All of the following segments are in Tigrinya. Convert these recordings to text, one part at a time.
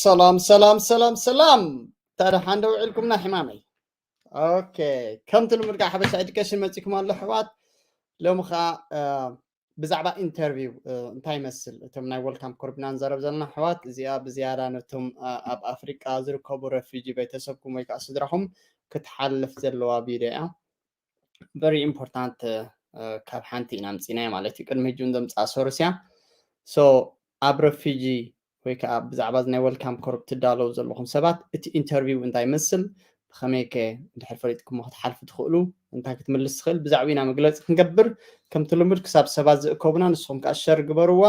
ሰላም ሰላም ሰላም ሰላም። ታዲያ ሓንደ ውዒልኩምና ሕማመይ። ኦኬ፣ ከምቲ ልሙድ ከዓ ሓበሻ ኤዱኬሽን መፂኩም ኣሎ ኣሕዋት። ሎሚ ከዓ ብዛዕባ ኢንተርቪው እንታይ ይመስል፣ እቶም ናይ ወልካም ኮርፕ ኢና ንዛረብ ዘለና ኣሕዋት። እዚኣ ብዝያዳ ነቶም ኣብ ኣፍሪቃ ዝርከቡ ረፊጂ ቤተሰብኩም ወይ ከዓ ስድራኹም ክትሓልፍ ዘለዋ ቪድዮ እያ። ቨሪ ኢምፖርታንት። ካብ ሓንቲ ኢና ምፂናዮ ማለት እዩ። ቅድሚ ሕጂ እውን ዘምፃ ሶርስ እያ። ሶ ኣብ ረፊጂ ወይ ከዓ ብዛዕባ እዚ ናይ ወልካም ኮርፕ ትዳለዉ ዘለኹም ሰባት፣ እቲ ኢንተርቪው እንታይ ይመስል፣ ብኸመይ ከ እንድሕር ፈሊጥኩሞ ክትሓልፉ ትኽእሉ፣ እንታይ ክትምልስ ትኽእል፣ ብዛዕባ ኢና መግለፂ ክንገብር። ከምቲ ልሙድ ክሳብ ሰባት ዝእከቡና ንስኹም ከዓ ሸር ግበርዋ።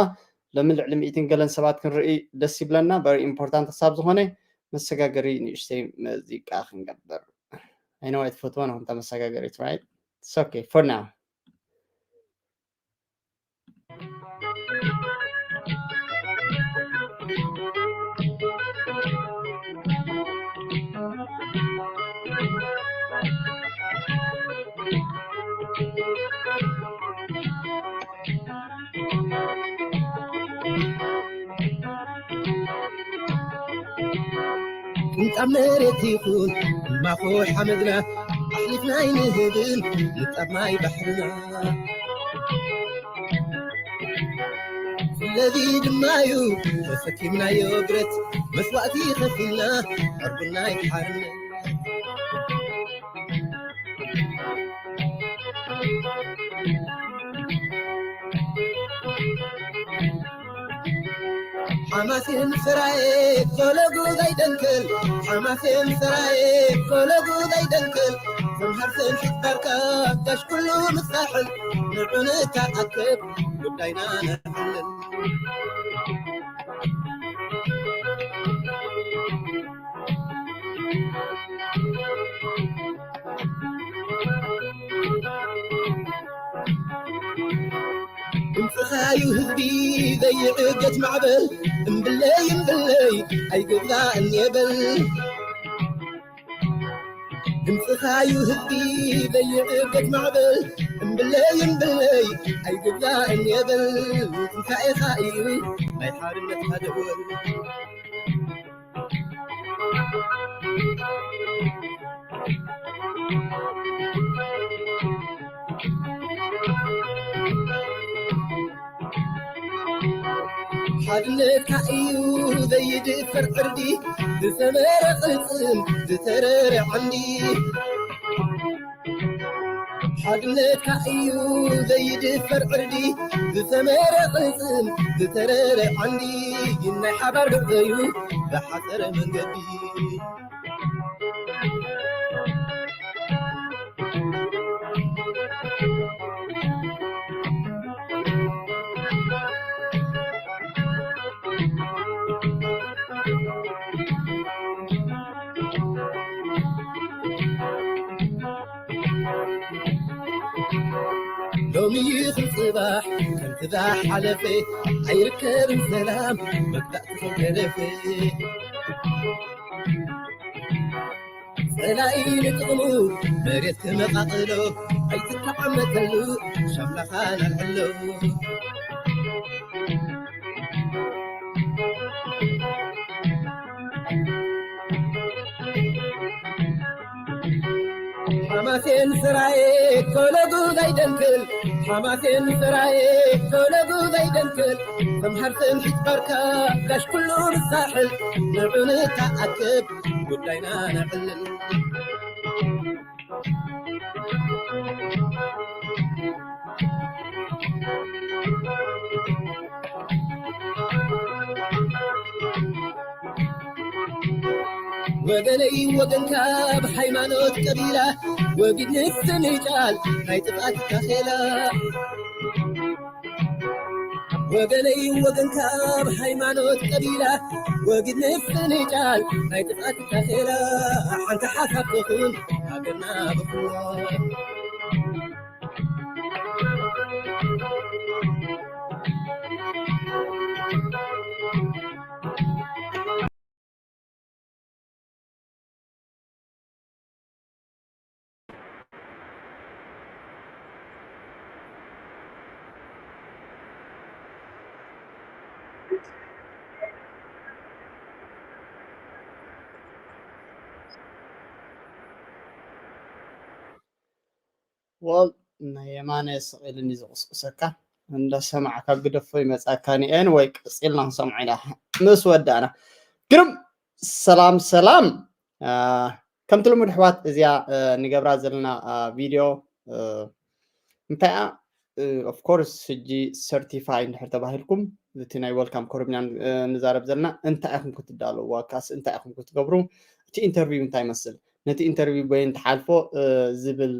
ሎሚ ልዕሊ ሚእትን ገለን ሰባት ክንርኢ ደስ ይብለና። ቨሪ ኢምፖርታንት ክሳብ ዝኾነ መሰጋገሪ ንእሽተይ መዚቃ ክንገብር። I know ኣይትፈትወን ኣኹም ተመሰጋገሪት right? It's okay for now. ቅንጣብ መሬት ይኹን እማኾ ሓመድና ኣሕሊፍና ኣይንህብን ንጣብ ማይ ባሕርና። ስለዚ ድማ እዩ ተሰኪምናዮ ብረት መስዋእቲ ከፊልና ዕርቡና ይሓርነ። ሓማሴን ሰራየ ኮለጉ ዘይደንክል ሓማሴን ሰራየ ኮለጉ ዘይደንክል ሰምሃር ሰምሒት ባርካ ጋሽ ኩሉ ምሳሕል ንዑ ንተኣከብ ጉዳይና ነዕልል። ድምፅኻዩ ህዝቢ ዘይዕገት ማዕበል እምብለይ እምብለይ ኣይግባእን የበል። ድምፅኻዩ ህዝቢ ዘይዕገት ማዕበል እምብለይ እምብለይ ኣይግባእን የበል። ትንሳኤኻ እዩ ናይ ሓርነትካ ደወል። ሓድነትካ እዩ ዘይድፈር ዕርዲ ዝሰመረ ቅልፅም ዝተረረ ዓንዲ። ሓድነትካ እዩ ዘይድፈር ዕርዲ ዝሰመረ ቅልፅም ዝተረረ ዓንዲ። ናይ ሓባር ርዕዩ ዝሓፀረ መንገዲ። ሎሚ ይኹን ፅባሕ ከምቲ ዝሓለፈ ኣይርከብን ሰላም መግዛእቲ ከይተረፈ። ጸላኢ ንጥቕሙ መሬት ክመቓቕሎ ኣይትተዓመተሉ ሻምላኻ ናልዕሎ። ሓማሴን ስራዬ ኮለጉ ዘይደንክል ሓማሴን ስራዬ ኮለጉ ዘይደንክል ሰምሃር ሰምሒት ባርካ ጋሽ ኩሉ ንሳሕል ንዑ ንተኣከብ ጉዳይና ነዕልል። ወገነይ ወገንካ ብሃይማኖት ቀቢላ ወጊድ ንስንጫል ናይ ጥፍኣት ታኼላ። ወገነይ ወገንካ ብሃይማኖት ቀቢላ ወጊድ ንስንጫል ናይ ጥፍኣት ታኼላ። ሓንቲ ሓሳብ ትኹን ሃገርና ብኹላ። ፖል ናይ የማነ ስቕ ኢልኒ ዝቕስቅሰካ እንዳሰማዕካ ግደፎ ይመጻካ። ኒኤን ወይ ቀጺልና ክንሰምዖ ኢና ምስ ወዳእና። ግርም ሰላም ሰላም። ከምቲ ልሙድ ኣሕዋት እዚኣ ንገብራ ዘለና ቪድዮ እንታይ እያ? Of course ሕጂ ሰርቲፋይ እንድሕር ተባሂልኩም እቲ ናይ ወልካም ኮርብ ኢና ንዛረብ ዘለና። እንታይ ኢኹም ክትዳለውዋ ካስ እንታይ ኢኹም ክትገብሩ? እቲ ኢንተርቪው እንታይ ይመስል? ነቲ ኢንተርቪው በይን ትሓልፎ ዝብል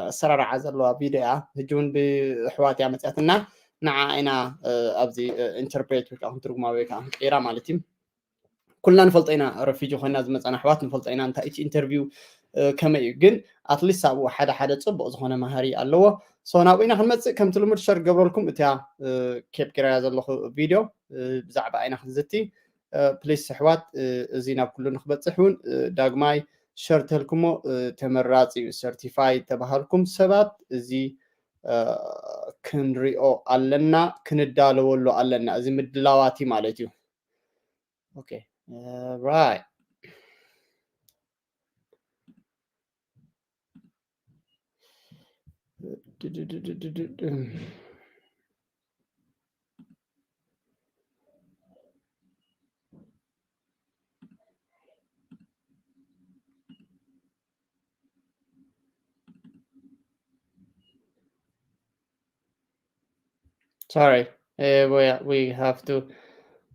ኣሰራርዓ ዘለዋ ቪድዮ እያ። ሕጂ እውን ብኣሕዋት እያ መፅያትና። ንዓ ኢና ኣብዚ ኢንተርፕሬት ወይ ከዓ ክንትርጉማ ወይ ከዓ ክንቀይራ ማለት እዩ። ኩልና ንፈልጦ ኢና ረፊጂ ኮይና ዝመፀና ኣሕዋት ንፈልጦ ኢና እንታይ እቲ ኢንተርቪው ከመይ እዩ። ግን ኣትሊስት ኣብኡ ሓደ ሓደ ፅቡቅ ዝኾነ መሃሪ ኣለዎ። ሶ ናብኡ ኢና ክንመፅእ። ከምቲ ልሙድ ሸር ገብረልኩም እቲያ ኬፕ ጌራያ ዘለኹ ቪድዮ ብዛዕባ ኢና ክንዝቲ። ፕሊስ ኣሕዋት እዚ ናብ ኩሉ ንክበፅሕ እውን ዳግማይ ሸር ተልኩሞ ተመራፂ እዩ። ሰርቲፋይ ተባሃልኩም ሰባት እዚ ክንሪኦ ኣለና፣ ክንዳለወሉ ኣለና። እዚ ምድላዋት እዩ ማለት እዩ። Okay. Right. Sorry, uh, we we have to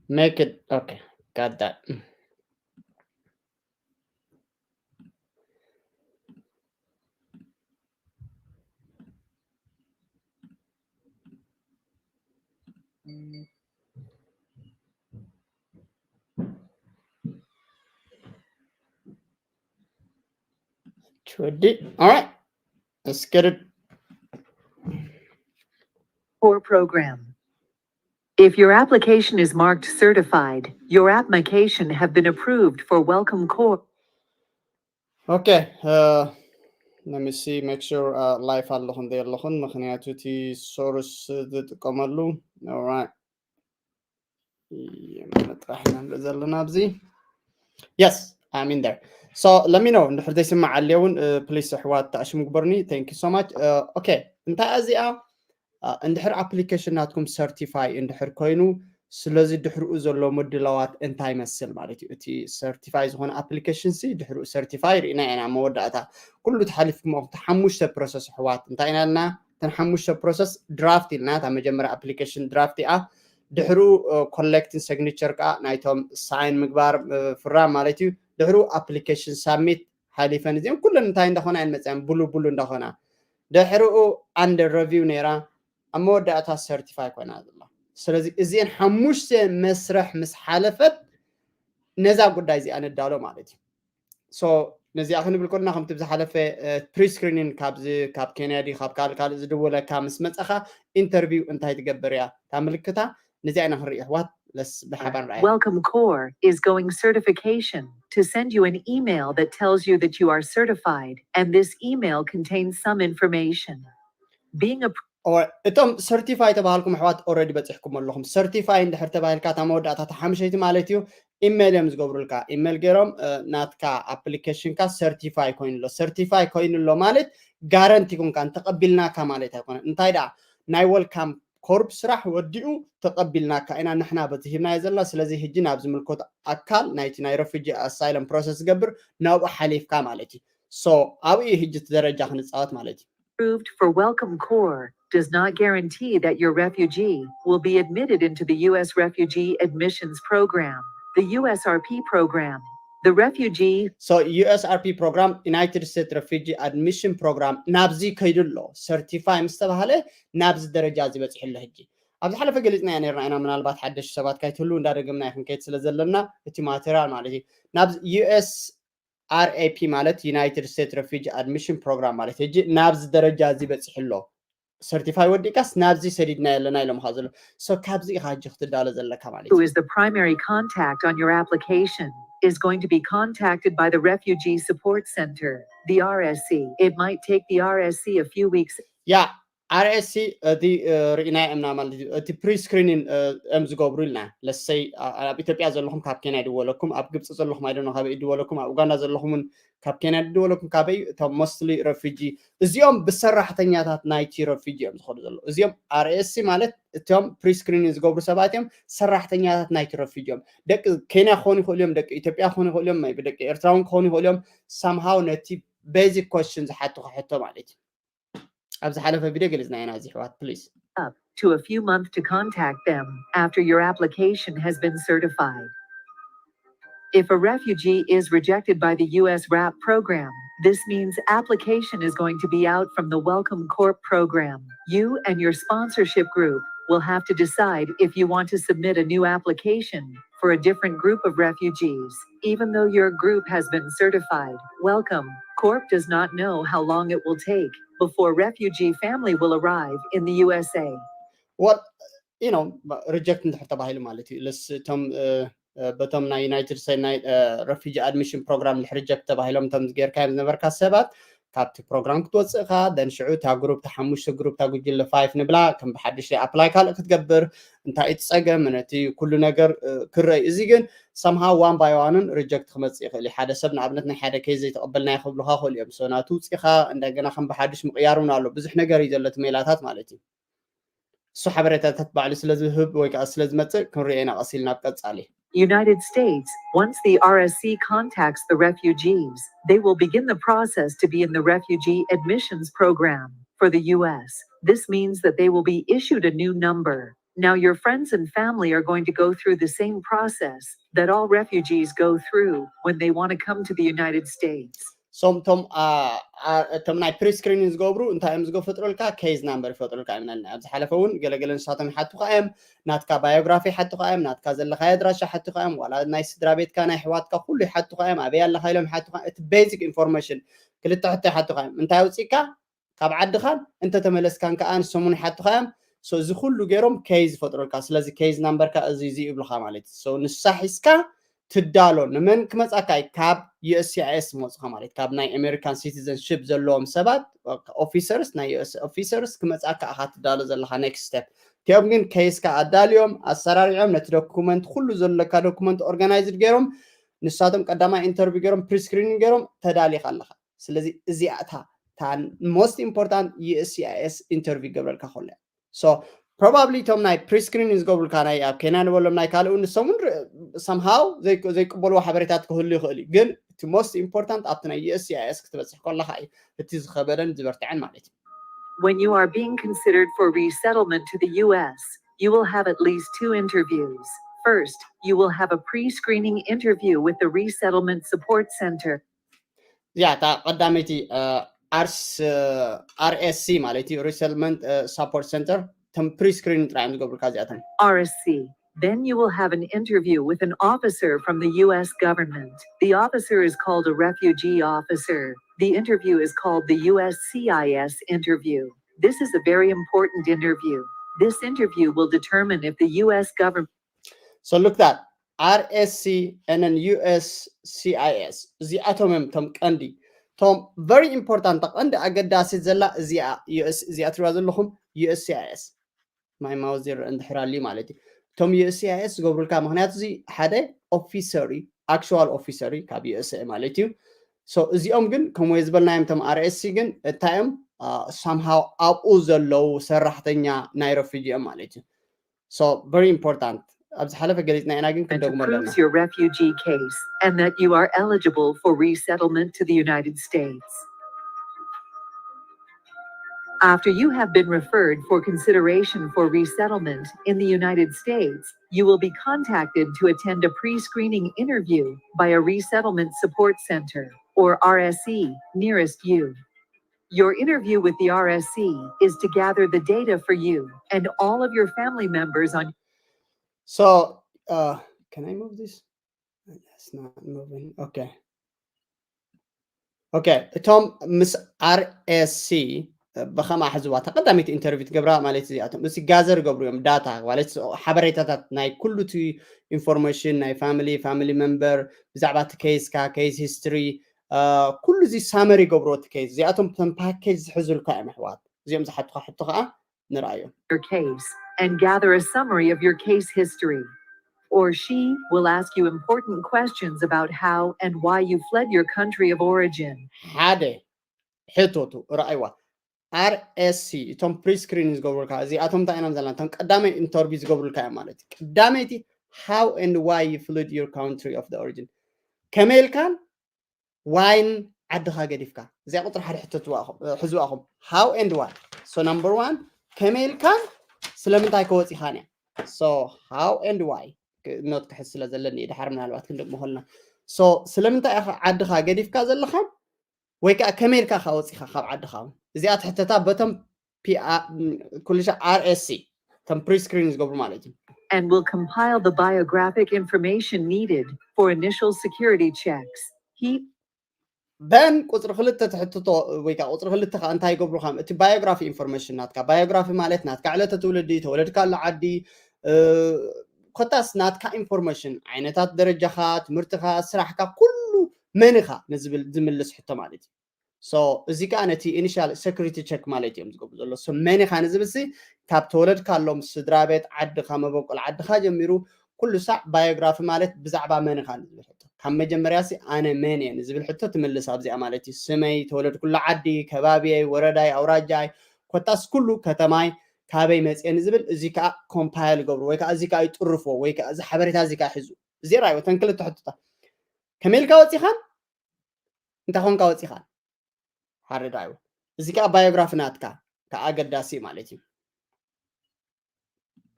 make it. Okay, got that. All right, let's get it. Core program. If your application is marked certified, your application have been approved for Welcome Core. Okay, uh, let me see, make sure uh, live ኣለኹን ዶ የለኹን፣ ምኽንያቱ እቲ ሶርስ ዝጥቀመሉ። All right. ምጥራሕ ኢና ንርኢ ዘለና ኣብዚ። Yes, I'm in there. So let me know እንድሕር ዘይስማዕ ኣልየ እውን ፕሊስ ኣሕዋት ተኣሽሙ ግበርኒ። Thank you so much. Okay, እንታይ እዚኣ እንድሕር ኣፕሊኬሽን ናትኩም ሰርቲፋይ እንድሕር ኮይኑ ስለዚ ድሕርኡ ዘሎ ምድላዋት እንታይ ይመስል ማለት እዩ። እቲ ሰርቲፋይ ዝኾነ ኣፕሊኬሽን ሲ ድሕርኡ ሰርቲፋይ ርኢና ኢና መወዳእታ ኩሉ ተሓሊፍኩም እቲ ሓሙሽተ ፕሮሰስ ኣሕዋት እንታይ ኢና ኢልና እተን ሓሙሽተ ፕሮሰስ ድራፍት ኢልና እታ መጀመርያ ኣፕሊኬሽን ድራፍት እያ። ድሕሩ ኮሌክትን ሲግኒቸር ከዓ ናይቶም ሳይን ምግባር ፍራም ማለት እዩ። ድሕሩ ኣፕሊኬሽን ሳሚት ሓሊፈን እዚኦም ኩለን እንታይ እንዳኾና እየን መፅያን ብሉ ብሉ እንዳኾና ድሕርኡ ኣንደር ረቪው ነይራ ኣብ መወዳእታ ሰርቲፋይ ኮይና ዘላ። ስለዚ እዚአን ሓሙሽተ መስርሕ ምስ ሓለፈት ነዛ ጉዳይ እዚኣ ንዳሎ ማለት እዩ። ሶ ነዚኣ ክንብል ከለና ከምቲ ብዝሓለፈ ፕሪስክሪኒን ካብዚ ካብ ኬንያ ድዩ ካብ ካልእ ካልእ ዝድወለካ ምስ መፀኻ ኢንተርቪው እንታይ ትገብር እያ እታ ምልክታ። ነዚኣ ኢና ክንርኢ ኣሕዋት። ለስ ብሓባር ንርኣያ። Welcome Core is going certification to send you an email that tells you that you are certified, and this email contains some information. Being a እቶም ሰርቲፋይ ተባሃልኩም ኣሕዋት ኦረዲ በፂሕኩም ኣለኹም። ሰርቲፋይ እንድሕር ተባሂልካ እታ መወዳእታ እታ ሓምሸይቲ ማለት እዩ። ኢሜል እዮም ዝገብሩልካ። ኢሜል ገይሮም ናትካ ኣፕሊኬሽንካ ሰርቲፋይ ኮይኑ ኣሎ። ሰርቲፋይ ኮይኑ ኣሎ ማለት ጋረንቲ ኮንካ ተቐቢልናካ ማለት ኣይኮነን። እንታይ ደኣ ናይ ወልካም ኮርፕ ስራሕ ወዲኡ ተቐቢልናካ ኢና ንሕና በቲ ሂብናዮ ዘለና። ስለዚ ሕጂ ናብ ዝምልከቶ ኣካል ናይቲ ናይ ረፊጂ ኣሳይለም ፕሮሰስ ዝገብር ናብኡ ሓሊፍካ ማለት እዩ። ሶ ኣብኡ እዩ ሕጂ እቲ ደረጃ ክንፃወት ማለት እዩ። Approved for Welcome Core does not guarantee that your refugee will be admitted into the U S Refugee Admissions Program, the U S R P program. The refugee So U S R P program United States Refugee Admission Program ናብዚ ከይዱ ኣሎ። ሰርቲፋይ ምስ ተባሃለ ናብዚ ደረጃ እዚ በፂሑ ኣሎ። ሕጂ ኣብ ዝሓለፈ ገሊፅናዮ ነርና ኢና። ምናልባት ሓደሽ ሰባት ካይትህሉ እንዳደገምና ይክንከይድ ስለ ዘለና እቲ ማቴሪያል ማለት እዩ ናብዚ U S R A P ማለት United States Refugee Admission Program ማለት ሕጂ ናብዚ ደረጃ እዚ በፂሑ ኣሎ። ሰርቲፋይ ወዲእካስ ናብዚ ሰዲድና የለና ኢሎምካ ዘሎ። ሶ ካብዚ ኢኻ ሕጂ ክትዳሎ ዘለካ ማለት who እዩ። Is the primary contact on your application is going to be contacted by the Refugee Support Center, the R S C. It might take the R S C a few weeks. ያ R S C እቲ ርኢናዮ እምና ማለት እዩ። እቲ pre screening እዮም ዝገብሩ ኢልና። ለሰይ ኣብ ኢትዮጵያ ዘለኹም ካብ ኬንያ ይድወለኩም፣ ኣብ ግብፂ ዘለኹም ኣይደኖ ካበይ ይድወለኩም፣ ኣብ ኡጋንዳ ዘለኹም እውን ካብ ኬንያ ይድወለኩም፣ ካበይ እቶም mostly refugee እዚኦም ብሰራሕተኛታት ናይቲ refugee እዮም ዝኸዱ ዘለዉ። እዚኦም R S C ማለት እቶም pre screening ዝገብሩ ሰባት እዮም፣ ሰራሕተኛታት ናይቲ refugee እዮም። ደቂ ኬንያ ክኾኑ ይኽእሉ እዮም፣ ደቂ ኢትዮጵያ ክኾኑ ይኽእሉ እዮም፣ maybe ደቂ ኤርትራ እውን ክኾኑ ይኽእሉ እዮም። Somehow ነቲ basic question ዝሓትኹ ሕቶ ማለት እዩ። ኣብ ዝሓለፈ ቪድዮ ገሊጽናዮ ኢና እዚ ኣሕዋት፣ please. Up to a few months to contact them after your application has been certified. If a refugee is rejected by the U S wrap program, this means application is going to be out from the Welcome Corp program. You and your sponsorship group will have to decide if you want to submit a new application for a different group of refugees. Even though your group has been certified, Welcome Corp does not know how long it will take before refugee family will arrive in the U S A. Well, you know, reject እንድሕር ተባሂሉ ማለት እዩ። ለስ እቶም በቶም ናይ ዩናይትድ ስቴትስ ናይ refugee admission program እንድሕር reject ተባሂሎም እቶም ጌርካዮም ዝነበርካ ሰባት ካብቲ ፕሮግራም ክትወፅእ ኢኻ። Then ሽዑ እታ ግሩፕ፣ እታ ሓሙሽተ ግሩፕ፣ እታ ጉጅለ five ንብላ ከም ብሓድሽ apply ካልእ ክትገብር፣ እንታይ እቲ ፀገም፣ ነቲ ኩሉ ነገር ክረይ። እዚ ግን somehow one by one ን reject ክመፅእ ይኽእል እዩ። ሓደ ሰብ ንኣብነት ናይ ሓደ case ዘይተቐበልናዮ ክብሉኻ ይኽእሉ እዮም። So ናቱ ውፂኻ እንደገና ከም ብሓድሽ ምቕያር እውን ኣሎ። ብዙሕ ነገር እዩ ዘሎ እቲ ሜላታት ማለት እዩ። እሱ ሓበሬታታት ባዕሉ ስለ ዝህብ ወይ ከዓ ስለ ዝመፅእ ክንሪኦ ኢና ቀስ ኢልና ኣብ ቀፃሊ። United States, once the R S C contacts the refugees, they will begin the process to be in the refugee admissions program for the U S. This means that they will be issued a new number. Now, your friends and family are going to go through the same process that all refugees go through when they want to come to the United States. So እቶም እቶም ናይ pre screening ዝገብሩ እንታይ እዮም ዝገ ፈጥረልካ? Case number ይፈጥረልካ እዮም ናልና። ኣብ ዝሓለፈ እውን ገለገለ ንሳቶም ይሓቱካ እዮም። ናትካ biography ይሓቱካ እዮም፣ ናትካ ዘለካዮ ኣድራሻ ይሓቱካ እዮም፣ ዋላ ናይ ስድራ ቤትካ ናይ ኣሕዋትካ ኩሉ ይሓቱካ እዮም። ኣበይ ኣለካ ኢሎም ይሓቱካ። እቲ basic information ክልተ ሕቶ ይሓቱካ እዮም። እንታይ ኣውፂእካ ካብ ዓድኻን እንተተመለስካን ከዓ ንሶም እውን ይሓቱካ እዮም። So እዚ ኩሉ ገይሮም case ይፈጥሩልካ። ስለዚ case number ካ እዚ እዚ ይብሉካ ማለት እዩ። So ንሳ ሒዝካ ትዳሎ። ንመን ክመፃካ እዩ? ካብ U S C I S መፁካ ማለት ካብ ናይ American citizenship ዘለዎም ሰባት፣ officers፣ ናይ U S officers ክመፃካ ኢኻ ትዳሎ ዘለካ next step። እቲኦም ግን case ካ ኣዳልዮም ኣሰራሪዖም ነቲ document ኩሉ ዘለካ document organized ገይሮም ንሳቶም ቀዳማይ interview ገይሮም pre screening ገይሮም ተዳሊኻ ኣለኻ። ስለዚ እዚኣ እታ እታ most important U S C I S interview ይገብረልካ ከሎ እያ። So probably እቶም ናይ pre screening ዝገብሩልካ ናይ ኣብ ኬንያ ንበሎም ናይ ካልእ ንሶም እውን somehow ዘይቅበልዎ ሓበሬታት ክህሉ ይኽእል እዩ። ግን እቲ most important ኣብቲ ናይ U S C I S ክትበፅሕ ከለካ እዩ እቲ ዝኸበደን ዝበርትዐን ማለት እዩ። When you are being considered for resettlement to the U S, you will have at least two interviews. First, you will have a pre-screening interview with the Resettlement Support Center. እዚኣ እታ ቀዳመይቲ R S C ማለት እዩ፣ Resettlement Support Center። እቶም pre screening ጥራይ እዮም ዝገብሩልካ እዚኣቶም። R S C. Then you will have an interview with an officer from the U S government. The officer is called a refugee officer. The interview is called the U S C I S interview. This is a very important interview. This interview will determine if the U S government So look that R S C and then U S C I S እዚኣቶም እዮም እቶም ቀንዲ፣ እቶም very important፣ ቀንዲ ኣገዳሲት ዘላ እዚኣ እዚኣ ትሪዋ ዘለኹም U S C I S። My mouse ይረአ እንድሕር ኣልዩ ማለት እዩ። እቶም U S C I S ዝገብሩልካ ምክንያቱ እዚ ሓደ officer እዩ፣ actual officer እዩ ካብ U S A ማለት እዩ። So እዚኦም ግን ከምኡ ዝበልናዮም እቶም R S C ግን እንታይ እዮም somehow ኣብኡ ዘለዉ ሰራሕተኛ ናይ refugee እዮም ማለት እዩ። So very important። ኣብ ዝሓለፈ ገሊጽና ኢና ግን ክንደግሞ ኣለና። Approves your refugee case and that you are eligible for resettlement to the United States. After you have been referred for consideration for resettlement in the United States, you will be contacted to attend a pre-screening interview by a resettlement support center or R S C nearest you. Your interview with the R S C is to gather the data for you and all of your family members on So, uh, can I move this? It's not moving. Okay. Okay. እቶም ምስ R S C ብኸምኣ ሕዝዋ ተቐዳሚት interview ትገብራ ማለት እዚኣቶም እዚ gather ይገብሩ እዮም፣ ዳታ ማለት ሓበሬታታት ናይ ኩሉ እቲ information ናይ family፣ family member፣ ብዛዕባ እቲ case ካ፣ case history፣ ኩሉ እዚ summary ይገብርዎ እቲ case። እዚኣቶም እቶም package ዝሕዙልካ እዮም ኣሕዋት። እዚኦም ዝሓቱኻ ሕቶ ከዓ ንርኣዮም። Your case and gather a summary of your case history. Or she will ask you important questions about how and why you fled your country of origin. ሓደ ሕቶቱ ርኣይዋ። RSC እቶም ፕሪስክሪን ዝገብሩልካ እዚኣቶም እንታይ ኢና ዘለና? እቶም ቀዳመይ ኢንተርቪው ዝገብሩልካ እዮም ማለት እዩ። ቀዳመይቲ how and why you fled your country of the origin፣ ከመይ ኢልካን ዋይን ዓድኻ ገዲፍካ። እዚኣ ቁፅሪ ሓደ ሕቶ ሕዝዋኹም። How and why? So number one፣ ከመይ ኢልካን ስለምንታይ ከወፂኻን እያ። So how and why? ኖት ክሕዝ ስለ ዘለኒ ድሓር ምናልባት ክንደግሞ ከልና። So ስለምንታይ ኢኻ ዓድኻ ገዲፍካ ዘለኻን ወይ ከዓ ከመይ ኢልካ ኢኻ ወፂኻ ካብ ዓድኻ እውን? እዚኣ ትሕተታ በቶም ኩልሻ RSC እቶም ፕሪስክሪን ዝገብሩ ማለት እዩ። And will compile the biographic information needed for initial security checks. He በን ቁፅሪ ክልተ ትሕትቶ ወይ ከዓ ቁፅሪ ክልተ ከዓ እንታይ ይገብሩኻ? እቲ ባዮግራፊ ኢንፎርሜሽን ናትካ፣ ባዮግራፊ ማለት ናትካ ዕለተ ትውልዲ፣ ተወለድካሉ ዓዲ፣ ኮታስ ናትካ ኢንፎርሜሽን፣ ዓይነታት ደረጃኻ፣ ትምህርትኻ፣ ስራሕካ፣ ኩሉ መን ኢኻ ንዝብል ዝምልስ ሕቶ ማለት እዩ። So እዚ ከዓ ነቲ ኢኒሻል ሴኩሪቲ ቸክ ማለት እዮም ዝገብሩ ዘሎ። So መን ኢኻ ንዝብል ሲ ካብ ተወለድካሎም ስድራ ቤት ዓድኻ፣ መበቆል ዓድኻ ጀሚሩ ኩሉ ሳዕ ባዮግራፊ ማለት ብዛዕባ መን ኢኻ ንዝብል ሕቶ፣ ካብ መጀመርያ ሲ ኣነ መን እየ ንዝብል ሕቶ ትምልስ ኣብዚኣ ማለት እዩ። ስመይ፣ ተወለድኩሉ ዓዲ፣ ከባቢየይ፣ ወረዳይ፣ ኣውራጃይ፣ ኮታስ ኩሉ ከተማይ፣ ካበይ መፅየ ንዝብል እዚ ከዓ ኮምፓይል ገብሩ ወይ ከዓ እዚ ከዓ ይጥርፎ ወይ ከዓ እዚ ሓበሬታ እዚ ከዓ ሒዙ። እዚ ራእይዎ እተን ክልተ ሕቶታት ከመይ ኢልካ ወፂኻን እንታይ ኮንካ ወፂኻን ሓረዳዩ። እዚ ከዓ ባዮግራፊ ናትካ ከዓ ኣገዳሲ ማለት እዩ።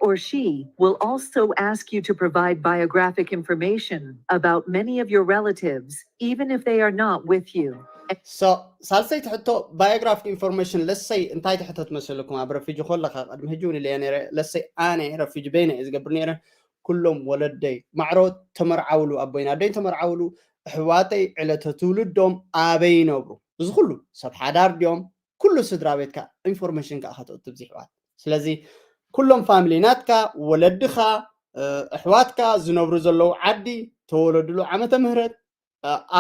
Or she will also ask you to provide biographic information about many of your relatives, even if they are not with you. So ሳልሰይቲ ሕቶ ባዮግራፊክ ኢንፎርሜሽን ለሰይ እንታይ ትሕተት መሰልኩም? ኣብ ረፊጂ ከለካ ቅድሚ ሕጂ እውን ኢለያ ነረ ለሰይ ኣነ ረፊጂ በይነ እየ ዝገብር ነረ ኩሎም ወለደይ ማዕሮ ተመርዓውሉ ኣቦይን ኣደይን ተመርዓውሉ ኣሕዋተይ ዕለተ ትውልዶም ኣበይ ይነብሩ እዚ ኩሉ ሰብ ሓዳር ድዮም ኩሉ ስድራ ቤትካ ኢንፎርሜሽን ከዓ ከተእቱ ብዙሕ ይሕዋት ስለዚ ኩሎም ፋሚሊ ናትካ ወለድኻ ኣሕዋትካ ዝነብሩ ዘለዉ ዓዲ ተወለድሉ ዓመተ ምህረት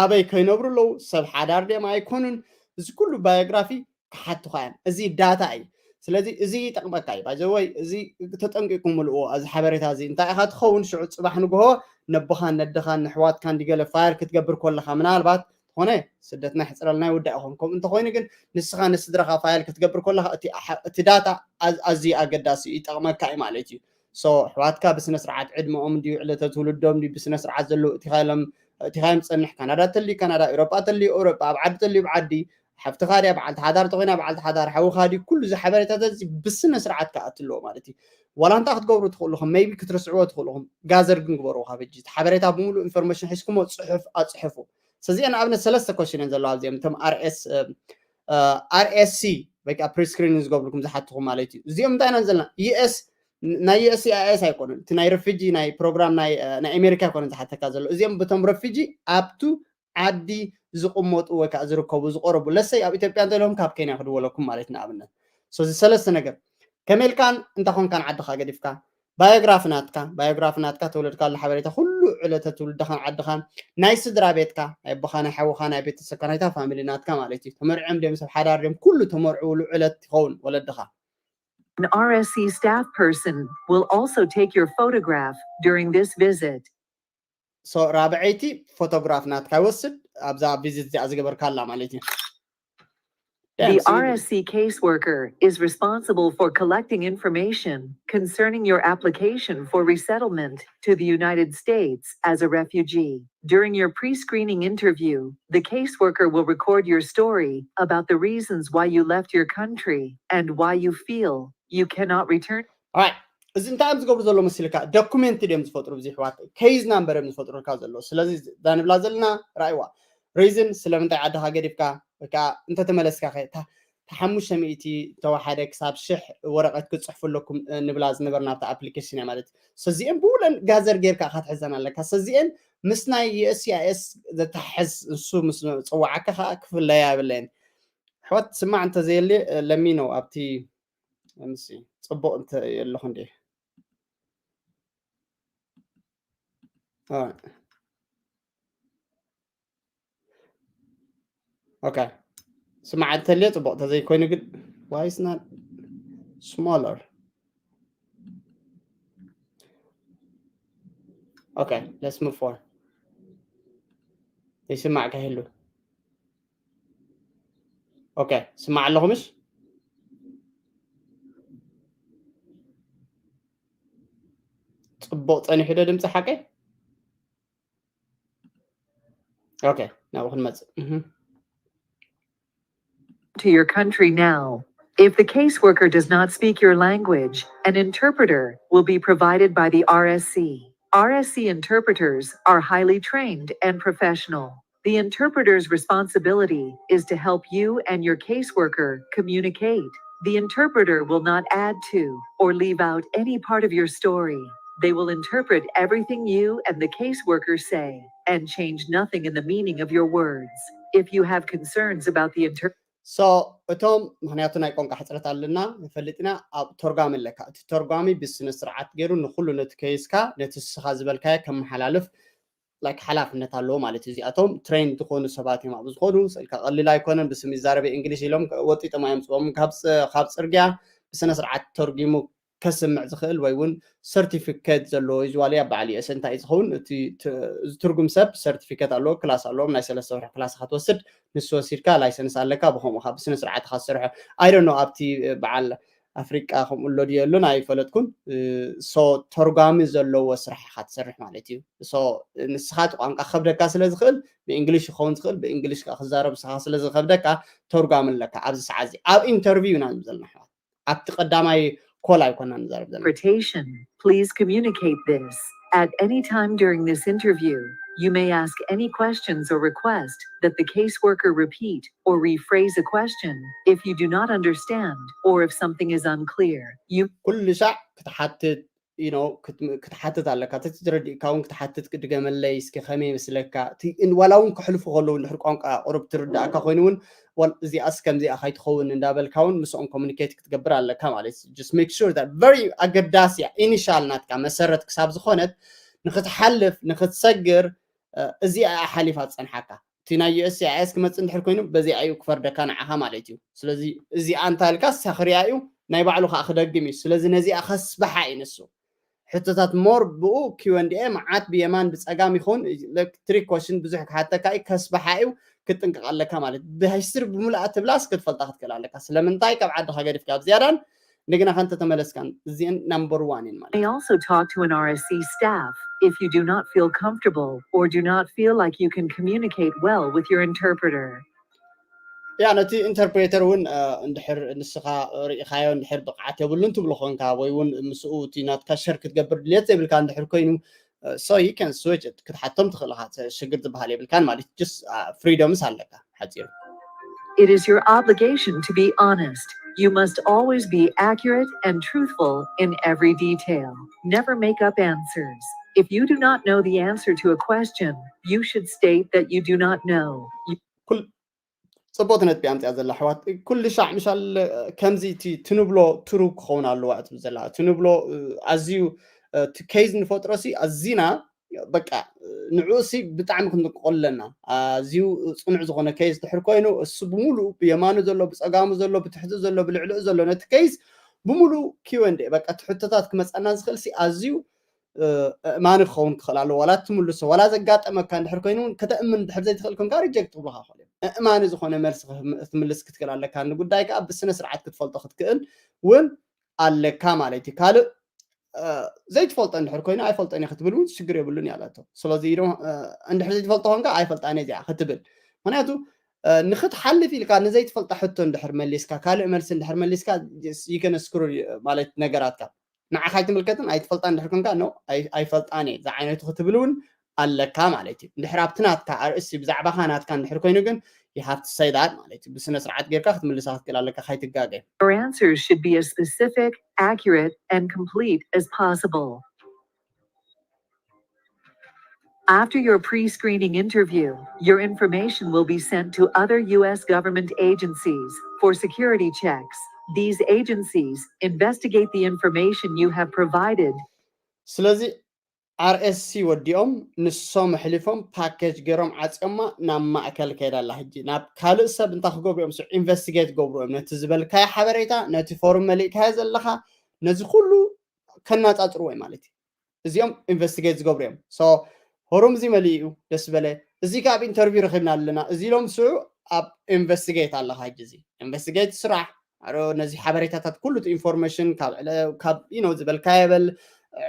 ኣበይ ከይነብሩ ኣለዉ ሰብ ሓዳር ድዮም ኣይኮኑን እዚ ኩሉ ባዮግራፊ ክሓቱኻ እዮም እዚ ዳታ እዩ ስለዚ እዚ ይጠቕመካ እዩ ባይዘወይ እዚ ተጠንቂቁ ምልእዎ እዚ ሓበሬታ እዚ እንታይ ኢኻ ትኸውን ሽዑ ፅባሕ ንግሆ ነቦኻን ነደኻን ንሕዋትካን ዲገለ ፋየር ክትገብር ከለኻ ምናልባት ዝኾነ ስደትና ይሕፅረልና ይውዳእ ይኸውን ከምኡ እንተኮይኑ ግን ንስኻ ንስድራኻ ፋይል ክትገብር ከለኻ እቲ ዳታ ኣዝዩ ኣገዳሲ ይጠቕመካ እዩ ማለት እዩ so ኣሕዋትካ ብስነ ስርዓት ዕድመኦም ድዩ ዕለተ ትውልዶም ድዩ ብስነ ስርዓት ዘለዉ እቲኻ ኢሎም እቲኻ እዮም ዝፀንሕ ካናዳ ተልዩ ካናዳ ኤውሮጳ ተልዩ ኤውሮጳ ኣብ ዓዲ ተልዩ ኣብ ዓዲ ሓፍትኻ ድያ በዓልቲ ሓዳር ተኮይና በዓልቲ ሓዳር ሓውኻ ድዩ ኩሉ እዚ ሓበሬታታት እዚ ብስነ ስርዓት ክኣቱ ኣለዎ ማለት እዩ ዋላ እንታይ ክትገብሩ ትኽእሉ ኢኹም maybe ክትርስዕዎ ትኽእሉ ኢኹም ጋዘር ግን ግበርዎ ካብ ሕጂ እቲ ሓበሬታ ብምሉእ ኢንፎርሜሽን ሒዝኩሞ ፅሑፍ ኣፅሕፉ ስለዚአን ኣብነት ሰለስተ ኮሽን እየን ዘለዋ ኣብዚኦም እቶም RS RSC ወይ ከዓ ፕሪስክሪን ዝገብርኩም ዝሓትኹም ማለት እዩ እዚኦም እንታይ ኢና ዘለና US ናይ USCIS ኣይኮኑን እቲ ናይ ረፊጂ ናይ ፕሮግራም ናይ ኣሜሪካ ኣይኮነን ዝሓተካ ዘሎ እዚኦም በቶም ረፊጂ ኣብቱ ዓዲ ዝቕመጡ ወይ ከዓ ዝርከቡ ዝቆረቡ ለሰይ ኣብ ኢትዮጵያ እንተለዎም ካብ ኬንያ ክድወለኩም ማለት ንኣብነት እዚ ሰለስተ ነገር ከመልካን እንተ ኮንካን ዓድኻ ገዲፍካ ባዮግራፊ ናትካ ባዮግራፊ ናትካ ተወለድካሉ ሓበሬታ ኩሉ ዕለተ ትውልድኻን ዓድኻን ናይ ስድራ ቤትካ ናይ ኣቦኻ ናይ ሓውኻ ናይ ቤተሰብካ ናይታ ፋሚሊ ናትካ ማለት እዩ ተመርዕዮም ድዮም ሰብ ሓዳር ድዮም ኩሉ ተመርዕውሉ ዕለት ይኸውን ወለድኻ An RSC staff person will also take your photograph during this visit. So ራብዐይቲ ፎቶግራፍ ናትካ ይወስድ ኣብዛ ቪዚት እዚኣ ዝገበርካላ ማለት እዩ The RSC caseworker is responsible for collecting information concerning your application for resettlement to the United States as a refugee. During your pre-screening interview, the caseworker will record your story about the reasons why you left your country and why you feel you cannot return. Alright. እዚ እንታይ እዮም ዝገብሩ ዘሎ መሲልካ ዶኩሜንት ድዮም ዝፈጥሩ ብዙ ሕዋት ኬዝ ናምበር እዮም ዝፈጥሩልካ ዘሎ ስለዚ እዛ ንብላ ዘለና ራእይዋ ሪዝን ስለምንታይ ዓድኻ ገዲፍካ ወይ ከዓ እንተተመለስካ ኸ እታ ሓሙሽተ ሚእቲ ተዋሓደ ክሳብ ሽሕ ወረቐት ክትፅሕፉ ኣለኩም ንብላ ዝነበርና ኣብታ ኣፕሊኬሽን እያ ማለት እዩ ሰዚአን ብውለን ጋዘር ጌርካ ኢኻ ትሕዘን ኣለካ ሰዚአን ምስ ናይ USCIS ዘተሓሕዝ ንሱ ምስ ፀዋዓካ ከዓ ክፍለያ የብለየን ኣሕዋት ስማዕ እንተዘየልየ ለሚኖ ኣብቲ ምስ ፅቡቅ እንተ የለኹ እንዴ ኦኬ ስማዕ እንተልየ ፅቡቅ ተዘይኮይኑ ግን Why is not smaller? Okay, let's move forward. ይስማዕ ከህሉ። Okay, ስማዕ ኣለኹ ምሽ? ጽቡቕ ጸኒሑ ዶ ድምጺ ሓቀይ? Okay, ናብኡ ክንመጽእ። Mhm. To your country now. If the caseworker does not speak your language, an interpreter will be provided by the R S C. R S C interpreters are highly trained and professional. The interpreter's responsibility is to help you and your caseworker communicate. The interpreter will not add to or leave out any part of your story. They will interpret everything you and the caseworker say and change nothing in the meaning of your words. If you have concerns about the inter- So እቶም ምክንያቱ ናይ ቋንቋ ሕፅረት ኣለና ንፈልጥ ኢና። ኣብ ተርጓሚ ኣለካ። እቲ ተርጓሚ ብስነ ስርዓት ገይሩ ንኩሉ ነቲ ከይስካ ነቲ ስኻ ዝበልካዮ ከመሓላልፍ like ሓላፍነት ኣለዎ ማለት እዩ። እዚኣቶም ትሬን ዝኾኑ ሰባት እዮም ኣብኡ ዝኾኑ። ስእልካ ቀሊል ኣይኮነን። ብስም ይዛረበ እንግሊሽ ኢሎም ወጢጦም ኣየምፅዎም። ካብ ፅ- ካብ ፅርግያ ብስነ ስርዓት ተርጊሙ ከስምዕ ዝኽእል ወይ እውን ሰርቲፊኬት ዘለዎ እዩ ዝዋልያ በዓል ዩኤስ እንታይ እዩ ዝኸውን? እቲ ት- ዝትርጉም ሰብ ሰርቲፊኬት ኣለዎ፣ ክላስ ኣለዎም። ናይ ሰለስተ ወርሒ ክላስ ኢኻ ትወስድ፣ ንሱ ወሲድካ ላይሰንስ ኣለካ። ብኸምኡ ካብ ብስነ ስርዓት ኢኻ ትሰርሖ። ኣይደኖ ኣብቲ በዓል ኣፍሪቃ ከምኡ ኣሎ ድዮ የሎን ኣይፈለጥኩን። ሶ ተርጓሚ ዘለዎ ስራሕ ኢኻ ትሰርሕ ማለት እዩ። ሶ ንስኻ እቲ ቋንቋ ክኸብደካ ስለ ዝኽእል ብእንግሊሽ ክኸውን ዝኽእል ብእንግሊሽ ከዓ ክዛረብ ንስኻ ስለ ዝኸብደካ ተርጓሚ ኣለካ። ኣብዚ ሰዓት እዚ ኣብ ኢንተርቪው ኢና ዘለና ኣሕዋት፣ ኣብቲ ቀዳማይ ኮል ኣይኮና ንዛረብ ዘለና። Interpretation. Please communicate this. At any time during this interview, you may ask any questions or request that the caseworker repeat or rephrase a question if you do not understand or if something is unclear. You ኩሉ ሻዕ ክትሓትት you know ክትም- ክትሓትት ኣለካ። እቲ ተረዲእካ እውን ክትሓትት፣ ክድገመለይ እስኪ ከመይ ይመስለካ? እቲ ን- ዋላ እውን ክሕልፉ ከለዉ እንድሕር ቋንቋ ቁሩብ ትርዳእካ ኮይኑ እውን ዋል- እዚኣስ ከምዚኣ ከይትኸውን እንዳበልካ እውን ምስኦም ኮሚኒኬት ክትገብር ኣለካ ማለት እዩ። Just make sure that very ኣገዳሲ እያ። ኢኒሻል ናትካ መሰረት ክሳብ ዝኾነት ንክትሓልፍ ንክትሰግር እ፣ እዚኣ እያ ሓሊፋ ትፀንሓካ። እቲ ናይ ዩኤስሲኣይኤስ ክመፅእ እንድሕር ኮይኑ በዚኣ እዩ ክፈርደካ ንዓኻ ማለት እዩ። ስለዚ እዚኣ እንታይ ኢልካ ሳኽርያ እዩ ናይ ባዕሉ ከዓ ክደግም እዩ። ስለዚ ነዚኣ ከስብሓ እዩ ንሱ። ሕቶታት ሞር ብኡ ኪወንድኤ መዓት ብየማን ብፀጋም ይኸውን ኤሌክትሪክ ኮሽን ብዙሕ ክሓተካ እዩ። ከስብሓ እዩ። ክትጥንቀቕ ኣለካ ማለት እዩ። ብሂስትሪ ብምልኣ ትብላስ ክትፈልጣ ክትክእል ኣለካ። ስለምንታይ ካብ ዓድኻ ገዲፍካ ኣብ ዝያዳን እንደገና ከንተ ተመለስካን እዚአን ናምበር ዋን እየን ማለት may እዩ። Also talk to an R S C staff if you do not feel comfortable or do not feel like you can communicate well with your interpreter. ያ ነቲ ኢንተርፕሬተር እውን እ፣ እንድሕር ንስኻ ርኢኻዮ እንድሕር ብቕዓት የብሉን ትብሎ ኮንካ ወይ እውን ምስኡ እቲ ናትካ ሸር ክትገብር ድልየት ዘይብልካ እንድሕር ኮይኑ so you can switch it ክትሓቶም ትኽእል ኢኻ። ሽግር ዝበሃል የብልካን ማለት just ፍሪደምስ ኣለካ ሓፂሩ። It is your obligation to be honest. You must always be accurate and truthful in every detail. Never make up answers. If you do not know the answer to a question, you should state that you do not know. You ኩል ፅቡቅ ነጥቢ ኣምፅያ ዘላ ኣሕዋት ኩሉ ሻዕ ምሻል ከምዚ እቲ ትንብሎ ትሩ ክኸውን ኣለዋ ትብል ዘላ ትንብሎ ኣዝዩ እቲ ኬዝ ንፈጥሮ ሲ ኣዚና በቃ ንዕኡ ሲ ብጣዕሚ ክንጥንቀቀሉ ኣለና። ኣዝዩ ፅኑዕ ዝኾነ ኬዝ ድሕር ኮይኑ እሱ ብምሉእ ብየማኑ ዘሎ ብፀጋሙ ዘሎ ብትሕቲ ዘሎ ብልዕልኡ ዘሎ ነቲ ኬዝ ብምሉእ ኪወንዴ በቃ እቲ ሕቶታት ክመፀና ዝኽእል ሲ ኣዝዩ እማኒ ክኸውን ክኽእል ኣለዎ ዋላ ትምልሶ ዋላ ዘጋጠመካ እንድሕር ኮይኑ እውን ከተእምን እንድሕር ዘይትኽእል ኮንካ ሪጀክት ክብሉካ ክኽእል እዮም። እእማኒ ዝኾነ መልሲ ክትምልስ ክትክእል ኣለካ ንጉዳይ ከዓ ብስነ ስርዓት ክትፈልጦ ክትክእል እውን ኣለካ ማለት እዩ። ካልእ ዘይትፈልጦ እንድሕር ኮይኑ ኣይፈልጦን እየ ክትብል እውን ሽግር የብሉን እያ ኣለቶ። ስለዚ ኢዶ እንድሕር ዘይትፈልጦ ኮንካ ኣይፈልጣን እየ እዚኣ ክትብል ምክንያቱ ንክትሓልፍ ኢልካ ንዘይትፈልጣ ሕቶ እንድሕር መሊስካ ካልእ መልሲ እንድሕር መሊስካ ይከነስክሩ ማለት ነገራትካ ንዓኻ ኣይትምልከትን ኣይትፈልጣ እንድሕር ኮንካ ኖ ኣይፈልጣን እየ ዝዓይነቱ ክትብል እውን ኣለካ ማለት እዩ። እንድሕር ኣብቲ ናትካ ኣርእስቲ ብዛዕባኻ ናትካ እንድሕር ኮይኑ ግን you have to say that ማለት እዩ። ብስነ ስርዓት ጌርካ ክትምልሳ ክትክእል ኣለካ ካይትጋገ። Your answers should be as specific, accurate, and complete as possible. After your pre-screening interview, your information will be sent to other U S government agencies for security checks. These agencies investigate the information you have provided. ስለዚ RSC ወዲኦም ንሶም ኣሕሊፎም ፓኬጅ ገይሮም ዓፅዮማ ናብ ማእከል ከይዳ ኣላ። ሕጂ ናብ ካልእ ሰብ እንታይ ክገብሩ እዮም? ኢንቨስቲጌት ክገብሩ እዮም። ነቲ ዝበልካዮ ሓበሬታ፣ ነቲ ፎርም መሊእካዮ ዘለኻ፣ ነዚ ኩሉ ከናፃፅርዎ እዩ ማለት እዩ። እዚኦም ኢንቨስቲጌት ዝገብሩ እዮም። ሶ ሆሮም እዚ መሊኡ እዩ፣ ደስ በለ፣ እዚ ካብ ኢንተርቪው ረኺብና ኣለና፣ እዚ ኢሎም ስዑ ኣብ ኢንቨስቲጌት ኣለኻ። ሕጂ እዚ ኢንቨስቲጌት ስራሕ ኣሮ ነዚ ሓበሬታታት ኩሉ እቲ ኢንፎርሜሽን ካብ ዕለ- ካብ you know ዝበልካዮ በል፣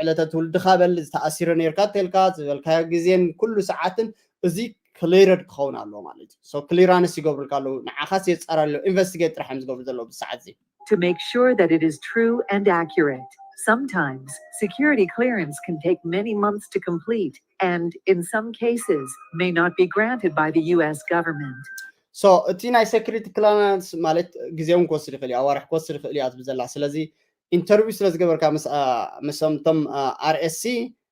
ዕለተ ትውልድኻ በል፣ ዝተኣሲረ ነርካ ተልካ ዝበልካዮ ግዜን ኩሉ ሰዓትን፣ እዚ ክሊርድ ክኸውን ኣለዎ ማለት እዩ። ሶ ክሊራንስ ይገብሩልካ ኣለዉ፣ ንዓኻስ የፃራ ኣለዉ። ኢንቨስቲጌት ጥራሕ እዮም ዝገብሩ ዘለዉ ብሰዓት እዚ። To make sure that it is true and accurate. Sometimes, security clearance can take many months to complete and, in some cases, may not be granted by the U S government. So እቲ ናይ ሴኩሪቲ ክሊራንስ ማለት ግዜ እውን ክወስድ ይኽእል እዩ፣ ኣዋርሕ ክወስድ ይኽእል እዩ ኣብ ዝብል ዘላ። ስለዚ ኢንተርቪው ስለ ዝገበርካ ምስ ምስምቶም RSC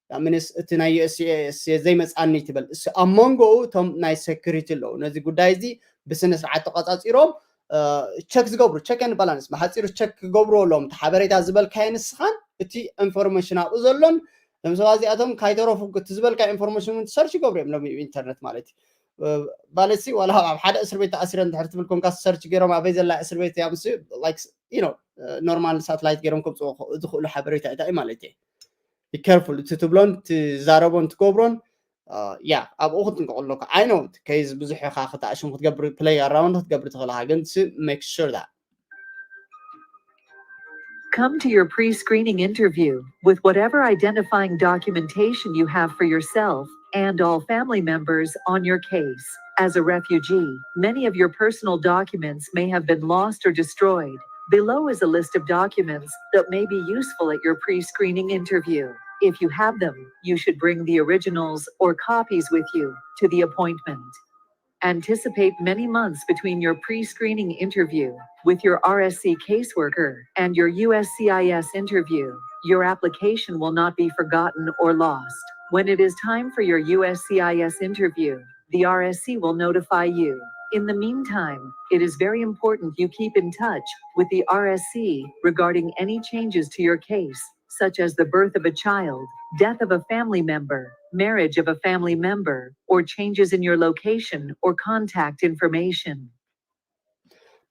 ምንስ እቲ ናይ USCIS ዘይመፃኒ ትበል። እስ ኣብ መንጎኡ እቶም ናይ ሴኩሪቲ ኣለዉ፣ ነዚ ጉዳይ እዚ ብስነ ስርዓት ተቆፃፂሮም ቸክ ዝገብሩ፣ ቸክ ኤንድ ባላንስ ብሓፂሩ ቸክ ክገብሩ ኣለዎም። እቲ ሓበሬታ ዝበልካዮ ንስኻን እቲ ኢንፎርሜሽን ኣብኡ ዘሎን ለምሳሌ እዚኣቶም ካይተረፉ እቲ ዝበልካ ኢንፎርሜሽን እውን ሰርች ይገብሩ እዮም ሎሚ ኢንተርነት ማለት እዩ። ማለት ሲ ዋላ ኣብ ሓደ እስር ቤት ተኣሲረ እንድሕር ትብል ኮንካ ሰርች ገይሮም ኣበይ ዘላ እስር ቤት እያ ምስ ኖርማል ሳትላይት ገይሮም ከምፅዎ ዝኽእሉ ሓበሬታ እዩ ማለት እዩ። ይከርፉል እቲ ትብሎን ትዛረቦን ትገብሮን ያ ኣብኡ ክትንቀቕ ኣለካ። I know ከይዝ ብዙሕ ኢኻ ክትኣሽም ክትገብር ፕለይ ኣራውንድ ክትገብር ትኽእል ኢኻ፣ ግን make sure that Come to your pre-screening interview with whatever identifying documentation you have for yourself and all family members on your case. As a refugee, many of your personal documents may have been lost or destroyed. Below is a list of documents that may be useful at your pre-screening interview. If you have them, you should bring the originals or copies with you to the appointment. Anticipate many months between your pre-screening interview with your RSC caseworker and your USCIS interview. Your application will not be forgotten or lost. When it is time for your USCIS interview, the RSC will notify you. In the meantime, it is very important you keep in touch with the RSC regarding any changes to your case, such as the birth of a child, death of a family member, marriage of a family member, or changes in your location or contact information.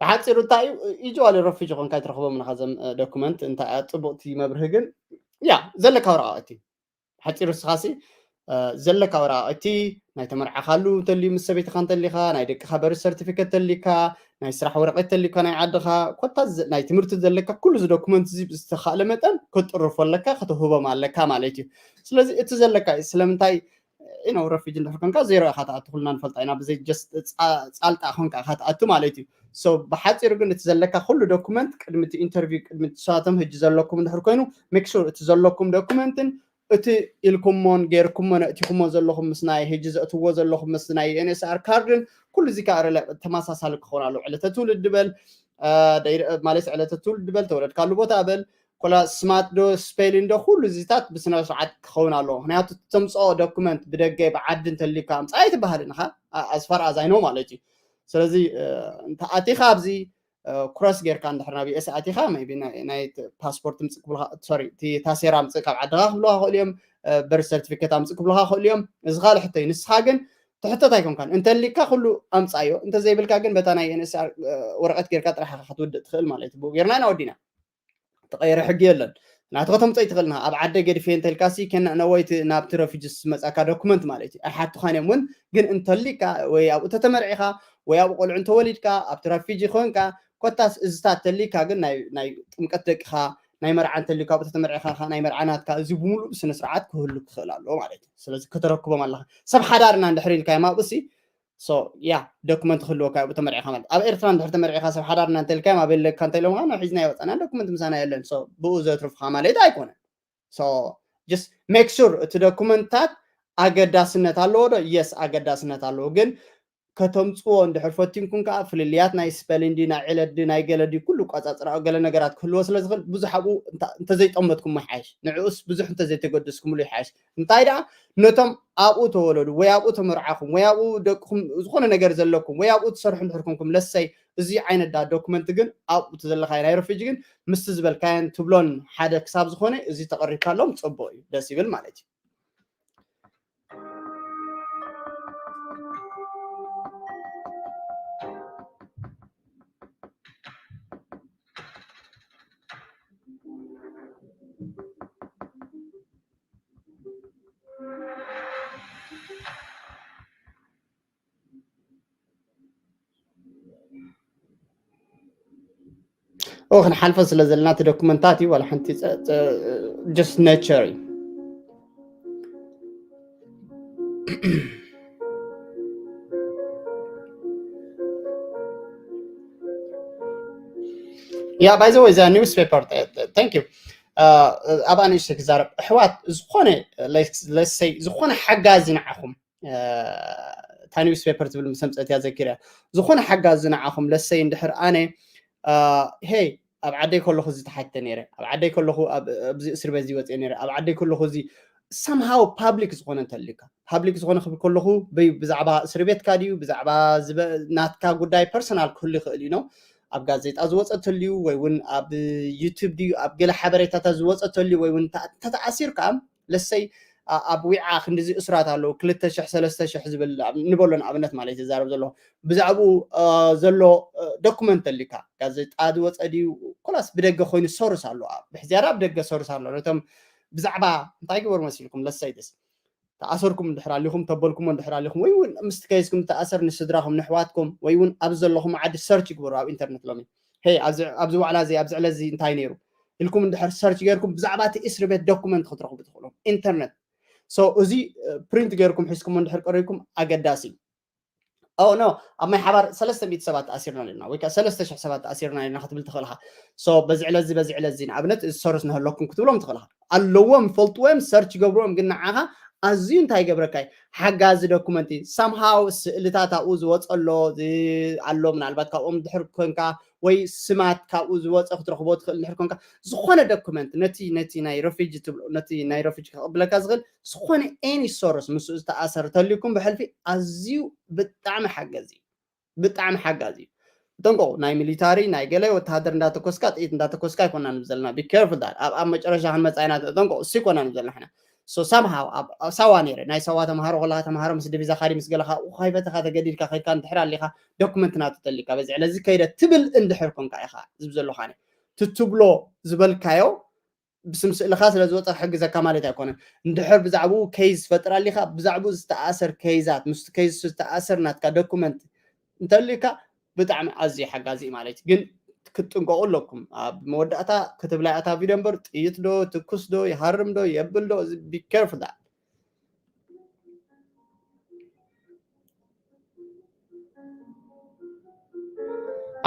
ብሓፂሩ እንታይ እዩ? ኢጅዋሊ ረፊጂ ኮንካ ኣይትረኽቦም ንኻ ዘም ዶኩመንት እንታይ ጽቡቕቲ መብርሂ ግን ያ ዘለካ ወረቓቕቲ ሓፂሩ ስኻሲ ዘለካ ወረቓቕቲ ናይ ተመርዓኻሉ እንተልዩ ምስ ሰበይትኻ እንተሊኻ ናይ ደቅኻ በርዝ ሰርቲፊከት ተሊካ ናይ ስራሕ ወረቐት ተሊካ ናይ ዓድኻ ኮታ ናይ ትምህርቲ ዘለካ ኩሉ እዚ ዶኩመንት እዚ ዝተኻእለ መጠን ክትጥርፎ ኣለካ ክትህቦም ኣለካ ማለት እዩ። ስለዚ እቲ ዘለካ እዩ ስለምንታይ ኢኖ ረፊጅ እንድሕር ኮንካ ዜሮ ኢኻ ትኣቱ ኩልና ንፈልጣ ኢና ብዘይ ጀስት ፃልጣ ኮንካ ኢኻ ትኣቱ ማለት እዩ። ሶ ብሓፂሩ ግን እቲ ዘለካ ኩሉ ዶኩመንት ቅድሚ እቲ ኢንተርቪው ቅድሚ እቲ ሰባቶም ህጂ ዘለኩም እንድሕር ኮይኑ ሜክ ሹር እቲ ዘለኩም ዶኩመንትን እቲ ኢልኩሞን ጌርኩሞ ነእቲኩሞ ዘለኹም ምስ ናይ ህጂ ዘእትዎ ዘለኹም ምስ ናይ NSR ካርድን ኩሉ እዚ ከዓ ረለ ተመሳሳሊ ክኸውን ኣለዎ። ዕለተ ትውልዲ በል ማለት ዕለተ ትውልዲ በል ተወለድካሉ ቦታ በል ኮላ ስማት ዶ ስፔሊን ዶ ኩሉ እዚታት ብስነ ስርዓት ክኸውን ኣለዎ። ምክንያቱ ተምፅኦ ዶኩመንት ብደገ ብዓዲ እንተሊካ ኣምፃ ኣይትበሃልን ኢኻ ኣስፋር ኣዛይኖ ማለት እዩ። ስለዚ እንተ ኣቲኻ ኣብዚ ክሮስ ጌርካ እንድሕር ናብ ዩኤስ ኣቲኻ ቢ ናይ ፓስፖርት ምፅእ ክብሉካ ሶሪ እቲ ታሴራ ምፅእ ካብ ዓድኻ ክብሉካ ክእሉ እዮም። በርዝ ሰርቲፊኬት ኣምፅእ ክብሉካ ክእሉ እዮም። እዚ ካልእ ሕቶ እዩ። ንስኻ ግን ትሕተት ኣይኮንካን እንተሊካ ኩሉ ኣምፃዮ እንተዘይብልካ ግን በታ ናይ NSR ወረቀት ጌርካ ጥራሕ ክትውድእ ትኽእል ማለት እዩ። ብኡ ጌርና ኢና ወዲና። ተቐየረ ሕጊ የለን። ናቱ ከተምፀ ይትኽእልና ኣብ ዓደ ገድፌ እንተልካሲ ከና ነወይቲ ናብቲ ረፊጅስ መፃካ ዶኩመንት ማለት እዩ ኣይሓቱኻን እዮም እውን ግን እንተሊካ ወይ ኣብኡ ተተመርዒኻ ወይ ኣብኡ ቆልዑ እንተወሊድካ ኣብቲ ረፊጂ ኮንካ ኮታስ እዝታት ተሊካ ግን ናይ ጥምቀት ደቅኻ ናይ መርዓ እንተሊካ ኣብኡ ተተመርዒኻ ናይ መርዓ ናትካ እዚ ብምሉእ ብስነ ስርዓት ክህሉ ክኽእል ኣለዎ ማለት እዩ። ስለዚ ከተረክቦም ኣለኻ ሰብ ሓዳርና እንድሕር ኢልካ እዮም ኣብኡሲ ያ ዶክመንት ክህልወካ እዩ ተመርዒኻ ማለት ኣብ ኤርትራ እንድሕር ተመርዒኻ ሰብ ሓዳርና እንተልካዮም ኣበይ ኣለካ እንተኢሎምካ ንሕዝና ይወፀና ዶክመንት ምሳና የለን ብኡ ዘትርፍካ ማለት ኣይኮነን። ሜክ ሹር እቲ ዶኩመንትታት ኣገዳስነት ኣለዎ ዶ? የስ ኣገዳስነት ኣለዎ። ግን ከተምፅዎ እንድሕር ፈቲንኩም ከዓ ፍልልያት ናይ ስፐሊንዲ ናይ ዕለዲ ናይ ገለዲ ኩሉ ቋፃፅራኦ ገለ ነገራት ክህልዎ ስለ ዝኽእል ብዙሕ ኣብኡ እንተዘይጠመትኩም ይሓይሽ። ንዕኡስ ብዙሕ እንተዘይተገደስኩምሉ ይሓይሽ። እንታይ ደኣ ነቶም ኣብኡ ተወለዱ ወይ ኣብኡ ተመርዓኹም ወይ ኣብኡ ደቅኹም ዝኾነ ነገር ዘለኩም ወይ ኣብኡ ትሰርሑ እንድሕር ኮንኩም ለሰይ እዚ ዓይነት ዳ ዶክመንት ግን ኣብኡ ዘለካዮ ናይ ረፊጂ ግን ምስቲ ዝበልካዮን ትብሎን ሓደ ክሳብ ዝኾነ እዚ ተቐሪብካሎም ፅቡቕ እዩ ደስ ይብል ማለት እዩ። ኦ ክንሓልፎ ስለ ዘለና እቲ ዶኩመንታት እዩ ዋላ ሓንቲ ጸ- ጸ- just nature እዩ። Yeah, by the way, the newspaper, thank you. ኣብኣ ንእሽተይ ክዛረብ ኣሕዋት፣ ዝኾነ ለሰይ ዝኾነ ሓጋዚ ንዓኹም፣ እታ ኒውስ ፔፐር ትብል ምስ ኣምፀት እያ ዘኪረ። ዝኾነ ሓጋዚ ንዓኹም ለሰይ እንድሕር ኣነ ሄይ ኣብ ዓደይ ከለኹ እዚ ተሓተ ነይረ፣ ኣብ ዓደይ ከለኹ ኣብዚ እስር ቤት እዚ ወፅአ ነይረ፣ ኣብ ዓደይ ከለኹ እዚ somehow ፓብሊክ ዝኾነ እንተልካ፣ ፓብሊክ ዝኾነ ክብል ከለኹ ብዛዕባ እስር ቤትካ ድዩ ብዛዕባ ናትካ ጉዳይ ፐርሰናል ክህሉ ይኽእል እዩ ነው። ኣብ ጋዜጣ ዝወፀ ተልዩ ወይ እውን ኣብ ዩቱብ ድዩ ኣብ ገለ ሓበሬታታት ዝወፀ ተልዩ ወይ እውን ተተኣሲርካ ለሰይ ኣብ ዊዓ ክንዲዚ እስራት ኣለዉ ክልተ ሽሕ ሰለስተ ሽሕ ዝብል ንበሎ ንኣብነት ማለት ይዛረብ ዘለኹ ብዛዕባኡ ዘሎ ዶክመንት ተልካ ጋዜጣ ዝወፀ ድዩ ኮላስ ብደገ ኮይኑ ሰርስ ኣሎ ብሕዝያዳ ብደገ ሰርስ ኣሎ ነቶም ብዛዕባ እንታይ ግበሩ መሲልኩም ለሰይ ደስ ተኣሰርኩም እንድሕር ኣሊኹም ተበልኩሞ እንድሕር ኣሊኹም ወይ እውን ምስቲ ከይስኩም ተኣሰር ንስድራኹም ንሕዋትኩም ወይ እውን ኣብ ዘለኹም ዓዲ ሰርች ይግበሩ ኣብ ኢንተርነት ሎሚ ሄ ኣብዚ ዋዕላ እዚ ኣብዚ ዕለ እዚ እንታይ ነይሩ ኢልኩም እንድሕር ሰርች ገይርኩም ብዛዕባ እቲ እስሪ ቤት ዶኩመንት ክትረኽቡ ትኽእሉ ኢንተርነት so እዚ ፕሪንት ገይርኩም ሒዝኩም እንድሕር ቀሪብኩም ኣገዳሲ ኦ ኖ ኣብ ማይ ሓባር ሰለስተ ሚእቲ ሰባት ተኣሲርና ኣለና ወይ ከዓ ሰለስተ ሽሕ ሰባት ተኣሲርና ኣለና ክትብል ትኽእል ኢኻ so በዚ ዕለ እዚ በዚ ዕለ እዚ ንኣብነት እዚ ሰርስ ንህለኩም ክትብሎም ትኽእል ኢኻ ኣለዎም ይፈልጥዎ እዮም ሰርች ይገብርዎም ግን ንዓኻ ኣዝዩ እንታይ ይገብረካ እዩ ሓጋዚ ዶኩመንቲ ሳምሃው ስእልታት ኣብኡ ዝወፀሎ ኣሎ ምናልባት ካብኦም ድሕር ኮንካ ወይ ስማት ካብኡ ዝወፀ ክትረኽቦ ትኽእል ድሕር ኮንካ ዝኾነ ዶኩመንት ነቲ ነቲ ናይ ረፊጂ ትብሎ ነቲ ናይ ረፊጂ ከቕብለካ ዝኽእል ዝኾነ ኤኒ ሶርስ ምስ ዝተኣሰር ተልዩኩም ብሕልፊ ኣዝዩ ብጣዕሚ ሓገዚ ብጣዕሚ ሓጋዚ እዩ ጠንቀቑ ናይ ሚሊታሪ ናይ ገለ ወተሃደር እንዳተኮስካ ጥይት እንዳተኮስካ ኣይኮና ንብ ዘለና ቢኬርፍል ዳት ኣብ ኣብ መጨረሻ ክንመፃ ኢና ጠንቀቑ እሱ ይኮና ንብ ዘለና ሕና so somehow ኣብ ሳዋ ነይረ ናይ ሳዋ ተምሃሮ ከለካ ተምሃሮ ምስ ዲቪዛ ካዲ ምስ ገለካ ካይፈተካ ተገዲድካ ከድካ እንድሕር ኣሊካ ዶክመንት ናቱ ተሊካ በዚ ዕለዚ ከይደ ትብል እንድሕር ኮንካ ኢካ ዝብ ዘለካ ትትብሎ ዝበልካዮ ብስም ስእልካ ስለ ዝወፀ ክሕግዘካ ማለት ኣይኮነን እንድሕር ብዛዕባኡ ከይዝ ፈጥር ኣሊካ ብዛዕባኡ ዝተኣሰር ከይዛት ምስ ከይዝ ዝተኣሰር ናትካ ዶኩመንት እንተልካ ብጣዕሚ ኣዝዩ ሓጋዚ ማለት እዩ ግን ክትጥንቀቁ ኣለኩም ኣብ መወዳእታ ክትብላይ ኣታ ቪድዮ እምበር ጥይት ዶ ትኩስ ዶ ይሃርም ዶ የብል ዶ ቢኬርፍል ዳ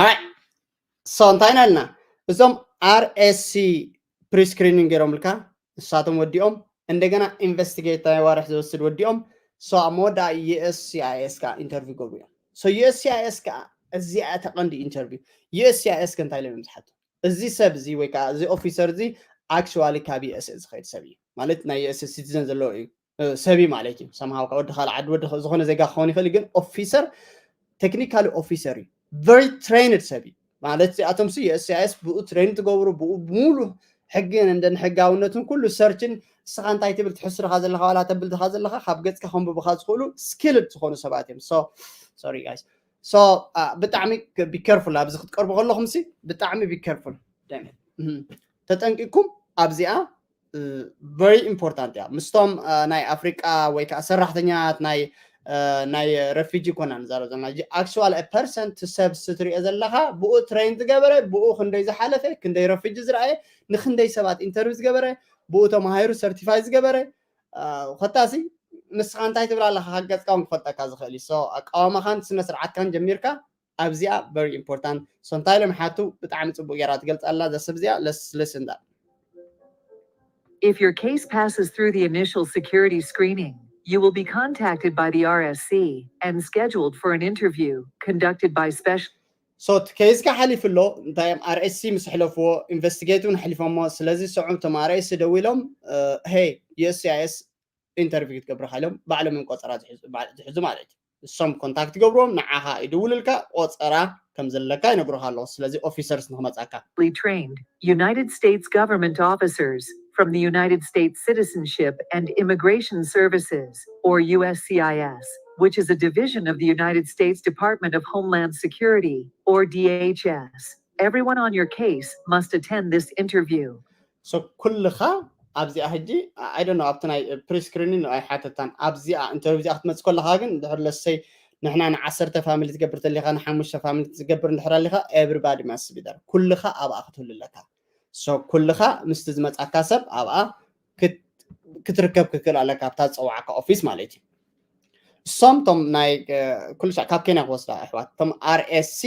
ኣይ so እንታይ ኢና ኢልና እዞም ኣር ኤስ ሲ ፕሪስክሪኒንግ ገይሮምልካ ንሳቶም ወዲኦም እንደገና ኢንቨስቲጌት ናይ ዋርሕ ዝወስድ ወዲኦም so ኣብ መወዳኣ ዩኤስሲኣይኤስ ከዓ ኢንተርቪው ገብሩ እዮም so ዩኤስሲኣይኤስ ከዓ እዚኣ ተቐንዲ ኢንተርቪው ዩኤስሲኣይኤስ ከ እንታይ ኢሎም እዮም ዝሓቱ እዚ ሰብ እዚ ወይ ከዓ እዚ ኦፊሰር እዚ ኣክቹዋሊ ካብ ዩኤስ ዝኸይድ ሰብ እዩ ማለት ናይ ዩኤስ ሲቲዘን ዘለዎ እዩ ሰብ ማለት እዩ ሰምሃው ካብ ወዲ ካልእ ዓዲ ወዲ ዝኾነ ዜጋ ክኸውን ይኽእል ግን ኦፊሰር ቴክኒካሊ ኦፊሰር እዩ ቨሪ ትሬንድ ሰብ እዩ ማለት እዚኣቶም ሲ ዩኤስሲኣይኤስ ብኡ ትሬን ትገብሩ ብኡ ብሙሉ ሕግን እንደ ንሕጋውነትን ኩሉ ሰርችን እስኻ እንታይ ትብል ትሕስርካ ዘለካ ዋላ ተብልትካ ዘለካ ካብ ገፅካ ከንብብካ ዝኽእሉ ስኪልድ ዝኾኑ ሰባት እዮም ሶ ሶሪ ጋይስ ሶ ብጣዕሚ ቢከርፉል ኣብዚ ክትቀርቡ ከለኹም ሲ ብጣዕሚ ቢከርፉል ተጠንቂኩም ኣብዚኣ ቨሪ ኢምፖርታንት እያ ምስቶም ናይ ኣፍሪቃ ወይ ከዓ ሰራሕተኛት ናይ ናይ ረፊጂ ኮና ንዛረብ ዘለና actual person ሰብ ስትሪኦ ዘለካ ብኡ ትሬን ዝገበረ ብኡ ክንደይ ዝሓለፈ ክንደይ ረፊጂ ዝረኣየ ንክንደይ ሰባት ኢንተርቪው ዝገበረ ብኡ ተማሃይሩ ሰርቲፋይ ዝገበረ ኮታሲ ንስኻ እንታይ ትብል ኣለካ ካብ ገፅካ እውን ክፈልጠካ ዝኽእል እዩ ኣቃዋማኻን ስነ ስርዓትካን ጀሚርካ ኣብዚኣ very important so እንታይ ኢሎም ሓቱ ብጣዕሚ ፅቡቅ ገይራ ትገልፅ ኣላ ዘስብ እዚኣ let's listen that If your case passes through the initial security screening, you will be contacted by the R S C and scheduled for an interview conducted by special so እቲ ኬዝካ ሓሊፉ ኣሎ እንታይ እዮም ኣርኤስሲ ምስ ሕለፍዎ ኢንቨስቲጌት እውን ሓሊፎሞ ስለዚ ሰዑ እቶም ኣርኤስሲ ደው ኢሎም ሄ ዩኤስሲኣይኤስ ኢንተርቪው ክትገብርካ ኢሎም ባዕሎም እዮም ቆፀራ ዝሕዙ ማለት እዩ እሶም ኮንታክት ይገብርዎም ንዓኻ ይድውልልካ ቆፀራ ከም ዘለካ ይነግሩካ ኣለዎ ስለዚ ኦፊሰርስ ንክመፃካ trained United States government officers from the United States Citizenship and Immigration Services, or U S C I S, which is a division of the United States Department of Homeland Security, or D H S. Everyone on your case must attend this interview. So ኩልኻ ኣብዚኣ ሕጂ I don't know ኣብቲ ናይ ፕሪስክሪኒን ኣይሓተታን ኣብዚኣ ኢንተርቪው እዚኣ ክትመፅእ ከለኻ ግን ድሕር ለሰይ ንሕና ንዓሰርተ ፋሚሊ ትገብር ተሊኻ ንሓሙሽተ ፋሚሊ ትገብር እንድሕር ኣሊኻ everybody must be there ኩልኻ ኣብኣ ክትህሉ ኣለካ። So ኩልኻ ምስቲ ዝመጻካ ሰብ ኣብኣ ክትርከብ ክክእል ኣለካ ኣብታ ዝፀዋዕካ ኦፊስ ማለት እዩ። እሶም ቶም ናይ ኩሉ ካብ ኬንያ ክወስዳ ኣሕዋት ቶም RSC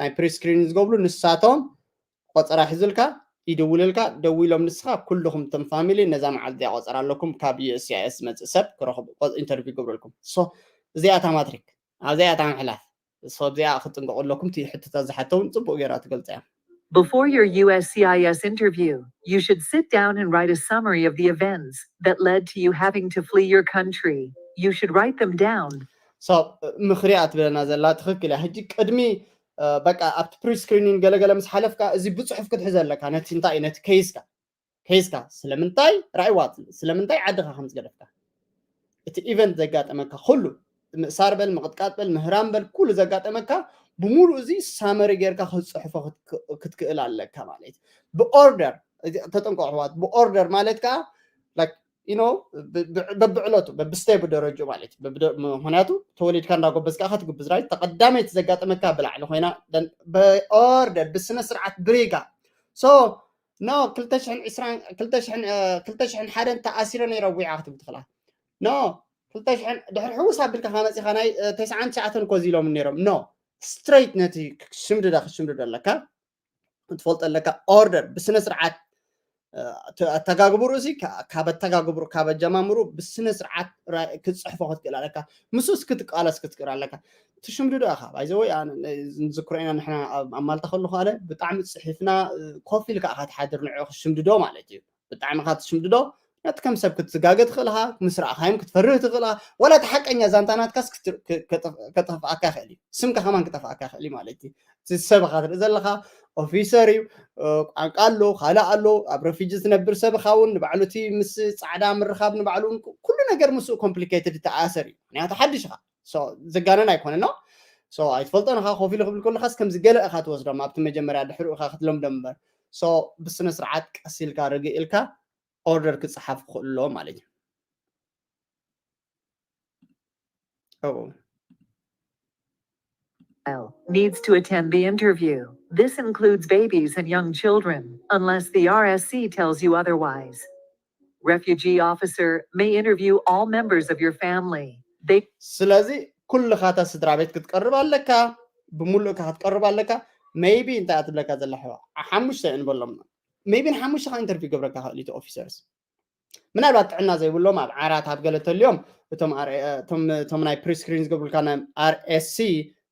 ናይ ፕሪስክሪን ዝገብሩ ንሳቶም ቆፀራ ሒዙልካ ይድውልልካ ደዊሎም ንስኻ ኩልኹም ቶም ፋሚሊ ነዛ መዓልቲ እዚኣ ቆፀራ ኣለኩም ካብ USCIS ዝመፅእ ሰብ ክረኽቡ ኢንተርቪው ይገብረልኩም። እዚኣታ ማትሪክ ኣብዚኣታ ምሕላፍ እዚኣ ክትጥንቀቑ ኣለኩም። እቲ ሕቶታት ዝሓተውን ፅቡቅ ገይራ ትገልፃ እያ። Before your USCIS interview, you should sit down and write a summary of the events that led to you having to flee your country. You should write them down. ምኽሪ እያ ትብለና ዘላ ትኽክል እያ። ሕጂ ቅድሚ በቃ ኣብቲ ፕሪስክሪኒን ገለገለ ምስ ሓለፍካ እዚ ብፅሑፍ ክትሕዘ ኣለካ። ነቲ እንታይ እዩ ነቲ ኬይስካ ኬይስካ ስለምንታይ ራእይዋ ስለምንታይ ዓድኻ ከም ዝገደፍካ እቲ ኢቨንት ዘጋጠመካ ኩሉ ምእሳር በል ምቕጥቃጥ በል ምህራም በል ኩሉ ዘጋጠመካ ብምሉእ እዚ ሳመሪ ጌርካ ክትፅሕፎ ክትክእል ኣለካ ማለት እዩ። ብኦርደር ተጠንቀቑ ኣሕዋት። ብኦርደር ማለት ከዓ you know በብዕለቱ በብስቴፕ ደረጅኡ ማለት እዩ። ምክንያቱ ተወሊድካ እንዳጎበዝካ ኢኻ ትጉብዝ right። ተቐዳመይቲ ዘጋጠመካ ብላዕሊ ኮይና ብኦርደር ብስነ ስርዓት ብሪጋ so no ክልተ ሽሕን ሓደን ተኣሲረ ነይረ ዊዓ ክትብል ትኽእላ no ድሕሪ ሕውስ ኣቢልካ ካብ መፂኻ ናይ ተስዓን ትሽዓተን ኮዚ ኢሎም ነይሮም no straight ነቲ ሽምድዳ ክሽምድዶ ኣለካ ትፈልጦ ኣለካ። ኦርደር ብስነ ስርዓት ኣተጋግብሩ እዚ ካብ ኣተጋግብሩ ካብ ኣጀማምሩ ብስነ ስርዓት ክትፅሕፎ ክትክእል ኣለካ። ምስኡስ ክትቃለስ ክትክእል ኣለካ። ትሽምድዶ ኢኻ ባይዘወይ ንዝክሮ ኢና ንሕና ኣብ ማልታ ከለኹ ኣነ ብጣዕሚ ፅሒፍና ኮፍ ኢልካ ኢኻ ትሓድር ንዕኡ ክትሽምድዶ ማለት እዩ። ብጣዕሚ ኢኻ ትሽምድዶ ነቲ ከም ሰብ ክትስጋገ ትኽእል ኢኻ ምስ ረኣኻዮም ክትፈርህ ትኽእል ኢኻ ዋላ እቲ ሓቀኛ ዛንታ ናትካስ ከጠፍኣካ ይኽእል እዩ። ስምካ ከማን ክጠፍኣካ ይኽእል እዩ ማለት እዩ። እቲ ሰብ ኢኻ ትርኢ ዘለኻ ኦፊሰር እዩ ቋንቋ ኣሎ ካልእ ኣሎ ኣብ ረፊጂ ዝነብር ሰብ ኢኻ እውን ንባዕሉ እቲ ምስ ፃዕዳ ምርኻብ ንባዕሉ እውን ኩሉ ነገር ምስኡ complicated ተኣሰር እዩ ምክንያቱ ሓድሽ ኢኻ። ዘጋነን ኣይኮነን ነው። ኣይትፈልጦን ኢኻ ኮፍ ኢሉ ክብል ከለኻስ ከምዚ ገለ ኢኻ ትወስዶም ኣብቲ መጀመርያ ድሕሪ ኢኻ ክትለምዶም እምበር ብስነ ስርዓት ቀስ ኢልካ ርግእ ኢልካ ኦርደር ክፀሓፍ ክኽእሉ ኣለዎ ማለት እዩ። Needs to attend the interview. This includes babies and young children, unless the RSC tells you otherwise. Refugee officer may interview all members of your family. They ስለዚ ኩልኻ እታ ስድራ ቤት ክትቀርብ ኣለካ፣ ብምሉእካ ክትቀርብ ኣለካ። ሜይቢ እንታይ እያ ትብለካ ዘላ ሕዋ ሓሙሽተ እየ ንበሎም ሜይቢ ንሓሙሽተ ኢንተርቪው ገብረካ ክእል እቲ ኦፊሰርስ ምናልባት ጥዕና ዘይብሎም ኣብ ዓራት ኣብ ገለ ተልዮም እቶም ናይ ፕሪስክሪን ዝገብሩልካ ናይ RSC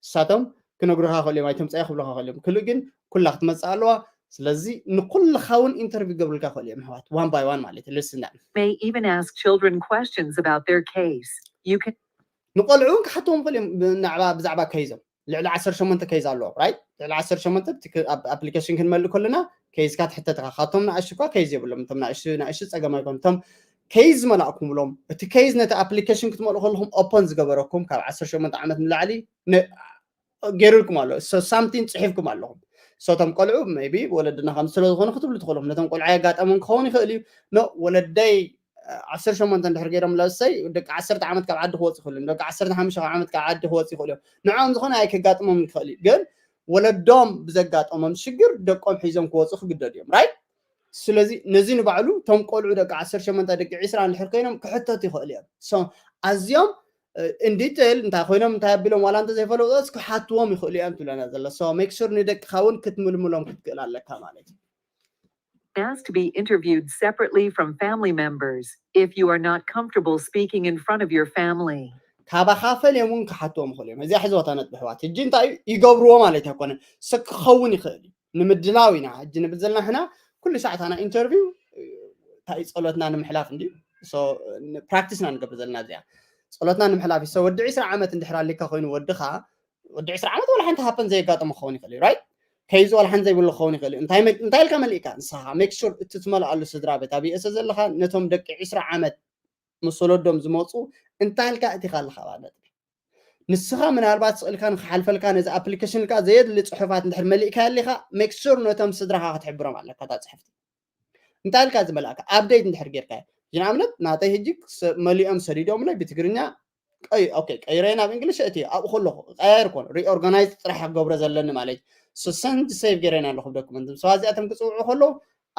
ንሳቶም ክነግሩካ ክእል እዮም ኣይተምፀያ ክብሉካ ክእል እዮም ክልእ ግን ኩላ ክትመፅእ ኣለዋ። ስለዚ ንኩልካ እውን ኢንተርቪው ገብሩልካ ክእል እዮም ኣሕዋት one by one ማለት እዩ። Listen may even ask children questions about their case. You can ንቆልዑ እውን ክሓትዎም ክእል እዮም ብዛዕባ ኬዞም ልዕሊ ዓሰርተ ሸሞንተ ኬዝ ኣለዎም right ልዕሊ ዓሰርተ ሸሞንተ ኣፕሊኬሽን ክንመልእ ከለና ኬዝካ ትሕተት ኢኻ። ካብቶም ንኣሽቱ እኳ ኬዝ የብሎም እቶም ንኣሽቱ ንኣሽቱ ፀገም ኣይኮኑ እቶም ኬዝ ዝመላእኩምሎም እቲ ኬዝ ነቲ ኣፕሊኬሽን ክትመልኡ ከለኹም ኦፖን ዝገበረኩም ካብ ዓሰርተ ሸሞንተ ዓመት ንላዕሊ ገይሩልኩም ኣሎ something ፅሒፍኩም ኣለኹም። እቶም ቆልዑ maybe ወለድና ከም ስለዝኾኑ ክትብሉ ትኽእሉ ነቶም ቆልዑ ኣየጋጠሞም ክኸውን ይኽእል እዩ። No ወለደይ ዓሰርተ ሸሞንተ እንድሕር ገይሮም ለሰይ ደቂ ዓሰርተ ዓመት ካብ ዓዲ ክወፁ ይኽእሉ እዮም። ደቂ ዓሰርተ ሓሙሽተ ዓመት ካብ ዓዲ ክወፁ ይኽእሉ እዮም። ንዕኦም ዝኾነ ኣይከጋጥሞም ይኽእል እዩ። ግን ወለዶም ብዘጋጠሞም ሽግር ደቆም ሒዞም ክወፁ ክግደዱ እዮም right። ስለዚ ነዚ ንባዕሉ እቶም ቆልዑ ደቂ ዓሰርተ ሸሞንተ ደቂ ዒስራ እንድሕር ኮይኖም ክሕተቱ ይኽእሉ እዮም። ኣዝዮም in detail እንታይ ኮይኖም እንታይ ኣቢሎም ዋላ እንተዘይፈለጦስ ክሓትዎም ይኽእሉ እዮም ትብለና ዘሎ። Make sure ንደቅኻ እውን ክትምልምሎም ክትክእል ኣለካ ማለት እዩ። Ask to be interviewed separately from family members if you are not comfortable speaking in front of your family. ካባኻ ፈልዮም እውን ክሓትዎም ይኽእሉ እዮም። እዚኣ ሕዝቦታ ነጥቢ ኣሕዋት ሕጂ እንታይ እዩ ይገብርዎ ማለት ኣይኮነን። ክኸውን ይኽእል እዩ። ንምድላው ኢና ሕጂ ንብል ዘለና ሕና ኩሉ ሰዓት ኣና ኢንተርቪው እንታይ ጸሎትና ንምሕላፍ እንዲ ፕራክቲስና ንገብር ዘለና እዚኣ ጸሎትና ንምሕላፍ እዩ። ወዲ ዒስራ ዓመት እንድሕር ኣሊካ ኮይኑ ወድኻ ወዲ ዒስራ ዓመት ዋላ ሓንቲ ሃፐን ዘየጋጠሞ ክኸውን ይኽእል እዩ right። ከይዚ ዋላ ሓንቲ ዘይብሉ ክኸውን ይኽእል እዩ። እንታይ ኢልካ መሊእካ ንስኻ make sure እቲ ትመልኣሉ ስድራ ቤት ኣብ USA ዘለኻ ነቶም ደቂ ዒስራ ዓመት ምስ ወለዶም ዝመፁ እንታይ ኢልካ እቲኻ ኣለኻ ባ ነጥቢ ንስኻ ምናልባት ስቕ ኢልካ ንክሓልፈልካ ነዚ ኣፕሊኬሽን ኢልካ ዘየድሊ ፅሑፋት እንድሕር መሊእካ ኣሊኻ make sure ነቶም ስድራኻ ክትሕብሮም ኣለካ እታ ፅሕፍቲ እንታይ ኢልካ ዝመላእካ update እንድሕር ጌርካ ንኣብነት ናተይ ሕጂ መሊኦም ሰዲዶምለይ ብትግርኛ ቀይ ኦኬ ቀይረ ናብ እንግሊሽ እቲ ኣብኡ ከለኹ ቀያየር ኮን ሪኦርጋናይዝ ጥራሕ ክገብረ ዘለኒ ማለት እዩ። So send save ገይረ ኣለኹ ዶክመንት። So እዚኣቶም ክፅውዑ ከለዉ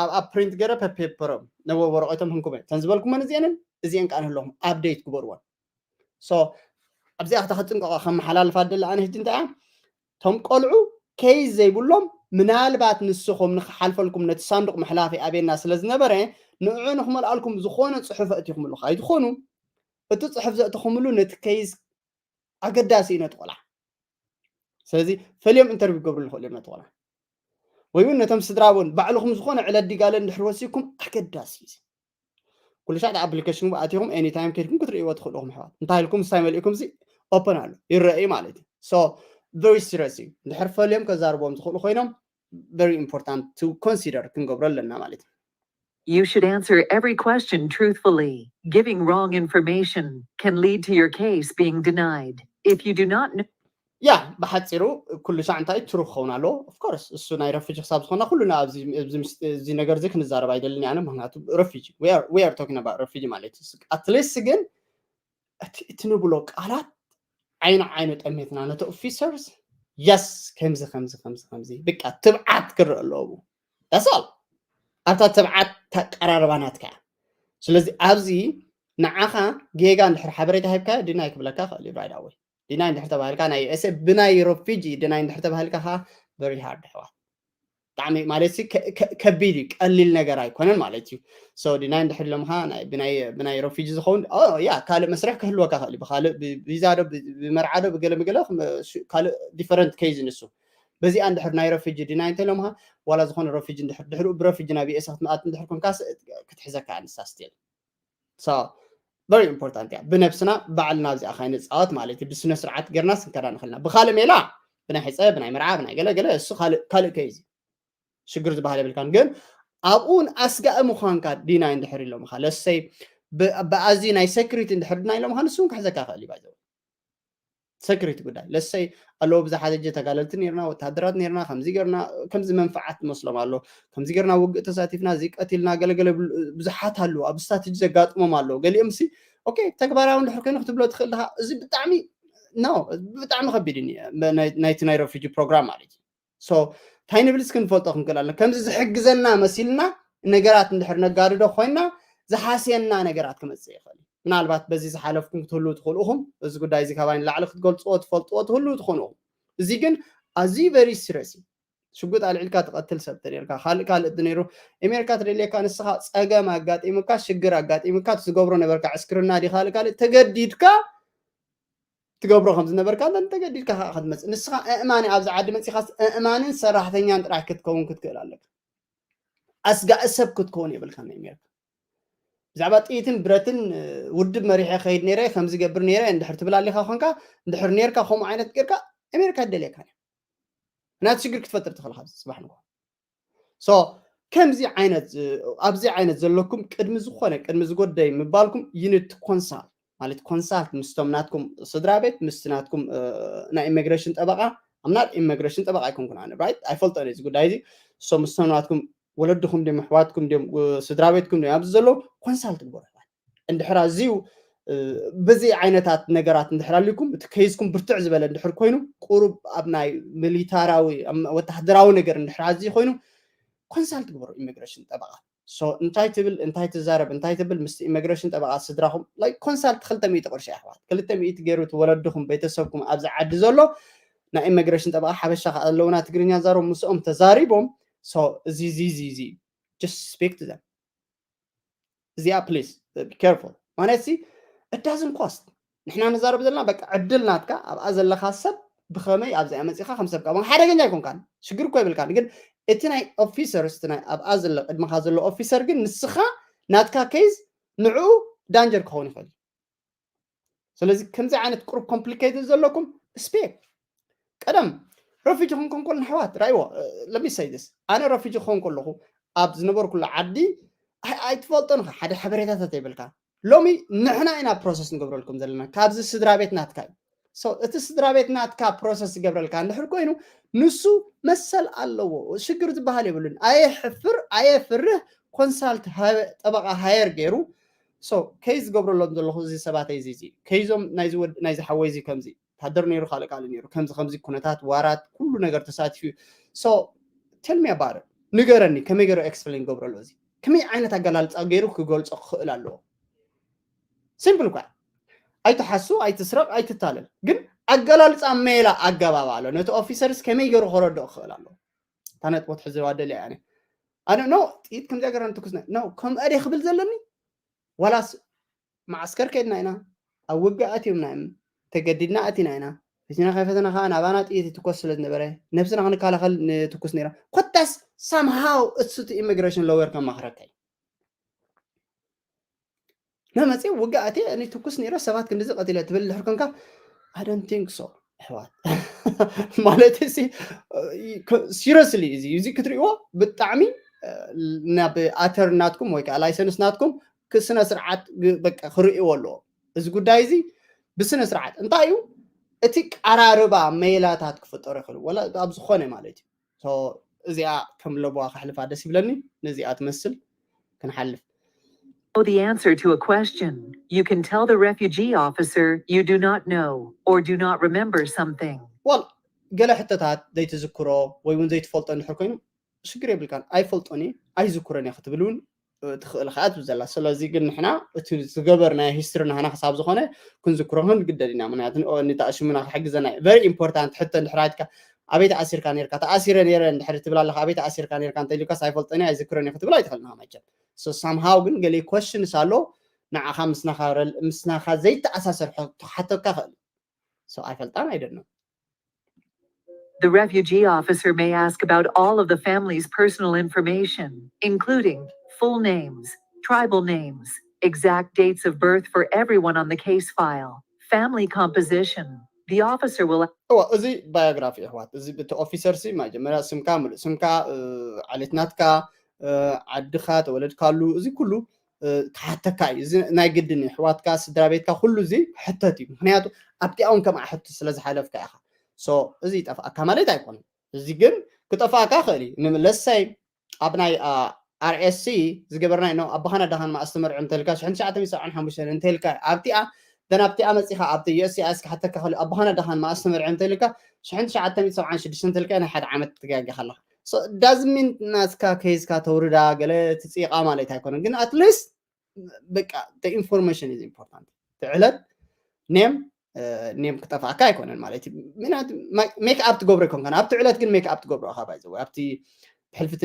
ኣብ ኣብ ፕሪንት ገይረ ፔፐሮም ነበ ወረቐቶም ህንኩመ ተን ዝበልኩመን እዚአንን እዚአን ከዓ ኣለኹም ኣፕዴት ግበርዎን። So ኣብዚኣ ክተክጥንቀቋ ከመሓላልፋ ደለ ኣነ ህጂ እንታይ እያ እቶም ቆልዑ ኬዝ ዘይብሎም ምናልባት ንስኹም ንክሓልፈልኩም ነቲ ሳንዱቕ መሕላፊ ኣቤና ስለ ዝነበረ ንዕዑ ንክመልኣልኩም ዝኾነ ፅሑፍ ኣእቲኹምሉ ኣይትኾኑ። እቲ ፅሑፍ ዘእትኹምሉ ነቲ ኬዝ ኣገዳሲ እዩ ነቲ ቆልዓ። ስለዚ ፈልዮም ኢንተርቪው ክገብሩ ይኽእሉ እዮም ነቲ ቆልዓ። ወይ እውን ነቶም ስድራ እውን ባዕልኹም ዝኾነ ዕለት ዲጋለ እንድሕር ወሲኩም ኣገዳሲ እዩ። ኩሉ ሻዕ ኣፕሊኬሽን ኣቲኹም ኤኒታይም ከድኩም ክትርእይዎ ትኽእሉ ኢኹም ኣሕዋት። እንታይ ኢልኩም ስታይ መሊእኩም ሲ ኦፐን ኣሎ ይረአ ማለት እዩ። So very serious እዩ። እንድሕር ፈልዮም ከዛርቦም ዝኽእሉ ኮይኖም very important to consider ክንገብሮ ኣለና ማለት እዩ። You should answer every question truthfully. Giving wrong information can lead to your case being denied. If you do not know ያ ብሓፂሩ ኩሉ ሻዕ እንታይ ትሩ ክኸውን ኣለዎ። Of course እሱ ናይ ረፊጂ ክሳብ ዝኾነ ኩሉና ኣብዚ ነገር እዚ ክንዛረብ ኣይደልን ኣነ። ምክንያቱ ረፊጂ we are talking about ረፊጂ ማለት እዩ። At least ግን እቲ ንብሎ ቃላት ዓይኑ ዓይኑ ጠሜትና ነቲ ኦፊሰርስ የስ ከምዚ ከምዚ ከምዚ ከምዚ ብቃ ትብዓት ክረአ ኣለዎ። That's all ኣብታ ትብዓት ተቀራርባ ናትካ። ስለዚ ኣብዚ ንዓኻ ጌጋ እንድሕር ሓበሬታ ሂብካ ዲናይ ክብለካ ክእል እዩ right away። ዲናይ እንድሕር ተባሂልካ ናይ ዩኤስኤ ብናይ ረፊጂ ዲናይ እንድሕር ተባሂልካ ከዓ very hard ኣሕዋት። ብጣዕሚ ማለት ከቢድ እዩ፣ ቀሊል ነገር ኣይኮነን ማለት እዩ። So ዲናይ እንድሕር ኢሎምካ ብናይ ረፊጂ ዝኸውን ያ ካልእ መስርሕ ክህልወካ ክእል እዩ። ብካልእ ብቪዛ ዶ ብመርዓ ዶ ብገለ ብገለ ካልእ different case ንሱ። በዚኣ እንድሕር ናይ ረፊጂ ዲናይ እንተ ኢሎምካ ዋላ ዝኾነ ረፊጂ እንድሕር ድሕሪኡ ብረፊጂ ናብ ዩኤስ ክትመኣት እንድሕር ኮንካስ ክትሕዘካ ንሳ ስቲል very important እያ። ብነብስና ባዕልና ኣብዚኣ ካይንፃወት ማለት እዩ። ብስነ ስርዓት ጌርና ስንከዳ ንኽእልና ብካልእ ሜላ ብናይ ሕፀ ብናይ መርዓ ብናይ ገለ ገለ እሱ ካልእ case እዩ። ሽግር ዝበሃል የብልካን። ግን ኣብኡን ኣስጋኢ ምዃንካ ዲናይ እንድሕር ኢሎምካ ለሰይ ብኣዝዩ ናይ security እንድሕር ዲናይ ኢሎምካ ንሱ እውን ክሕዘካ ክእል እዩ። ባይዘው security ጉዳይ ለሰይ ኣለዎ ብዙሓት እጀ ተጋለልቲ ነርና ወታደራት ነርና ከምዚ ገርና ከምዚ መንፍዓት መስሎም ኣሎ ከምዚ ገርና ውግእ ተሳቲፍና እዚ ቀቲልና ገለገለ ብዙሓት ኣለዉ ኣብ ስትራተጂ ዘጋጥሞም ኣለዉ። ገሊኦም ሲ ኦኬ ተግባራዊ እንድሕር ኮይኑ ክትብሎ ትኽእል ዲኻ? እዚ ብጣዕሚ no ብጣዕሚ ከቢድ እዩ ናይቲ ናይ ረፊጂ ፕሮግራም ማለት እዩ። So እንታይ ንብል እስኪ ንፈልጦ ክንክእል ኣለና። ከምዚ ዝሕግዘና መሲልና ነገራት እንድሕር ነጋድዶ ኮይና ዝሓስየና ነገራት ክመፅእ ይኽእል እዩ። ምናልባት በዚ ዝሓለፍኩም ክትህልዉ ትኽእሉ ኢኹም። እዚ ጉዳይ እዚ ካባይ ንላዕሊ ክትገልፅዎ ትፈልጥዎ ትህልዉ ትኾኑ ኢኹም። እዚ ግን ኣዝዩ very serious እዩ። ሽጉጥ ኣልዒልካ ትቐትል ሰብ ተነርካ ካልእ ካልእ ነይሩ ኣሜሪካ ትደልየካ ንስኻ ፀገም ኣጋጢሙካ ሽግር ኣጋጢሙካ ትዝገብሮ ነበርካ ዕስክርና ዲ ካልእ ካልእ ተገዲድካ ትገብሮ ከም ዝነበርካ እንተ ተገዲድካ ከዓ ክትመፅእ ንስኻ እእማኒ ኣብዚ ዓዲ መፂኻስ እእማንን ሰራሕተኛን ጥራሕ ክትከውን ክትክእል ኣለካ። ኣስጋኢ ሰብ ክትከውን የብልካ ናይ ኣሜሪካ። ብዛዕባ ጥይትን ብረትን ውድብ መሪሐ ከይድ ነይረ ከምዚ ገብር ነይረ እንድሕር ትብል ኣሊካ ኮንካ እንድሕር ነርካ ከምኡ ዓይነት ጌርካ ኣሜሪካ ደልየካ ናት ሽግር ክትፈጥር ትኽእል ካብ ፅባሕ ንጎ so ከምዚ ዓይነት ኣብዚ ዓይነት ዘለኩም ቅድሚ ዝኾነ ቅድሚ ዝጎደይ ምባልኩም you need to consult ማለት consult ምስቶም ናትኩም ስድራ ቤት ምስቲ ናትኩም ናይ ኢሚግሬሽን ጠበቃ I'm not ኢሚግሬሽን ጠበቃ ኣይኮንኩን ኣነ right ኣይፈልጦን እዚ ጉዳይ እዚ so ምስቶም ናትኩም ወለድኹም ድም ኣሕዋትኩም ድም ስድራ ቤትኩም ድም ኣብዚ ዘለዉ consult ግበሩ። እንድሕር ኣዝዩ ብዚ ዓይነታት ነገራት እንድሕር ኣልኩም እቲ ኬዝኩም ብርትዕ ዝበለ እንድሕር ኮይኑ ቁሩብ ኣብ ናይ ሚሊታራዊ ወታደራዊ ነገር እንድሕር ኣዝዩ ኮይኑ consult ግበሩ ኢሚግሬሽን ጠበቃ። So እንታይ ትብል እንታይ ትዛረብ እንታይ ትብል ምስቲ ኢሚግሬሽን ጠበቃ ስድራኹም like consult ክልተ ሚእቲ ቅርሺ ኣሕዋት ክልተ ሚእቲ ገይሩ እቲ ወለድኹም ቤተሰብኩም ኣብዚ ዓዲ ዘሎ ናይ ኢሚግሬሽን ጠበቃ ሓበሻ ኣለውና ትግርኛ ዛረቡ ምስኦም ተዛሪቦም so እዚ እዚ እዚ just speak to them እዚኣ please careful ማለት ሲ it doesn't cost ንሕና ንዛረብ ዘለና በቃ ዕድል ናትካ ኣብኣ ዘለካ ሰብ ብኸመይ ኣብዚኣ መፂኻ ከም ሰብካ ሓደገኛ ኣይኮንካን ሽግር እኮ ይብልካን ግን እቲ ናይ ኦፊሰር እቲ ናይ ኣብኣ ዘሎ ቅድመኻ ዘሎ ኦፊሰር ግን ንስኻ ናትካ ኬዝ ንዕኡ ዳንጀር ክኸውን ይኽእል ስለዚ ከምዚ ዓይነት ቁሩብ complicated ዘለኩም ስፔክ ቀደም ረፊጂ ክኾን ከሎ ንሕዋት ራይዎ let me say this ኣነ ረፊጂ ክኾን ከለኹ ኣብ ዝነበርኩሉ ዓዲ ኣይትፈልጦን ኢኻ ሓደ ሓበሬታታት የብልካ ሎሚ ንሕና ኢና ፕሮሰስ ንገብረልኩም ዘለና ካብዚ ስድራ ቤት ናትካ እዩ እቲ ስድራ ቤት ናትካ ፕሮሰስ ዝገብረልካ እንድሕር ኮይኑ ንሱ መሰል ኣለዎ ሽግር ዝበሃል የብሉን ኣየሕፍር ኣየፍርህ ኮንሳልት ጠበቃ ሃየር ገይሩ So ከይ ዝገብረሎም ዘለኹ እዚ ሰባተይ እዚ እዚ ከይዞም ናይዚ ሓወይ እዚ ከምዚ ታደር ነይሩ ካልእ ካልእ ነይሩ ከምዚ ከምዚ ኩነታት ዋራት ኩሉ ነገር ተሳቲፉ እዩ። So tell me about it, ንገረኒ ከመይ ገይሩ explain ገብረሉ እዚ ከመይ ዓይነት ኣገላልፃ ገይሩ ክገልፆ ክኽእል ኣለዎ። Simple እኳ ኣይትሓሱ፣ ኣይትስረቕ፣ ኣይትታለል፣ ግን ኣገላልፃ ሜላ ኣገባብ ኣሎ። ነቲ officers ከመይ ገይሩ ከረድኦ ክኽእል ኣለዎ። እታ ነጥቦት ሕዚ ዋደል እያ ኣነ ኣነ ኖ ጥይት ከምዚኣ ገይራ ንትኩስ ነ ኖ ከምኣ ድየ ክብል ዘለኒ ዋላስ መዓስከር ከድና ኢና ኣብ ውግእ ኣትዮምና እዮም ተገዲድና ኣቲና ኢና ፈቲና ከይፈተና ከዓ ናባና ጥይት ይትኮስ ስለ ዝነበረ ነብስና ክንከላኸል ንትኩስ ነይራ ኮታስ ሳምሃው እሱ እቲ ኢሚግሬሽን ሎየር ከማኽረካ እዩ ነመፅእ ውግእ ኣትየ እኔ ትኩስ ነይረ ሰባት ክንድዚ ቀቲለ ትብል ድሕር ኮንካ I don't think so ኣሕዋት ማለት ሲ seriously እዚ እዚ ክትሪእዎ ብጣዕሚ ናብ ኣተር ናትኩም ወይ ከዓ ላይሰንስ ናትኩም ክስነ ስርዓት በቃ ክርእይዎ ኣለዎ እዚ ጉዳይ እዚ ብስነ ስርዓት እንታይ እዩ እቲ ቀራርባ ሜላታት ክፍጠሩ ይኽእሉ ወላ ኣብ ዝኾነ ማለት እዩ እዚኣ ከም ለቦዋ ከሕልፋ ደስ ይብለኒ ነዚኣ ትመስል ክንሓልፍ know the answer to a question, you can tell the refugee officer you do not know or do not remember something. ዋል ገለ ሕቶታት ዘይትዝክሮ ወይ እውን ዘይትፈልጦ እንድሕር ኮይኑ ሽግር የብልካን ኣይፈልጦን እየ ኣይዝክሮን እየ ክትብል እውን ትኽእል ከኣ ትብል ዘላ ስለዚ ግን ንሕና እቲ ዝገበርናዮ ሂስትሪ ናህና ክሳብ ዝኾነ ክንዝክሮ ክንግደድ ኢና ምክንያቱ ንተኣሽሙና ክሕግዘና እዩ very important ሕቶ እንድሕር ኣትካ ኣበይ ተኣሲርካ ነርካ ተኣሲረ ነረ እንድሕር ትብል ኣለካ ኣበይ ተኣሲርካ ነርካ እንተኢሉካስ ኣይፈልጠን እየ ኣይዝክሮን እየ ክትብል ኣይትኽእል ንኻ መቸም so somehow ግን ገለ questions ኣሎ ንዓኻ ምስናኻ ምስናኻ ዘይተኣሳሰር ክሓተካ ክእል so ኣይፈልጣን ኣይደኖ The refugee officer may ask about all of the family's personal information, including full names, tribal names, exact dates of birth for everyone on the case file, family composition. The officer will እዋ እዚ ባዮግራፊ ኣሕዋት እዚ እቲ ኦፊሰር ሲ መጀመርያ ስምካ ምሉእ ስምካ ዓሌት ናትካ ዓድኻ ተወለድካሉ እዚ ኩሉ ክሓተካ እዩ እዚ ናይ ግድን እዩ ኣሕዋትካ ስድራ ቤትካ ኩሉ እዚ ክሕተት እዩ ምክንያቱ ኣብቲኣ እውን ከምኣ ሕቶ ስለ ዝሓለፍካ ኢኻ so እዚ ይጠፍኣካ ማለት ኣይኮነን እዚ ግን ክጠፍኣካ ክእል እዩ ንምለሰይ ኣብ ናይ RSC ዝገበርናይ ነው ኣባኻና ዳኻን ማእስ ተመርዑ እንተልካ ሽሕን ትሽዓተ ሚእቲ ሰብዓን ሓሙሽተን እንተልካ ኣብቲኣ ደን ኣብቲኣ መፂኻ ኣብቲ USCIS ክሓተካ ከሉ ኣባኻና ዳኻን ማእስ ተመርዑ እንተልካ ሽሕን ትሽዓተ ሚእቲ ሰብዓን ሽዱሽተ እንተልካ ናይ ሓደ ዓመት ትጋጊኻ ኣለኻ ዳዝሚን ናስካ ከይዝካ ተውርዳ ገለ ትፅይቃ ማለት ኣይኮነን ግን ኣትሊስት በቃ ኢንፎርሜሽን ኢዝ ኢምፖርታንት ትዕለት ኔም ኔም ክጠፍኣካ ኣይኮነን ማለት እዩ ምክንያቱ ሜክ ኣፕ ትገብሮ ይኮንካ ኣብቲ ዕለት ግን ሜክ ኣፕ ትገብሮ ኢኻ ባይዘ ኣብቲ ብሕልፍቲ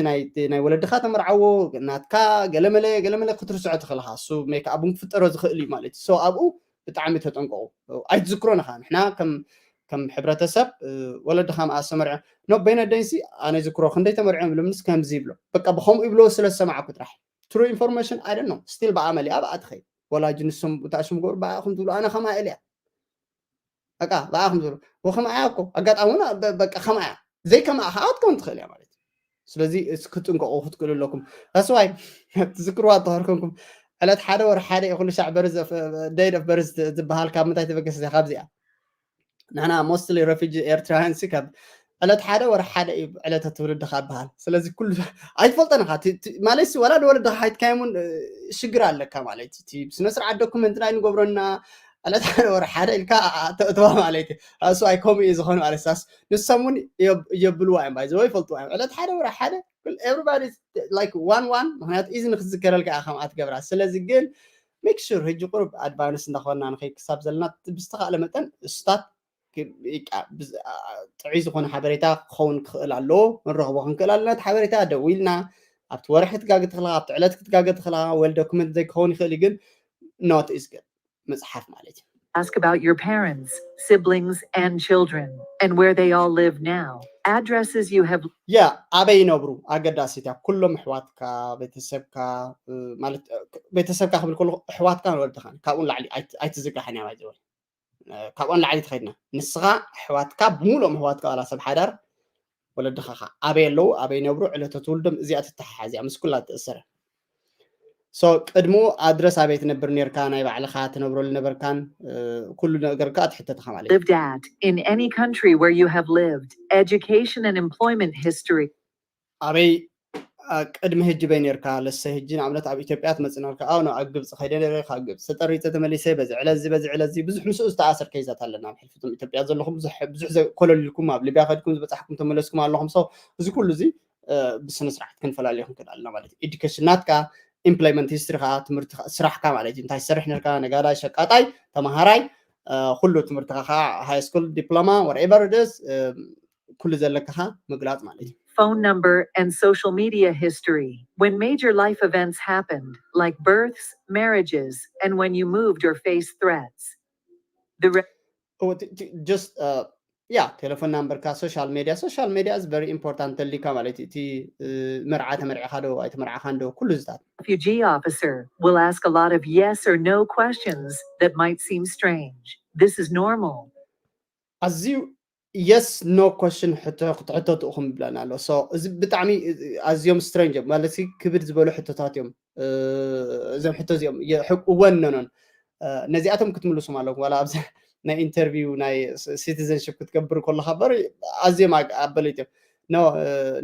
ናይ ወለድኻ ተመርዓዎ ናትካ ገለመለ ገለመለ ክትርስዖ ትኽእልኻ እሱ ሜክ ኣፕ ክፍጠሮ ዝኽእል እዩ ማለት እዩ ኣብኡ ብጣዕሚ ተጠንቀቑ ኣይትዝክሮን ኢኻ ንሕና ከም ከም ሕብረተሰብ ወለድኻ መኣስ ተመርዖ ኖ በይነደይሲ ኣነ ዝክሮ ክንደይ ተመርዖም ኢሎምንስ ከምዚ ይብሎ በቃ ብከምኡ ይብሎ ስለ ዝሰማዕኩ ጥራሕ ትሩ ኢንፎርሜሽን ኣይደ ነው ስቲል ብኣ መሊኣ ብኣ ትኸይድ ወላጅ ንሶም ብታሽም ገሩ ብኣኹም ትብሉ ኣነ ከማ እልያ በቃ ብኣኹም ትብሉ ወከምኣያ እኮ ኣጋጣሚ እውን በቃ ከማያ ዘይከማኣ ከዓ ክትከውን ትኽእል እያ ማለት እዩ ስለዚ ክትጥንቀቁ ክትክእሉ ኣለኩም that's why ትዝክርዋ ተኸርከንኩም ዕለት ሓደ ወር ሓደ እዩ ኩሉ ሻዕ በርዝ ደይድ ኦፍ በርዝ ዝበሃል ካብ ምንታይ ተበገሰ ካብዚኣ ንሕና mostly refugee ኤርትራውያን ሲ ካብ ዕለት ሓደ ወር ሓደ እዩ ዕለተ ትውልድኻ ይበሃል ስለዚ ኩሉ ኣይትፈልጠን ኢኻ ማለት ሲ ወላ ንወለድኻ ሓይትካዮም እውን ሽግር ኣለካ ማለት እቲ ስነ ስርዓት ዶኩመንት ናይ ንገብረና ዕለት ሓደ ወር ሓደ ኢልካ ተእተዋ ማለት እዩ እሱ ኣይከምኡ እዩ ዝኾነ ማለት ሳስ ንሶም እውን የብልዋ እዮም ባይዘ ይፈልጥዋ እዮም ዕለት ሓደ ወር ሓደ everybody like one one ምክንያቱ ኢዚ ንክትዝከረልካ ኢኻ ከምኣ ትገብራ ስለዚ ግን make sure ሕጂ ቁሩብ advance እንዳኾንና ንኸይድ ክሳብ ዘለና ብዝተኻእለ መጠን እሱታት ጥዑይ ዝኾነ ሓበሬታ ክኸውን ክኽእል ኣለዎ ንረኽቦ ክንክእል ኣለና እቲ ሓበሬታ ደዊልና ኣብቲ ወርሒ ክትጋገ ትኽእልኻ ኣብቲ ዕለት ክትጋገ ትኽእልኻ well document ዘይክኸውን ይኽእል እዩ ግን not is good መፅሓፍ ማለት እዩ Ask about your parents, siblings, and children, and where they all live now. Addresses you have yeah ኣበይ ይነብሩ ኣገዳሲት እያ ኩሎም ኣሕዋትካ ቤተሰብካ ማለት ቤተሰብካ ክብል ከለኹ ኣሕዋትካን ወለድኻን ካብኡ ንላዕሊ ኣይትዝርጋሕን እያ ባይዘወይ ካብኡ ንላዕሊ ትኸድና ንስኻ ኣሕዋትካ ብምሉኦም ኣሕዋትካ ዋላ ሰብ ሓዳር ወለድኻ ኣበይ ኣለዉ ኣበይ ነብሩ ዕለተ ትውልዶም እዚኣ ትተሓሓዝ እያ ምስ ኩላ ትእሰረ so ቅድሙ ኣድረስ ኣበይ ትነብር ነርካ ናይ ባዕልኻ ትነብረሉ ነበርካን ኩሉ ነገር ከዓ ትሕተትኻ ማለት lived at in any country where you have lived, education and employment history. ኣበይ ቅድሚ ሕጂ በይ ነርካ ለሰ ሕጂ ንኣብነት ኣብ ኢትዮጵያ ትመጽእ ነርካ ኣው ኣብ ግብፂ ከይደ ነረ ካብ ግብፂ ተጠሪፀ ተመሊሰ በዚ ዕለዚ በዚ ዕለዚ ብዙሕ ምስኡ ዝተኣሰር ከይዛት ኣለና ኣብ ሕልፍቶም ኢትዮጵያ ዘለኹም ብዙሕ ብዙሕ ኮለል ኢልኩም ኣብ ሊብያ ከድኩም ዝበፃሕኩም ተመለስኩም ኣለኹም ሰው እዚ ኩሉ እዚ ብስነ ስርዓት ክንፈላለዩ ክንክእል ኣለና ማለት እዩ ኤዱኬሽን ናትካ ኢምፕሎይመንት ሂስትሪካ ትምህርቲ ስራሕካ ማለት እዩ እንታይ ትሰርሕ ነርካ ነጋዳይ ሸቃጣይ ተማሃራይ ኩሉ ትምህርትካ ከዓ ሃይ ስኩል ዲፕሎማ whatever it is ኩሉ ዘለካ ከዓ ምግላፅ ማለት እዩ phone number and social media history, when major life events happened, like births, marriages, and when you moved or faced threats. The re- Oh, t- t- just uh, yeah, telephone number ካ social media social media is very important ተሊካ ማለት እዩ እቲ መርዓ ተመርዕካ ዶ ኣይተመርዓኻን ዶ ኩሉ ዝታት refugee officer will ask a lot of yes or no questions that might seem strange. This is normal. ኣዝዩ yes no question ክትሕተቱ ኢኹም ይብለና ኣሎ so እዚ ብጣዕሚ ኣዝዮም strange እዮም ማለት ክብድ ዝበሉ ሕቶታት እዮም እዞም ሕቶ እዚኦም እወን ነኖን ነዚኣቶም ክትምልሱም ኣለኩም ዋላ ኣብዚ ናይ ኢንተርቪው ናይ ሲቲዘንሽፕ ክትገብር ከለካ በር ኣዝዮም ኣበለይቲ እዮም ኖ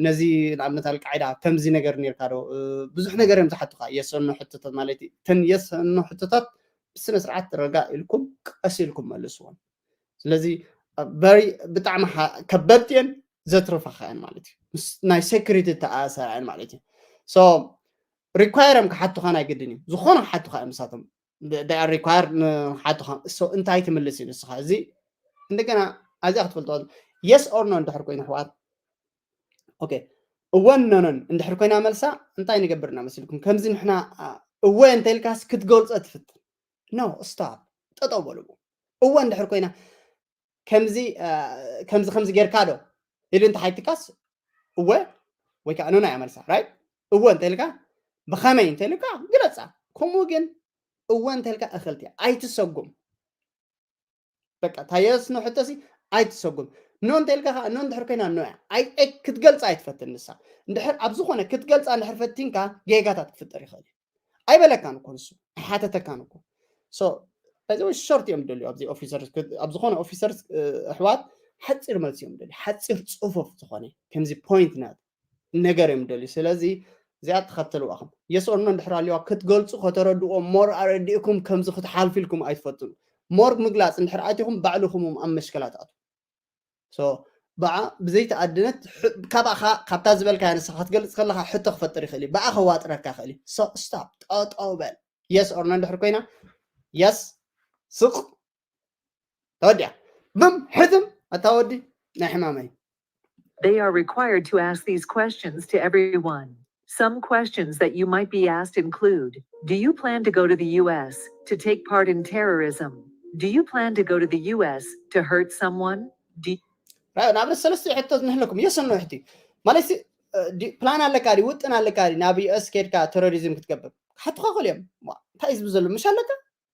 ነዚ ንኣብነት ኣልቃዒዳ ከምዚ ነገር ነርካ ዶ ብዙሕ ነገር እዮም ዝሓቱካ የሰኖ ሕቶታት ማለት እዩ ተን የሰኖ ሕቶታት ብስነ ስርዓት ረጋ ኢልኩም ቀስ ኢልኩም መልስዎም ስለዚ በሪ ብጣዕሚ ከበድቲ እየን ዘትርፋኻ እየን ማለት እዩ ናይ ሴኩሪቲ ተኣሰራ እየን ማለት እዩ ሪኳየሮም ክሓቱኻ ናይ ግድን እዩ ዝኾነ ክሓቱኻ እዮም ንሳቶም ሪኳየር ንሓቱኻ እንታይ ትምልስ እዩ ንስኻ እዚ እንደገና ኣዚኣ ክትፈልጦ yes or no እንድሕር ኮይኑ ኣሕዋት okay እወን ኖኖን እንድሕር ኮይና መልሳ እንታይ ንገብር ኢና መሲልኩም ከምዚ ንሕና እወ እንተልካስ ክትገልፆ ትፍትን no stop ጠጠው በልዎ እወ እንድሕር ኮይና ከምዚ ከምዚ ከምዚ ጌርካ ዶ ኢሉ እንተሓይትካስ እወ ወይ ከዓ ኖና እያ መልሳ right እወ እንተልካ ብኸመይ እንተልካ ግለፃ ከምኡ ግን እወ እንተልካ እኽልቲ ኣይትሰጉም በቃ ታየስ ነው ሕቶሲ ኣይትሰጉም ኖ እንተልካ ከዓ ኖ እንድሕር ኮይና ኖ እያ ክትገልፃ ኣይትፈትን ንሳ እንድሕር ኣብ ዝኾነ ክትገልፃ እንድሕር ፈቲንካ ጌጋታት ክፍጠር ይኽእል እዩ ኣይበለካን እኮ ንሱ ኣይሓተተካን እኮ so እዚ ሾርት እዮም ደልዩ ኣብዚ ኦፊሰር ኣብ ዝኾነ ኦፊሰር ኣሕዋት ሓፂር መልሲ እዮም ደልዩ ሓፂር ፅፉፍ ዝኾነ ከምዚ ፖይንት ናት ነገር እዮም ደልዩ ስለዚ እዚኣ ትኸተልዋ ኹም የስኦርኖ እንድሕር ኣልዋ ክትገልፁ ከተረድዎ ሞር ኣረዲእኩም ከምዚ ክትሓልፊ ኢልኩም ኣይትፈትኑ ሞር ምግላፅ እንድሕር ኣቲኹም ባዕልኹም ኣብ መሽከላት ኣቱ ብዓ ብዘይተኣድነት ካብኣኻ ካብታ ዝበልካ ንስኻ ክትገልፅ ከለካ ሕቶ ክፈጥር ይኽእል እዩ ብዓ ከዋጥረካ ይኽእል እዩ ስታፕ ጠጠው በል የስ ኦርኖ እንድሕር ኮይና የስ ስቕ ተወዲያ ብም ሕትም ኣታ ወዲ ናይ ሕማመይ They are required to ask these questions to everyone. Some questions that you might be asked include Do you plan to go to the U S to take part in terrorism? Do you plan to go to the U S to hurt someone? Do ናብ ሰለስተ ሕቶ ንህለኩም የሰኖ ሕቲ ማለት ፕላን ኣለካ ዲ ውጥን ኣለካ ዲ ናብ ዩኤስ ከድካ ቴሮሪዝም ክትገብር ሓትኻ ክእል እዮም እንታይ ዝብ ዘሎ ምሽ ኣለካ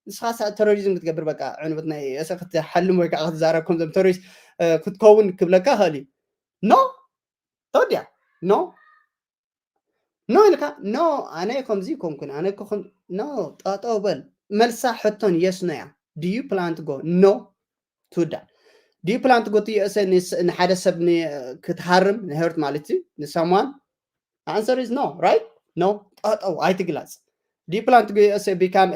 ንስኻ ሳ ቴሮሪዝም ክትገብር በቃ ዕንበት ናይ ርእሰ ክትሓልም ወይ ከዓ ክትዛረብ ከምዞም ቴሮሪስት ክትከውን ክብለካ ክእል እዩ ኖ ተወዲያ ኖ ኖ ኢልካ ኖ ኣነ ከምዚ ይኮንኩን ኣነ ኖ ጠጠው በል መልሳ ሕቶን የስ ኖ እያ do you plan to go no ትውዳእ do you plan to go to USA ንሓደ ሰብ ክትሃርም ንህርት ማለት እዩ ንሰማን answer is no right no ጠጠው ኣይትግላፅ do you plan to go USA become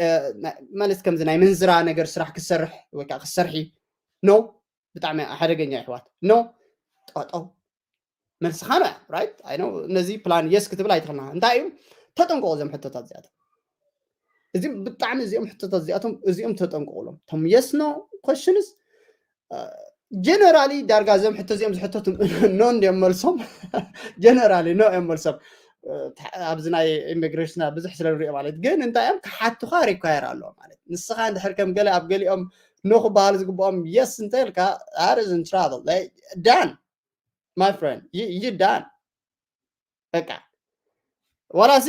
ማለት ከምዚ ናይ ምንዝራ ነገር ስራሕ ክሰርሕ ወይ ከዓ ክሰርሒ no ብጣዕሚ ሓደገኛ ይሕዋት no ጠጠው መልስኻ ነው right I know ነዚ ፕላን የስ ክትብል ኣይትኽልና እንታይ እዩ ተጠንቀቁ እዞም ሕቶታት እዚኣቶም እዚ ብጣዕሚ እዚኦም ሕቶታት እዚኣቶም እዚኦም ተጠንቀቁሎም ቶም yes no questions ጀነራሊ ዳርጋ እዞም ሕቶ እዚኦም ዝሕተቱ no እንዲኦም መልሶም ጀነራሊ no እዮም መልሶም ኣብዚ ናይ ኢሚግሬሽን ብዙሕ ስለ ንሪኦ ማለት ግን እንታይ እዮም ክሓቱካ ሪኳየር ኣለዎ ማለት ንስኻ እንድሕር ከም ገለ ኣብ ገሊኦም no ክበሃል ዝግብኦም yes እንተ ኢልካ that is in trouble done my friend you done በቃ ዋላሲ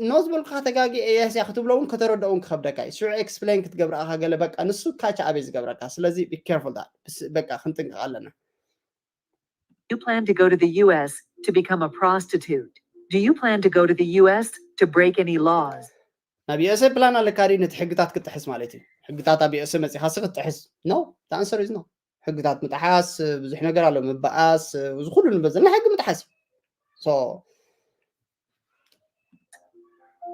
ኖ ዝበልኩካ ተጋጊ yes እያ ክትብሎ እውን ከተረድኦ እውን ክከብደካ እዩ ሽዑ ኤክስፕሌን ክትገብር ኣኻ ገለ በቃ ንሱ ካች ኣበይ ዝገብረካ ስለዚ be careful that በቃ ክንጥንቀቕ ኣለና You plan to go to the U S to become a prostitute. Do you plan to go to the U S to break any laws? ናብ ዩኤስኤ ፕላን ኣለካ ድዩ ነቲ ሕግታት ክትጥሕስ ማለት እዩ ሕግታት ኣብ ዩኤስኤ መፂኻሲ ክትጥሕስ no the answer is no ሕግታት ምጥሓስ ብዙሕ ነገር ኣሎ ምበኣስ እዚ ኩሉ ንበዘልና ሕጊ ምጥሓስ እዩ so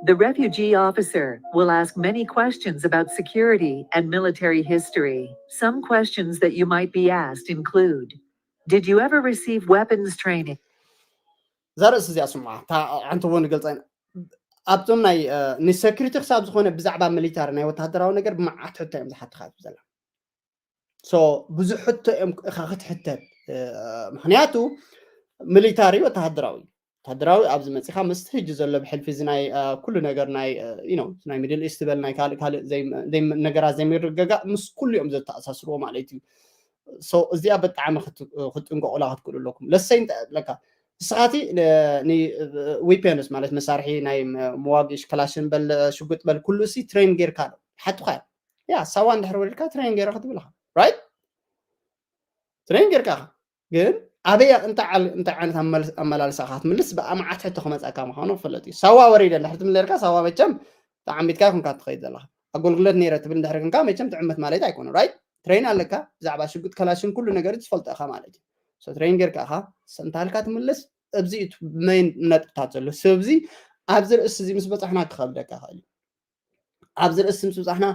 The refugee officer will ask many questions about security and military history. Some questions that you might be asked include: Did you ever receive weapons training? እዛ ርእሲ እዚኣ ስምዓ፣ ሓንቲ እውን ገልፃ። ኣብቶም ናይ ንሰክሪቲ ክሳብ ዝኾነ ብዛዕባ ሚሊታሪ ናይ ወታደራዊ ነገር ብመዓት ሕቶ እዮም ዝሓትኻ ዘላ። ብዙሕ ሕቶ እዮም ክትሕተት። ምክንያቱ ሚሊታሪ ወታደራዊ ወታደራዊ ኣብዚ መፂኻ ምስቲ ሕጂ ዘሎ ብሕልፊ እዚ ናይ ኩሉ ነገር ናይ ናይ ሚድል ኢስት በል ናይ ካልእ ካልእ ነገራት ዘይምርገጋእ ምስ ኩሉ እዮም ዘተኣሳስርዎ ማለት እዩ። እዚኣ ብጣዕሚ ክትጥንቀቁላ ክትክእሉ ኣለኩም። ለሰይ እንተ ለካ ንስኻቲ ዊፔንስ ማለት መሳርሒ ናይ መዋጊ ክላሽን በል ሽጉጥ በል ኩሉ እሲ ትሬን ጌርካ ዶ ሓቱኻ ያ ሳዋ እንድሕር ወሪድካ ትሬን ጌረ ክትብልኻ ራይት ትሬን ጌርካ ግን ኣበይ እንታይ ዓይነት ኣመላልሳ ክትምልስ ብኣማዓት ሕቶ ክመፀካ ምዃኑ ክፍለጥ እዩ። ሳዋ ወሪደ እንድሕር ትብል ጌርካ ሳዋ መቸም ተዓሚትካ ይኹንካ ትኸይድ ዘለካ ኣገልግሎት ነይረ ትብል እንድሕር ክንካ መቸም ጥዕመት ማለት ኣይኮነ ራይት ትሬን ኣለካ ብዛዕባ ሽጉጥ ከላሽን ኩሉ ነገር ትፈልጦ ኢኻ ማለት እዩ። ትሬን ጌርካ ኢኻ ሰንታልካ ትምልስ። እዚ መይን ነጥብታት ዘሎ ሰብዚ ኣብዚ ርእሲ እዚ ምስ በፃሕና ክኸብደካ ይኽእል እዩ። ኣብዚ ርእሲ ምስ በፃሕና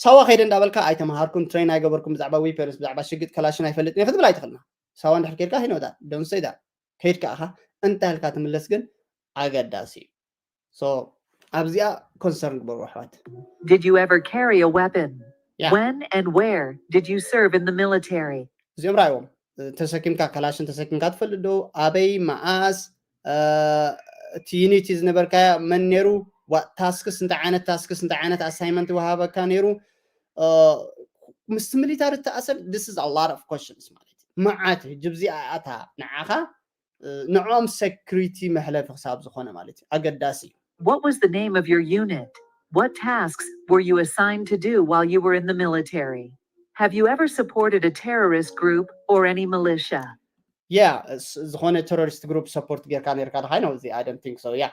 ሳዋ ከይደ እንዳበልካ ኣይተምሃርኩን ትሬን ኣይገበርኩም ብዛዕባ ዊፐንስ ብዛዕባ ሽግጥ ከላሽን ኣይፈልጥን ክትብል ኣይትኽእልና። ሳዋ እንድሕር ከይድካ ሂኖታ ደንሰይዳ ከይድካ ኢኻ እንታይ ኢልካ ትምለስ ግን ኣገዳሲ እዩ። ኣብዚኣ ኮንሰርን ግበሩ ኣሕዋት። Did you ever carry a weapon? Yeah. When and where did you serve in the military? እዚኦም ራእዎም ተሰኪምካ ካላሽን ተሰኪምካ ትፈልጥ ዶ? ኣበይ መኣስ እቲ ዩኒቲ ዝነበርካዮ መን ነይሩ? ታስክስ እንታይ ዓይነት ታስክስ እንታይ ዓይነት ኣሳይመንት ይወሃበካ ነይሩ? ምስቲ ሚሊታሪ ተኣሰር this is a lot of questions ማለት እዩ። መዓት ህጂ እዚኣ ኣታ ንዓኻ ንዖም ሰክሪቲ መሕለፊ ክሳብ ዝኾነ ማለት እዩ ኣገዳሲ እዩ። What was the name of your unit? What tasks were you assigned to do while you were in the military? Have you ever supported a terrorist group or any militia? Yeah, ዝኾነ ቴሮሪስት ግሩፕ ሰፖርት ጌርካ ነርካ ድካ ነው እዚ I don't think so yeah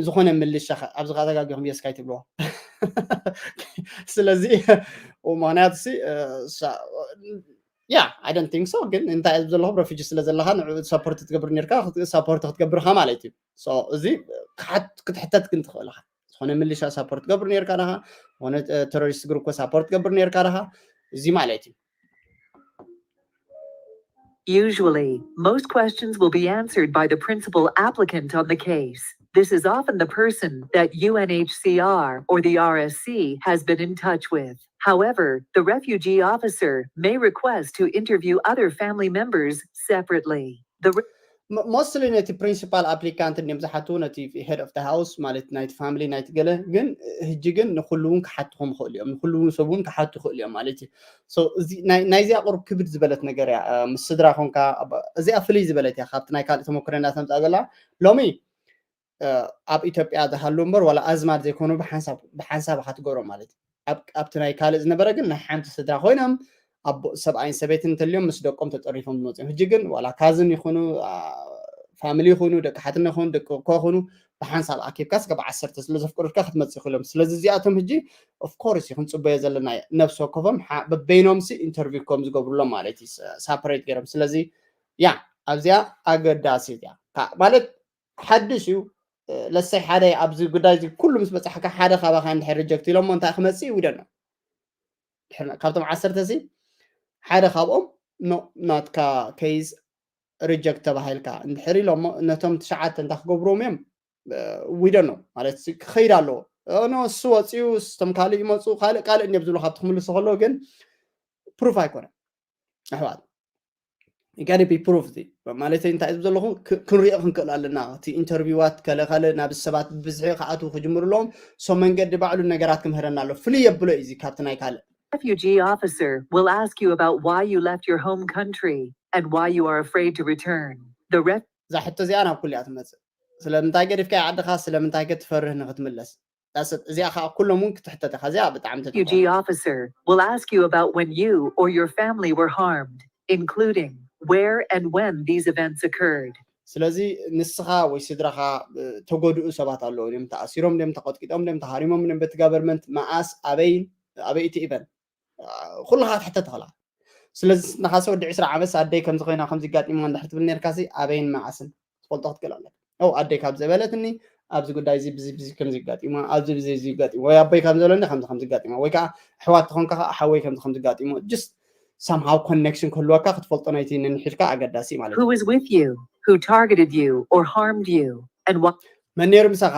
ዝኾነ ምልሻ ኣብዚ ተጋጊኹም የስካይ ትብልዎ ስለዚ ምክንያቱ ሲ yeah I don't think so ግን እንታይ ዘለኹም ረፊጂ ስለ ዘለካ ንዑ ሰፖርት ትገብር ነርካ ሰፖርት ክትገብርካ ማለት እዩ። እዚ ክትሕተት ግን ትኽእልካ ዝኾነ ምልሻ ሳፖርት ትገብር ነርካ ዳኻ ዝኾነ ቴሮሪስት ግሩፕ ሳፖርት ትገብር ነርካ ዳኻ እዚ ማለት እዩ። Usually, most questions will be answered by the principal applicant on the case. This is often the person that U N H C R or the R S C has been in touch with. However, the refugee officer may request to interview other family members separately. The mostly ነቲ principal applicant እዮም ዝሓቱ ነቲ head of the house ማለት ናይቲ family ናይቲ ገለ ግን ህጂ ግን ንኩሉ እውን ክሓትኹም ይኽእሉ እዮም ንኩሉ እውን ሰብ እውን ክሓቱ ይኽእሉ እዮም ማለት እዩ። ናይዚኣ ቁሩብ ክብድ ዝበለት ነገር እያ ምስ ስድራ ኮንካ እዚኣ ፍልይ ዝበለት እያ ካብቲ ናይ ካልእ ተመክሮ እንዳተምፃ ዘላ ሎሚ ኣብ ኢትዮጵያ ዝሃሉ እምበር ዋላ ኣዝማድ ዘይኮኑ ብሓንሳብ ብሓንሳብ ኢኻ ትገብሮም ማለት እዩ። ኣብቲ ናይ ካልእ ዝነበረ ግን ናይ ሓንቲ ስድራ ኮይኖም ኣቦ ሰብኣይን ሰበይትን እንተልዮም ምስ ደቆም ተጠሪፎም ዝመፅኦም ሕጂ ግን ዋላ ካዝን ይኹኑ ፋሚሊ ይኹኑ ደቂ ሓትና ይኹኑ ደቂ ኮ ይኹኑ ብሓንሳብ ኣኪብካ ስጋብ ዓሰርተ ስለ ዘፍቀዱልካ ክትመፅእ ይኽእሎም ስለዚ እዚኣቶም ሕጂ ኦፍኮርስ እዩ ክንፅበዮ ዘለና ነብሲ ወከፎም በበይኖምሲ ኢንተርቪው ከም ዝገብሩሎም ማለት እዩ ሳፐሬት ገይሮም ስለዚ ያ ኣብዚኣ ኣገዳሲት እያ ማለት ሓድሽ እዩ ለሰይ ሓደ ኣብዚ ጉዳይ እዚ ኩሉ ምስ በፃሕካ ሓደ ካባካ እንድሕር ሪጀክት ኢሎሞ እንታይ ክመፅእ ይውደኖ ካብቶም ዓሰርተ ሲ ሓደ ካብኦም ናትካ ኬዝ ሪጀክት ተባሂልካ እንድሕር ኢሎሞ ነቶም ትሽዓተ እንታይ ክገብርዎም እዮም ዊደኖ ማለት ክኸይድ ኣለዎ ኖ እሱ ወፂኡ ስቶም ካልእ ይመፁ ካልእ ካልእ እንዲዮም ዝብሉ ካብቲ ክምልሱ ከለዎ ግን ፕሩፍ ኣይኮነን ኣሕዋት ይጋደ ቢ ፕሩፍ እዚ ማለት እንታይ ዝብ ዘለኹ ክንሪኦ ክንክእል ኣለና እቲ ኢንተርቪዋት ከለካለ ናብ ሰባት ብዝሒ ክኣትዉ ክጅምሩ ኣለዎም ሶ መንገዲ ባዕሉ ነገራት ክምህረና ኣሎ ፍልይ የብሎ እዩ ካብቲ ናይ ካልእ Refugee officer will ask you about why you left your home country and why you are afraid to return. The ref- እዛ ሕቶ እዚኣ ናብ ኩሉ እያ ትመፅእ ስለምንታይ ገዲፍካ ዓድኻ ስለምንታይ ከ ትፈርህ ንክትምለስ እዚኣ ከዓ ኩሎም እውን ክትሕተት ኢኻ እዚኣ ብጣዕሚ refugee officer will ask you about when you or your family were harmed, including where and when these events occurred. ስለዚ ንስኻ ወይ ስድራኻ ተጎድኡ ሰባት ኣለዉ እዮም ተኣሲሮም ደም ተቐጥቂጦም ደም ተሃሪሞም ደም በቲ ጋቨርመንት መኣስ ኣበይ ኣበይ እቲ ኢቨንት ኩልኻ ትሕተት ትኽእላ ስለዚ ንኻሰ ወዲ ዕስራ ዓመት ኣደይ ከምዚ ኮይና ከምዚ ጋጢማ እንድሕር ትብል ነርካሲ ኣበይን መዓስን ትፈልጦ ክትክእል ኣለካ ው ኣደይ ካብ ዘበለትኒ ኣብዚ ጉዳይ እዚ ብዚ ብዚ ከም ዝጋጢሞ፣ ኣብዚ ብዚ እዚ ይጋጢሞ፣ ወይ ኣቦይ ከም ዘለኒ ከምዚ ከም ዝጋጢሞ፣ ወይ ከዓ ኣሕዋት ተኾንካ ከዓ ሓወይ ከምዚ ከም ዝጋጢሞ፣ just somehow connection ክህልወካ ክትፈልጦ ናይቲ ነንሒልካ ኣገዳሲ ማለት እዩ። Who was with you? Who targeted you or harmed you? And why? መን ነይሩ ምሳኻ?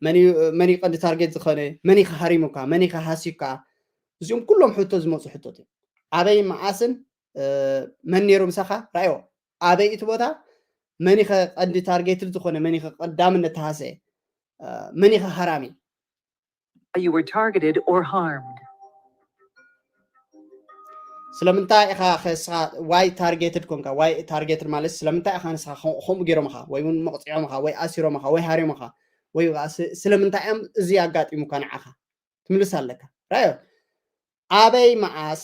መን እዩ መን እዩ ቀንዲ ታርጌት ዝኾነ? መን እዩ ሃሪሙካ? መን እዩ ሃሲዩካ? እዚኦም ኩሎም ሕቶ ዝመፁ ሕቶት እዮም። ኣበይ መዓስን መን ነይሩ ምሳኻ? ራእዮ ኣበይ እቲ ቦታ መን ኢኸ ቀንዲ ታርጌትድ ዝኾነ መን ኢኸ ቀዳምነት ተሃሰ መን ኢኸ ሃራሚ? You were targeted or harmed. ስለምንታይ ኢኻ ከስኻ ዋይ ታርጌትድ ኮንካ? ዋይ ታርጌትድ ማለት ስለምንታይ ኢኻ ንስኻ ከምኡ ገይሮምኻ ወይ እውን መቕፂዖምኻ ወይ ኣሲሮምኻ ወይ ሃሪሞኻ ወይ ስለምንታይ እዮም እዚ ኣጋጢሙካ ንዓኻ ትምልስ ኣለካ። ራዮ ኣበይ መዓስ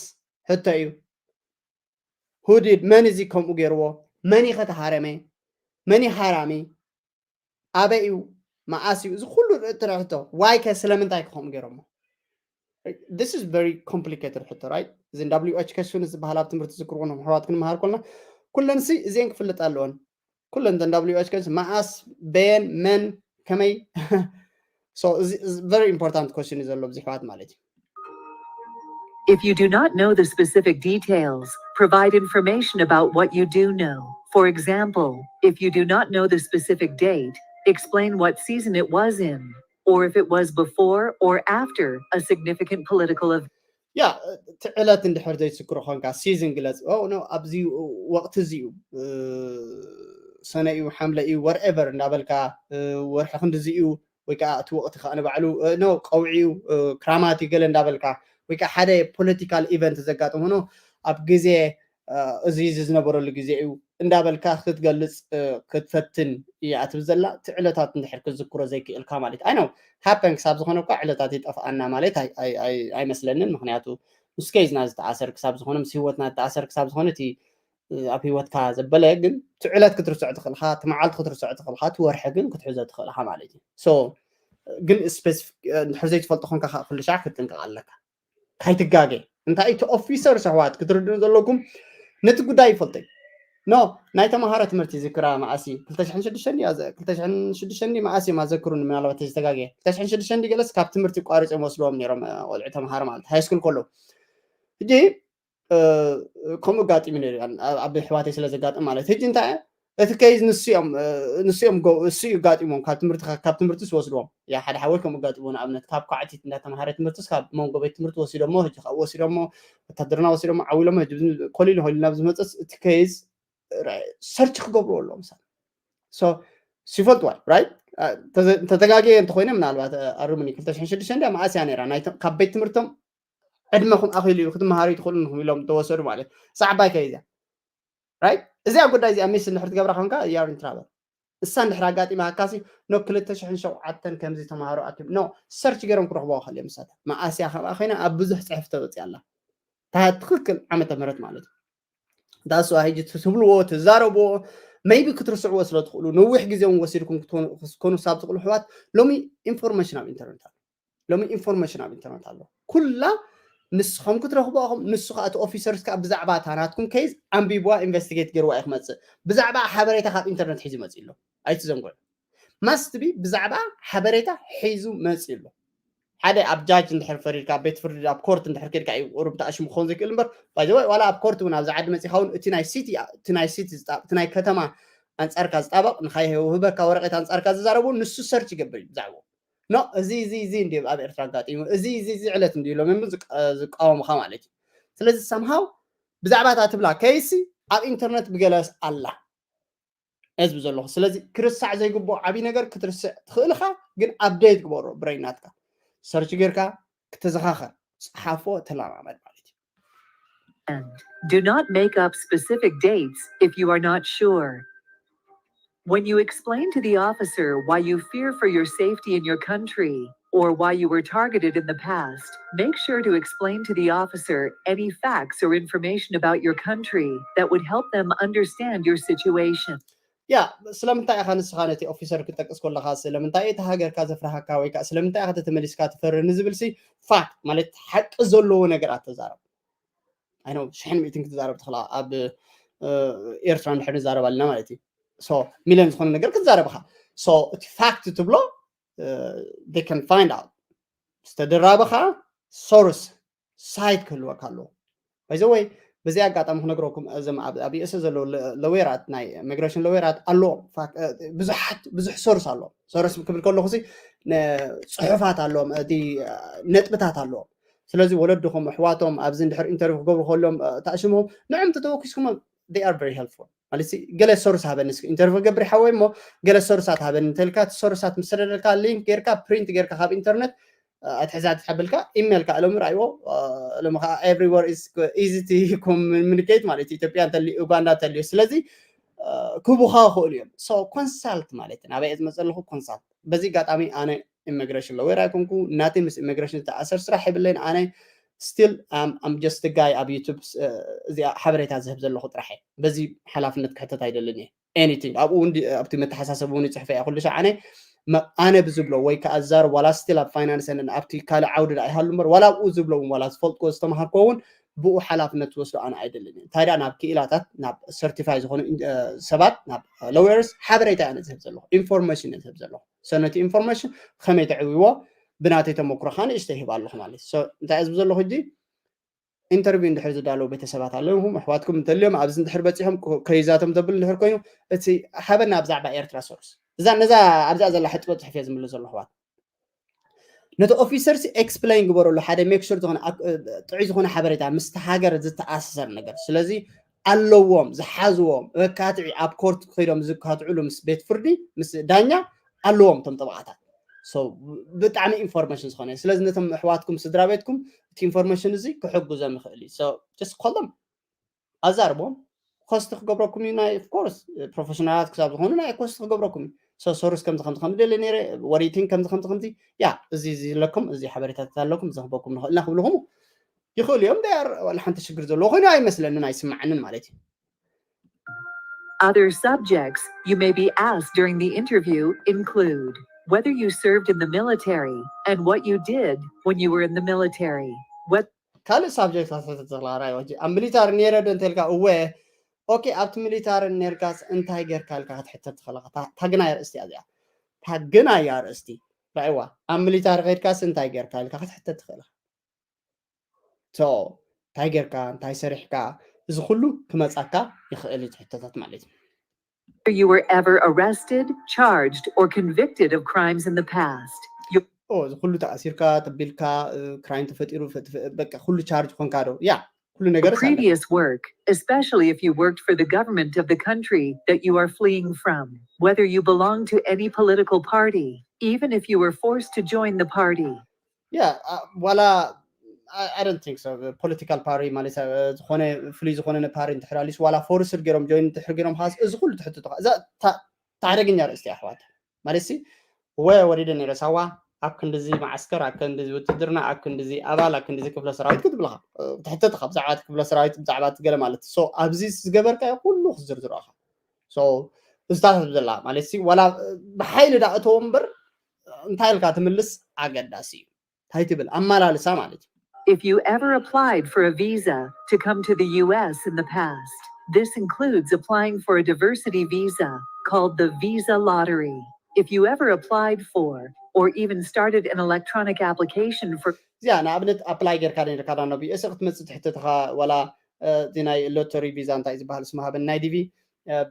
ሕቶ እዩ። ሁድድ መን እዚ ከምኡ ገይርዎ? መን ይኸተሃረመ? መን ይሃራሚ? ኣበይ እዩ? መዓስ እዩ? እዚ ኩሉ ትርሕቶ ዋይ ከ ስለምንታይ ከምኡ ገይሮሞ? This is very complicated ሕቶ right? እዚ W H questions ዝበሃል ኣብ ትምህርቲ ዝክርዎ ኖም ኣሕዋት ክንመሃር ኮልና ኩለን ሲ እዚአን ክፍልጥ ኣለወን። ኩለን ዘን W H questions መዓስ በየን መን ከመይ so very important question እዩ ዘሎ ኣብዚ ኣሕዋት ማለት እዩ። If you do not know the specific details, provide information about what you do know. For example, if you do not know the specific date, explain what season it was in, or if it was before or after a significant political event. ያ እቲ ዕለት እንድሕር ዘይትዝክሮ ኮንካ ሲዝን ግለፅ። ኦ ኖ ኣብዚ ወቅቲ እዚ እዩ፣ ሰነ እዩ፣ ሓምለ እዩ፣ whatever እንዳበልካ ወርሒ ክንድዚ እዩ ወይ ከዓ እቲ ወቅቲ ከዓ ንባዕሉ ኖ ቀውዒ እዩ፣ ክራማት እዩ ገለ እንዳበልካ ወይ ከዓ ሓደ ፖለቲካል ኢቨንት ዘጋጥም ሆኖ ኣብ ግዜ እዚ እዚ ዝነበረሉ ግዜ እዩ እንዳበልካ ክትገልፅ ክትፈትን እያ ትብል ዘላ። እቲ ዕለታት እንድሕር ክትዝክሮ ዘይክእልካ ማለት ኣይ ነው ሃፐን ክሳብ ዝኾነ እኳ ዕለታት ይጠፍኣና ማለት ኣይመስለንን። ምክንያቱ ምስ ኬዝና ዝተኣሰር ክሳብ ዝኾነ ምስ ህይወትና ዝተኣሰር ክሳብ ዝኾነ እቲ ኣብ ህይወትካ ዘበለ ግን እቲ ዕለት ክትርስዖ ትኽእልካ፣ እቲ መዓልቲ ክትርስዖ ትኽእልካ፣ እቲ ወርሒ ግን ክትሕዞ ትኽእልካ ማለት እዩ። ግን ስፔሲፊክ እንድሕር ዘይትፈልጦ ኮንካ ከዓ ኩሉ ሻዕ ክትጥንቀቕ ኣለካ። ካይትጋገ እንታይ እቲ ኦፊሰር ኣሕዋት ክትርድኡ ዘለኩም ነቲ ጉዳይ ይፈልጠ ኖ ናይ ተምሃሮ ትምህርቲ ዝክራ መዓሲ ክልተ ሽሕን ሽዱሽተን ድያ ዘ- ክልተ ሽሕን ሽዱሽተን ድዩ መዓስ እዮም ኣዘክሩኒ ምናልባት ተዝተጋገየ ክልተ ሽሕን ሽዱሽተን ድዩ ገለስ ካብ ትምህርቲ ቋሪፆም ወስድዎም ነይሮም እ፣ ቆልዑ ተምሃሮ ማለት ሃይ ስኩል ከሎ ሕጂ እ፣ ከምኡ ኣጋጢሙ ነይሩ ያን- ኣብ- ኣብ ኣሕዋተይ ስለ ዘጋጥም ማለት ሕጂ እንታይ እቲ ከይዝ ንስኦም እ፣ ንስኦም ጎ- እሱ እዩ ኣጋጢሞም ካብ ትምህርቲ ካብ ትምህርቲ ዝወስድዎም ያ ሓደ ሓወይ ከምኡ ኣጋጢሞ ንኣብነት ካብ ኳዕቲት እንዳተምሃረ ትምህርትስ ካብ መንጎ ቤት ትምህርቲ ወሲዶሞ ሕጂ ካብኡ ወሲዶሞ ወታደርና ወሲዶሞ ዓዊሎሞ ሕጂ ኮሊሉ ኮሊሉ ናብ ዝመፀስ እቲ ከይዝ ሰርች ክገብርዎ ኣለዎም ምሳሌ so ሲፈልጥዋ ራይት ተተጋገየ እንተኮይነ ምናልባት ኣርሙኒ ክልተ ሽሕን ሽዱሽተን እንዲያ መዓስ እያ ነይራ ካብ ቤት ትምህርቶም ዕድመኹም ኣኺሉ እዩ ክትመሃሩ ትኽእሉ ንኹም ኢሎም ተወሰዱ ማለት እዛ ዓባይ ከይዛ ራይት እዚኣ ጉዳይ እዚኣ ሚስ እንድሕር ትገብራ ኮንካ you are in trouble እሳ እንድሕር ኣጋጢማካሲ ኖ ክልተ ሽሕን ሸውዓተን ከምዚ ተምሃሮ ኣኪብ ኖ ሰርች ገይሮም ክረኽቦ ክእል እዮም ምሳታ መዓስያ ከምኣ ኮይና ኣብ ብዙሕ ፅሕፍ ተወፅያ ኣላ እታ ትኽክል ዓመተ ምህረት ማለት እዩ ዳስዋ ሕጂ ትብልዎ ትዛረብዎ maybe ክትርስዕዎ ስለ ትኽእሉ ነዊሕ ግዜ እውን ወሲድኩም ክትኮኑ ክሳብ ትኽእሉ ኣሕዋት ሎሚ ኢንፎርሜሽን ኣብ ኢንተርነት ኣሎ ሎሚ ኢንፎርሜሽን ኣብ ኢንተርነት ኣሎ ኩላ ንስኹም ክትረኽቡ ኢኹም ንሱ ከዓ እቲ ኦፊሰርስ ከዓ ብዛዕባ እታ ናትኩም ኬዝ ኣንቢብዋ ኢንቨስቲጌት ገይርዋ እዩ ክመፅእ ብዛዕባ ሓበሬታ ካብ ኢንተርነት ሒዙ መፅእ ኣሎ ኣይትዘንግዑ must be ብዛዕባ ሓበሬታ ሒዙ መፅእ ኣሎ ሓደ ኣብ ጃጅ እንድሕር ፈሪድካ ኣብ ቤት ፍርዲ ኣብ ኮርት እንድሕር ከድካ እዩ ቁሩብ ተኣሽሙ ክኸውን ዘይክእል እምበር ባይዘወይ ዋላ ኣብ ኮርት እውን ኣብዚ ዓዲ መፂኻ እውን እቲ ናይ ሲቲ እቲ ናይ ሲቲ ዝጣ- እቲ ናይ ከተማ ኣንፃርካ ዝጣበቕ ንካይህበካ ወረቀት ኣንፃርካ ዝዛረቡ ንሱ ሰርች ይገብር እዩ ብዛዕባኡ ኖ እዚ እዚ እዚ እንዲ ኣብ ኤርትራ ኣጋጢሙ እዚ እዚ እዚ ዕለት እንዲ ኢሎም እዮም ዝቃ- ዝቃወሙካ ማለት እዩ ስለዚ ሰምሃው ብዛዕባ እታ ትብላ ከይሲ ኣብ ኢንተርነት ብገለ ኣላ ህዝቢ ዘለኹ ስለዚ ክርስዕ ዘይግብኦ ዓብዪ ነገር ክትርስዕ ትኽእል ኢኻ ግን ኣብደይት ግበሮ ብረይናትካ ሰርች ጌርካ ክተዘኻኸር ፀሓፎ ተለማመድ ማለት እዩ And do not make up specific dates if you are not sure. When you explain to the officer why you fear for your safety in your country or why you were targeted in the past, make sure to explain to the officer any facts or information about your country that would help them understand your situation. ያ ስለምንታይ ኢኻ ንስኻ ነቲ ኦፊሰር ክጠቅስ ከለኻ ስለምንታይ እቲ ሃገርካ ዘፍርሃካ ወይ ከዓ ስለምንታይ ኢኻ ተተመሊስካ ትፈሪ ንዝብል ሲ ፋክት ማለት ሓቂ ዘለዎ ነገራት ተዛረብ ኣይነ ሽሕን ሚእትን ክትዛረብ ትኽእላ ኣብ ኤርትራ እንድሕር ንዛረብ ኣለና ማለት እዩ ሚሊዮን ዝኾነ ነገር ክትዛረብኻ እቲ ፋክት ትብሎ they can find out ዝተደራበኻ source site ክህልወካ ኣለዎ። By the way በዚ ኣጋጣሚ ክነግረኩም እዞም ኣብ ዩኤስ ዘለዉ ለወራት ናይ ኢሚግሬሽን ለወራት ኣለዎም። ብዙሓት ብዙሕ source ኣለዎም። Source ክብል ከለኹ ጽሑፋት ኣለዎም፣ እቲ ነጥብታት ኣለዎም። ስለዚ ወለድኹም ኣሕዋቶም ኣብዚ እንድሕር ኢንተርቪው ክገብሩ ከሎም ተኣሽሙ ንዕም ተተወኪስኩም they are very helpful ማለት ገለ source ሃበኒ ኢንተርቪው ገብር ሓወይ እሞ ገለ source ኣት ሃበኒ እንተልካ እቲ source ኣት ምሰደደልካ ሊንክ ጌርካ ፕሪንት ጌርካ ካብ ኢንተርኔት ኣትሕዛ ትሓብልካ ኢሜል ካ እሎም ራይዎ እሎም ካ everywhere is easy to communicate ማለት ኢትዮጵያ እንተልዩ ኡጋንዳ እንተልዩ ስለዚ ክቡኻ ክእሉ እዮም። So consult ማለት ናበይ ዝመፀ ኣለኹ consult በዚ ኣጋጣሚ ኣነ ኢሚግሬሽን ለወየር ኣይኮንኩ ናተይ ምስ ኢሚግሬሽን ዝተኣሰር ስራሕ የብለይን ኣነ still I'm just guy ኣብ ዩቱብ እዚኣ ሓበሬታ ዝህብ ዘለኹ ጥራሕ በዚ ሓላፍነት ክሕተት ኣይደልን እየ። Anything ኣብኡ ኣብቲ መተሓሳሰብ እውን ይፅሕፈ እያ ኩሉ ሻዓነ ኣነ ብዝብሎ ወይ ከዓ ዛር ዋላ still ኣብ ፋይናንስ ኣብቲ ካልእ ዓውዲ ዳ ይሃሉ እምበር ዋላ ኣብኡ ዝብሎ እውን ዋላ ዝፈልጥዎ ዝተምሃርኮ እውን ብኡ ሓላፍነት ዝወስዶ ኣነ ኣይደልን እየ። እንታይ ደኣ ናብ ክኢላታት ናብ certify ዝኾኑ ሰባት ናብ lawyers ሓበሬታ ኣነ ዝህብ ዘለኹ ኢንፎርሜሽን እየ ዝህብ ዘለኹ። So ነቲ ኢንፎርሜሽን ከመይ ተዕብዎ ብናተይ ተመክሮ ከዓ ንእሽተይ ይህብ ኣለኹ ማለት እዩ። So እንታይ እየ ዝብ ዘለኹ ሕጂ ኢንተርቪው እንድሕር ዝዳለዉ ቤተሰባት ኣለኹም ኣሕዋትኩም እንተልዮም ኣብዚ እንድሕር በፂሖም ከይዛቶም ተብል እንድሕር ኮይኑ እቲ ሓበና ብዛዕባ ኤርትራ source እዛ ነዛ ኣብዛ ዘላ ሕጥበ ፅሕፍ እየ ዝምሉ ዘሎ ኣሕዋት ነቲ ኦፊሰር ሲ explain ግበረሉ ሓደ make sure ዝኾነ ጥዑይ ዝኾነ ሓበሬታ ምስቲ ሃገር ዝተኣሳሰር ነገር ስለዚ ኣለዎም ዝሓዝዎም መካትዒ ኣብ ኮርት ከይዶም ዝካትዕሉ ምስ ቤት ፍርዲ ምስ ዳኛ ኣለዎም እቶም ጠበቓታት። ብጣዕሚ ኢንፎርሜሽን ዝኾነ ስለዚ ነቶም ኣሕዋትኩም ስድራ ቤትኩም እቲ ኢንፎርሜሽን እዚ ክሕግዞም ይኽእል እዩ። Just call them ኣዛርቦም ኮስት ክገብረኩም እዩ ናይ of course ፕሮፌሽናላት ክሳብ ዝኾኑ ናይ ኮስት ክገብረኩም እዩ። Source ከምዚ ከምዚ ከም ደለ ነይረ what do you think ከምዚ ከምዚ ከምዚ ያ እዚ እዚ ኣለኩም እዚ ሓበሬታታት ኣለኩም እዚ ክበኩም ንኽእልና ክብልኹም ይኽእሉ እዮም። They are ዋላ ሓንቲ ሽግር ዘለዎ ኮይኑ ኣይመስለንን ኣይስማዓንን ማለት እዩ። Other subjects you may be asked during the interview include whether you served in the military and what you did when you were in the military. What ካልእ ሳብጀክት ክትሕተት ትኽእል ራይ ወጂ ኣብ ሚሊታሪ ነይረ ዶ እንተልካ እወ okay ኣብቲ ሚሊታሪ ነርካስ እንታይ ጌርካ ኢልካ ክትሕተት ትኽእል እታ ግናይ ኣርእስቲ እያ እዚኣ እታ ግናይ ኣርእስቲ ራእዋ ኣብ ሚሊታሪ ከድካስ እንታይ ጌርካ ኢልካ ክትሕተት ትኽእል so እንታይ ጌርካ እንታይ ሰሪሕካ እዚ ኩሉ ክመጻካ ይኽእል እዩ ሕቶታት ማለት እዩ you were ever arrested, charged, or convicted of crimes in the past. You እዚ ኩሉ ተኣሲርካ ተቢልካ ክራይም ተፈጢሩ በቃ ኩሉ ቻርጅ ኮንካ ዶ ያ ኩሉ ነገር previous work, especially if you worked for the government of the country that you are fleeing from, whether you belong to any political party, even if you were forced to join the party. Yeah, uh, ዋላ I don't think so. Political party ማለት ዝኾነ ፍሉይ ዝኾነ ፓሪ እንድሕር ኣሊስ ዋላ ፎርስድ ገይሮም ጆይን እንድሕር ገይሮም ኻስ እዚ ኩሉ ትሕትቶ እዛ ታዕደግኛ ርእስቲ ኣሕዋት ማለት ሲ ወ ወሪደ ነይረ ሳዋ ኣብ ክንድዚ ማዓስከር ኣብ ክንድዚ ውትድርና ኣብ ክንድዚ ኣባል ኣብ ክንድዚ ክፍለ ሰራዊት ክትብልኻ ትሕተትኻ ብዛዕባ ክፍለ ሰራዊት ብዛዕባ ገለ ማለት so ኣብዚ ዝገበርካዮ ኩሉ ክዝርዝሮኻ እዝታት ዘላ ማለት ሲ ዋላ ብሓይሊ ዳ እተዎ እምበር እንታይ ኢልካ ትምልስ ኣገዳሲ እዩ እንታይ ትብል ኣመላልሳ ማለት እዩ If you ever applied for a visa to come to the U S in the past, this includes applying for a diversity visa called the Visa Lottery. If you ever applied for or even started an electronic application for እዚኣ ንኣብነት ኣፕላይ ጌርካ ኔርካ ናብ ዩኤስ ክትመፅእ ትሕተትኻ ዋላ እቲ ናይ ሎተሪ ቪዛ እንታይ ዝበሃል ስሙ ሃበን ናይ ዲቪ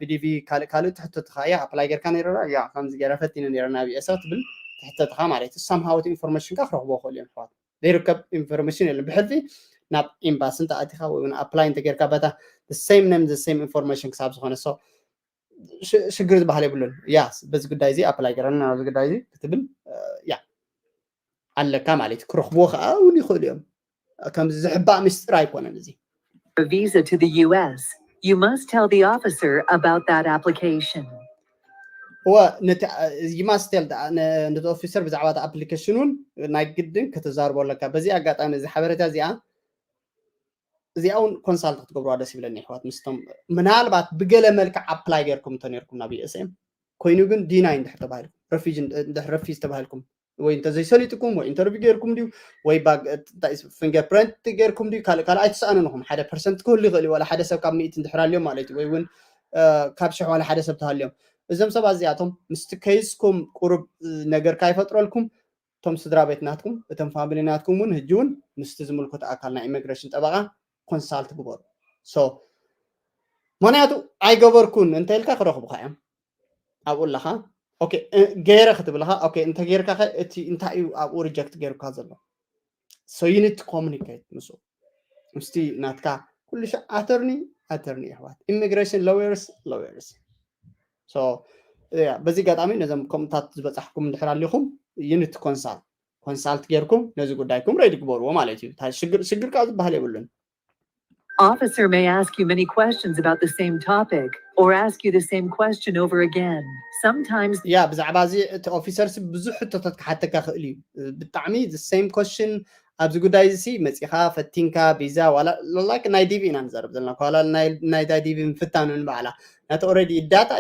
ብዲቪ ካልእ ካልእ ትሕተትኻ እያ ኣፕላይ ጌርካ ነይረ ያ ከምዚ ገይረ ፈቲነ ነይረ ናብ ዩኤስ ትብል ትሕተትኻ ማለት እዩ ሳምሃው እቲ ኢንፎርሜሽንካ ክረኽቦ ክእል እዮም ኣሕዋት ዘይርከብ ኢንፎርሜሽን የለን ብሕልፊ ናብ ኤምባሲ እንተ ኣቲኻ ወይ እውን ኣፕላይ እንተ ጌርካ በታ same name same information ክሳብ ዝኾነ so ሽግር ዝበሃል የብሉን ያ በዚ ጉዳይ እዚ ኣፕላይ ገረና ናብዚ ጉዳይ እዚ ክትብል ያ ኣለካ ማለት እዩ ክረኽብዎ ከዓ እውን ይኽእሉ እዮም ከምዚ ዝሕባእ ምስጢር ኣይኮነን እዚ a visa to the U S, you must tell the officer about that application. እወ ነቲ you must tell ነቲ ኦፊሰር ብዛዕባ እቲ ኣፕሊኬሽን እውን ናይ ግድን ከተዛርቦ ኣለካ በዚ ኣጋጣሚ እዚ ሓበሬታ እዚኣ እዚኣ እውን ኮንሳልት ክትገብርዋ ደስ ይብለኒ ኣሕዋት ምስቶም ምናልባት ብገለ መልክዕ ኣፕላይ ጌርኩም እንተነርኩም ናብ ዩኤስኤም ኮይኑ ግን ዲናይ እንድሕር ተባሂልኩም ረፊጅ እንድሕር ረፊዝ ተባሂልኩም ወይ እንተዘይሰሊጥኩም ወይ ኢንተርቪው ጌርኩም ድዩ ወይ ፊንገር ፕሪንት ጌርኩም ድዩ ካልእ ካልእ ኣይትሰኣኑንኹም ሓደ ፐርሰንት ክህሉ ይኽእል እዩ ዋላ ሓደ ሰብ ካብ ሚእቲ እንድሕር ኣልዮም ማለት እዩ ወይ እውን ካብ ሽሕ ዋላ ሓደ ሰብ ተሃልዮም እዞም ሰባት እዚኣቶም ምስቲ ኬስኩም ቁሩብ ነገር ካይፈጥረልኩም፣ እቶም ስድራ ቤት ናትኩም፣ እቶም ፋሚሊ ናትኩም እውን ሕጂ እውን ምስቲ ዝምልከቶ ኣካል ናይ ኢሚግሬሽን ጠበቓ ኮንሳልት ግበሩ። ሶ ምክንያቱ ኣይገበርኩን እንተ ኢልካ ክረኽቡኻ እዮም። ኣብኡ ኣለኻ። ኦኬ፣ ገይረ ክትብልኻ፣ ኦኬ፣ እንተ ገይርካ ኸ እቲ እንታይ እዩ ኣብኡ ሪጀክት ገይሩካ ዘሎ? So you need to communicate ምስኡ፣ ምስቲ ናትካ ኩሉ ሻዕ ኣተርኒ ኣተርኒ፣ የሕዋት፣ ኢሚግሬሽን ሎየርስ ሎየርስ። So በዚ ኣጋጣሚ ነዞም ከምኡታት ዝበጻሕኩም እንድሕር ኣሊኹም፣ you need to consult፣ ኮንሳልት ጌርኩም ነዚ ጉዳይኩም ሬዲ ግበርዎ ማለት እዩ። ሽግር ሽግር ካብ ዝበሃል የብሉን። Officer may ask you many questions about the same topic or ask you the same question over again. Sometimes ያ ብዛዕባ እዚ እቲ ኦፊሰር ሲ ብዙሕ ሕቶታት ክሓተካ ክእል እዩ። ብጣዕሚ the same question ኣብዚ ጉዳይ እዚ ሲ መፂኻ ፈቲንካ ቪዛ ዋላ like ናይ ዲቪ ኢና ንዛረብ ዘለና ዋላ ናይ ናይ ዲቪ ምፍታኑ ንባዕላ ናቲ already data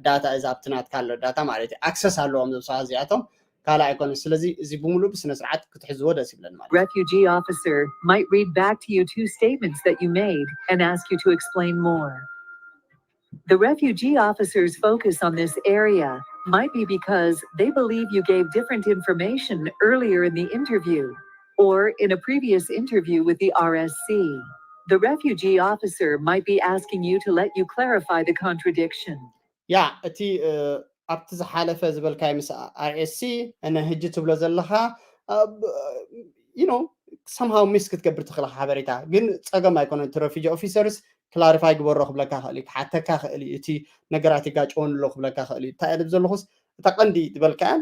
data እዚ ኣብቲ ናትካ ኣሎ ዳታ ማለት እዩ። ኣክሰስ ኣለዎም እዞም ሰባት እዚኣቶም ካልእ ኣይኮነን። ስለዚ እዚ ብምሉእ ብስነ ስርዓት ክትሕዝዎ ደስ ይብለን ማለት እዩ። refugee officer might read back to you two statements that you made and ask you to explain more. The refugee officer's focus on this area might be because they believe you gave different information earlier in the interview or in a previous interview with the R S C. The refugee officer might be asking you to let you clarify the contradiction. ያ እቲ ኣብቲ ዝሓለፈ ዝበልካዮ ምስ ኣር ኤስ ሲ እነ ህጂ ትብሎ ዘለኻ you know somehow ሚስ ክትገብር ትኽእል ሓበሬታ ግን ጸገም ኣይኮነን። እቲ ረፊጂ ኦፊሰርስ ክላሪፋይ ግበሮ ክብለካ ክእል እዩ፣ ክሓተካ ክእል እዩ፣ እቲ ነገራት ይጋጨወን ኣሎ ክብለካ ክእል እዩ። እንታይ እየ ዘለኹስ እታ ቀንዲ ዝበልካያን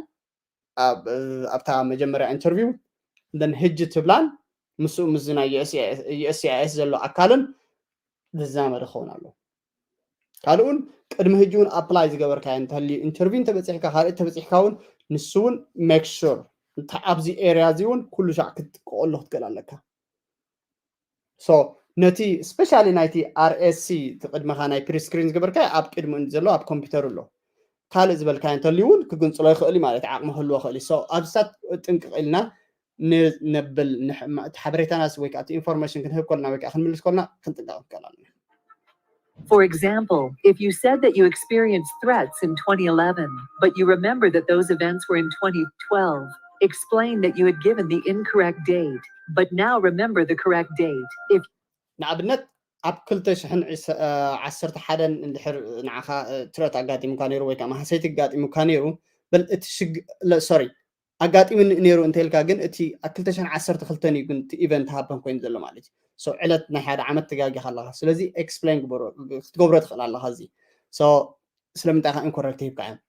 ኣብታ መጀመርያ ኢንተርቪው then ህጂ ትብላን ምስኡ ምስ ናይ ዩ ኤስ ሲ ኣይ ኤስ ዘሎ ኣካልን ዝዛመድ ክኸውን ኣለዎ። ካልኡን ቅድሚ ህጂ እውን ኣፕላይ ዝገበርካዮ እንተልዩ ኢንተርቪው እንተበፂሕካ ካልእ ተበፂሕካ እውን ንሱ እውን ሜክ ሹር እንታይ ኣብዚ ኤርያ እዚ እውን ኩሉ ሻዕ ክትጥቀቀሉ ክትክእል ኣለካ። ሶ ነቲ ስፔሻሊ ናይቲ ኣር ኤስ ሲ እቲ ቅድመኻ ናይ ፕሪስክሪን ዝገበርካዮ ኣብ ቅድሚ ዘሎ ኣብ ኮምፒውተር ኣሎ። ካልእ ዝበልካዮ እንተልዩ እውን ክግንፅሎ ይኽእል እዩ ማለት ዓቕሚ ክህልዎ ይኽእል እዩ። ሶ ኣብዚታት ጥንቅቕ ኢልና ነብል እቲ ሓበሬታናስ ወይ ከዓ እቲ ኢንፎርሜሽን ክንህብ ከልና ወይ ከዓ ክንምልስ ከልና ክንጥንቀቕ ንክእል ኣለና። For example, if you said that you experienced threats in twenty eleven, but you remember that those events were in twenty twelve, explain that you had given the incorrect date, but now remember the correct date. If ንኣብነት ኣብ ክልተ ሽሕን ዓሰርተ ሓደን እንድሕር ንዓኻ ትረት ኣጋጢሙካ ነይሩ ወይ ከዓ ማህሰይቲ ኣጋጢሙካ ነይሩ በል እቲ ሽግ ሶሪ ኣጋጢሙኒ ነይሩ እንተ ኢልካ ግን እቲ ኣብ ክልተ ሽሕን ዓሰርተ ክልተን እዩ ግን እቲ ኢቨንት ሃበን ኮይኑ ዘሎ ማለት እዩ። ሶ ዕለት ናይ ሓደ ዓመት ተጋጊኻ ኣለኻ። ስለዚ ኤክስፕሌን ግበሮ ክትገብሮ ትኽእል ኣለኻ። እዚ ሶ ስለምንታይ ኢኻ ኢንኮረክት ሂብካ እዮም።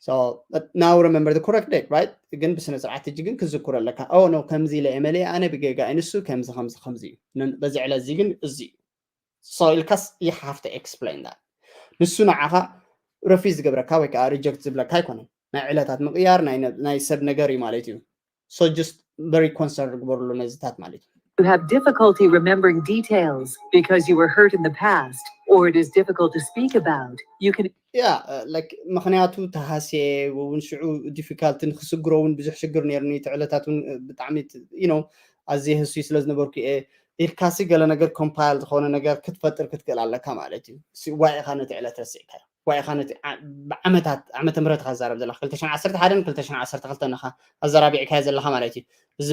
So now remember the correct date, right? ግን ብስነ ስርዓት እጂ ግን ክዝክሮ ኣለካ። ኦ ኖ ከምዚ ኢለ እየ መሊአ ኣነ ብጌጋ እዩ ንሱ ከምዚ ከምዚ ከምዚ እዩ። በዚ ዕለት እዚ ግን እዚ እዩ። So ኢልካስ you have to explain that። ንሱ ንዓኻ ረፊዝ ዝገብረካ ወይ ከዓ ሪጀክት ዝብለካ ኣይኮነን። ናይ ዕለታት ምቕያር ናይ ሰብ ነገር እዩ ማለት እዩ። So just very concern ግበርሉ ነዚታት ማለት እዩ። You have difficulty remembering details because you were hurt in the past or it is difficult to speak about. You can ያ like ምክንያቱ ተሃስየ እውን ሽዑ ዲፊካልቲ ንክስግሮ እውን ብዙሕ ሽግር ነይሩኒ። እቲ ዕለታት እውን ብጣዕሚ you know ኣዝየ ህሱይ ስለ ዝነበርኩ እየ ኢልካሲ ገለ ነገር ኮምፓይል ዝኾነ ነገር ክትፈጥር ክትክእል ኣለካ ማለት እዩ። ዋይ ኢኻ ነቲ ዕለት ረሲዕካዮ። ዋይ ኢኻ ነቲ ብዓመታት ዓመተ ምህረት ኢኻ ዝዛረብ ዘለኻ ክልተ ሽሕን ዓሰርተ ሓደን ክልተ ሽሕን ዓሰርተ ክልተን ኢኻ ኣዘራቢዕካዮ ዘለኻ ማለት እዩ። እዚ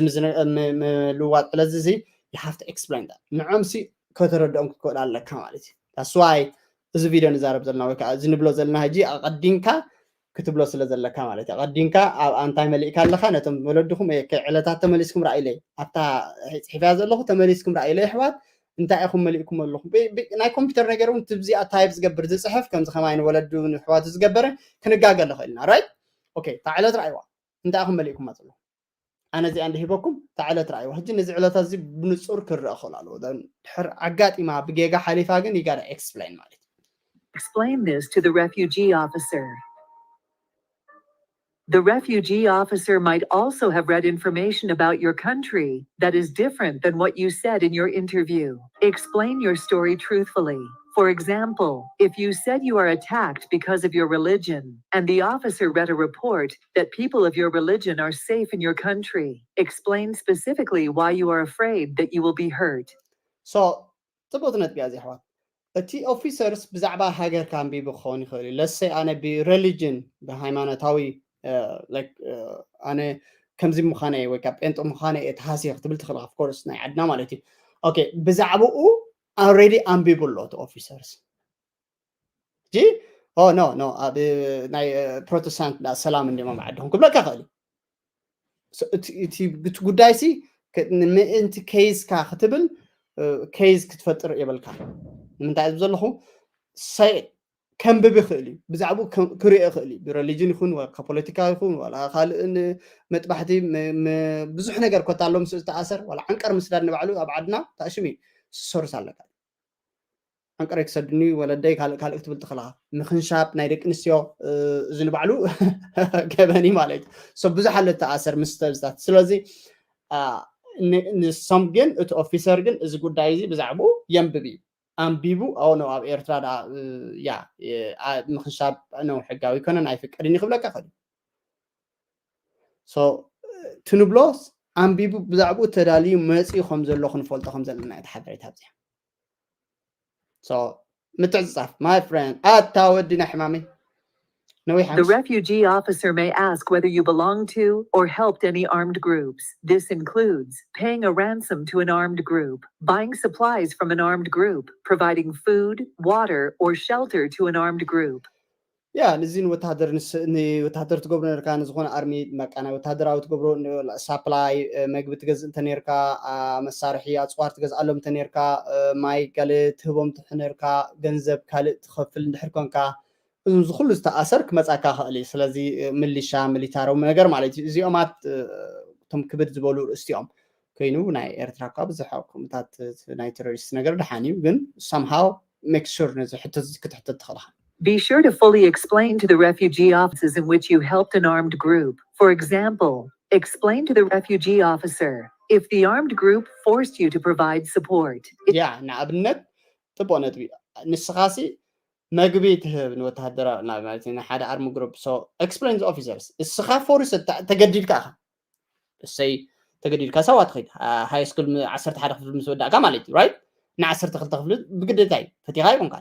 ምልዋጥ ዕለት እዚ you have to explain that ንዖምሲ ከተረድኦም ክትክእል ኣለካ ማለት እዩ። That's why እዚ ቪድዮ ንዛረብ ዘለና ወይ ከዓ እዚ ንብሎ ዘለና ሕጂ ኣቐዲምካ ክትብሎ ስለ ዘለካ ማለት እዩ። ኣቐዲምካ ኣብኣ እንታይ መሊእካ ኣለኻ ነቶም ወለድኹም ዕለታት ተመሊስኩም ረኣይለይ ኣብታ ፅሒፍያ ዘለኹ ተመሊስኩም ረኣይለይ ኣሕዋት እንታይ ኢኹም መሊእኩም ኣለኹም? ናይ ኮምፒውተር ነገር እውን ትብዚኣ ታይፕ ዝገብር ዝፅሕፍ ከምዚ ከማይ ንወለዱ ንሕዋቱ ዝገበረ ክንጋገ ንኽእል ኢና። ራይት ኦኬ። እታ ዕለት ረኣይዋ እንታይ ኢኹም መሊእኩማ ዘለኹም? ኣነ እዚኣ እንድሂበኩም እታ ዕለት ረኣይዋ። ሕጂ ነዚ ዕለታት እዚ ብንፁር ክረአ ክኽእል ኣለዎ። ድሕር ኣጋጢማ ብጌጋ ሓሊፋ ግን you gotta explain ማለት እዩ። Explain this to the refugee officer. The refugee officer might also have read information about your country that is different than what you said in your interview. Explain your story truthfully. For example, if you said you are attacked because of your religion, and the officer read a report that people of your religion are safe in your country, explain specifically why you are afraid that you will be hurt. So ጽቡቕቲ ነጥቢ እያ እዚኣ ኣሕዋት። እቲ officers ብዛዕባ ሃገርካ ኣንቢቡ ክኸውን ይኽእል እዩ። ለሰይ ኣነ ብረሊጅን ብሃይማኖታዊ like ኣነ ከምዚ ምዃነ ወይ ካብ ጴንጦ ምዃነ እየ ተሃስየ ክትብል ትኽእል of course ናይ ዓድና ማለት እዩ። Okay ብዛዕባኡ already ኣንቢቡ ኣሎ እቲ officers ጂ ኦ ኖ ኖ ኣብ ናይ ፕሮቴስታንት ሰላም እንዲማ ዓድኹም ክብለካ ይኽእል እዩ። እቲ ጉዳይ ሲ ምእንቲ case ካ ክትብል case ክትፈጥር የብልካ። ንምንታይ እዚ ዘለኹ ከንብብ ይኽእል እዩ፣ ብዛዕባኡ ክርኢ ይኽእል እዩ። ብረሊጅን ይኹን ካብ ፖለቲካ ይኹን ዋላ ካልእ መጥባሕቲ ብዙሕ ነገር ኮታ ኣሎ ምስ ዝተኣሰር ዋላ ዓንቀር ምስዳድ ንባዕሉ ኣብ ዓድና ተኣሽሙ እዩ። ሶርስ ኣለካ ዓንቀረይ ክሰድኒ ወለደይ ካልእ ካልእ ክትብል ትኽእልኻ። ምኽንሻብ ናይ ደቂ ኣንስትዮ እዚ ንባዕሉ ገበን እዩ ማለት እዩ። ብዙሕ ኣሎ ተኣሰር ምስ ተብዝታት። ስለዚ ንሶም ግን እቲ ኦፊሰር ግን እዚ ጉዳይ እዚ ብዛዕባኡ የንብብ እዩ። ኣንቢቡ ኣው ነው ኣብ ኤርትራ ያ ምኽንሻብ ነው ሕጋዊ ኣይኮነን ኣይፍቀድን ይኽብለካ ከ ትንብሎስ ኣንቢቡ ብዛዕባኡ ተዳልዩ መፂኡ ከም ዘሎ ክንፈልጦ ከም ዘለና እቲ ሓበሬታ ኣብዚኣ። ምትዕፅፃፍ my friend ኣታ ወዲ ናይ ሕማመይ ነዊሕ The refugee officer may ask whether you belong to or helped any armed groups. This includes paying a ransom to an armed group, buying supplies from an armed group, providing food, water, or shelter to an armed group. ያ ንዚ ንወታደር ንወታደር ትገብሮ ነርካ ንዝኾነ ኣርሚ መቃ ናይ ወታደራዊ ትገብሮ ሳፕላይ መግቢ ትገዝእ እንተ ነርካ መሳርሒ ኣፅዋር ትገዝኣሎም እንተ ነርካ ማይ ካልእ ትህቦም ትሕነርካ ገንዘብ ካልእ ትኸፍል እንድሕር ኮንካ እዚ ኩሉ ዝተኣሰር ክመጻካ ክእል እዩ። ስለዚ ምሊሻ ሚሊታራዊ ነገር ማለት እዩ። እዚኦማት እቶም ክብድ ዝበሉ ርእስቲኦም ኮይኑ ናይ ኤርትራ እኳ ብዙሕ ከምታት ናይ ቴሮሪስት ነገር ድሓን እዩ፣ ግን somehow make sure ነዚ ሕቶ ክትሕተት ትኽእልኻ። Be sure to fully explain to the refugee officers in which you helped an armed group. For example, explain to the refugee officer if the armed group forced you to provide support. ያ ንኣብነት ጽቡቕ ነጥቢ ንስኻሲ መግቢ ትህብ ንወተሃደራዊ ማለት ንሓደ ኣርሚ ግሩፕ so explain the officers እስኻ ፎርስ ተገዲድካ ኢኻ እሰይ ተገዲድካ ሳዋ ትኸይድ ሃይ ስኩል ዓሰርተ ሓደ ክፍሊ ምስ ወዳእካ ማለት እዩ right ንዓሰርተ ክልተ ክፍሊ ብግዴታ እዩ ፈቲኻ ይኮንካ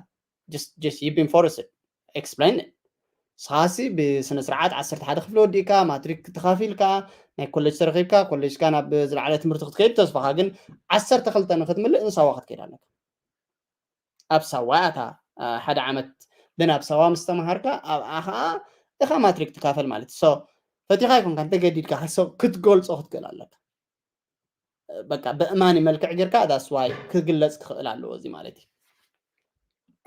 just just you been forced explain ንስኻሲ ብስነ ስርዓት ዓሰርተ ሓደ ክፍሊ ወዲእካ ማትሪክ ተኻፊልካ ናይ ኮሌጅ ተረኺብካ ኮሌጅካ ናብ ዝለዓለ ትምህርቲ ክትከይድ ተስፋኻ ግን ዓሰርተ ክልተ ንክትምልእ ንሳዋ ክትከይድ ኣለካ ኣብ ሳዋ እታ ሓደ ዓመት ብናብ ሳዋ ምስ ተምሃርካ ኣብኣ ከዓ እኻ ማትሪክ ትካፈል ማለት so ፈቲኻ ይኮንካ እንተገዲድካ ክትገልፆ ክትክእል ኣለካ በቃ በእማኒ መልክዕ ጌርካ that's why ክግለፅ ክኽእል ኣለዎ እዚ ማለት እዩ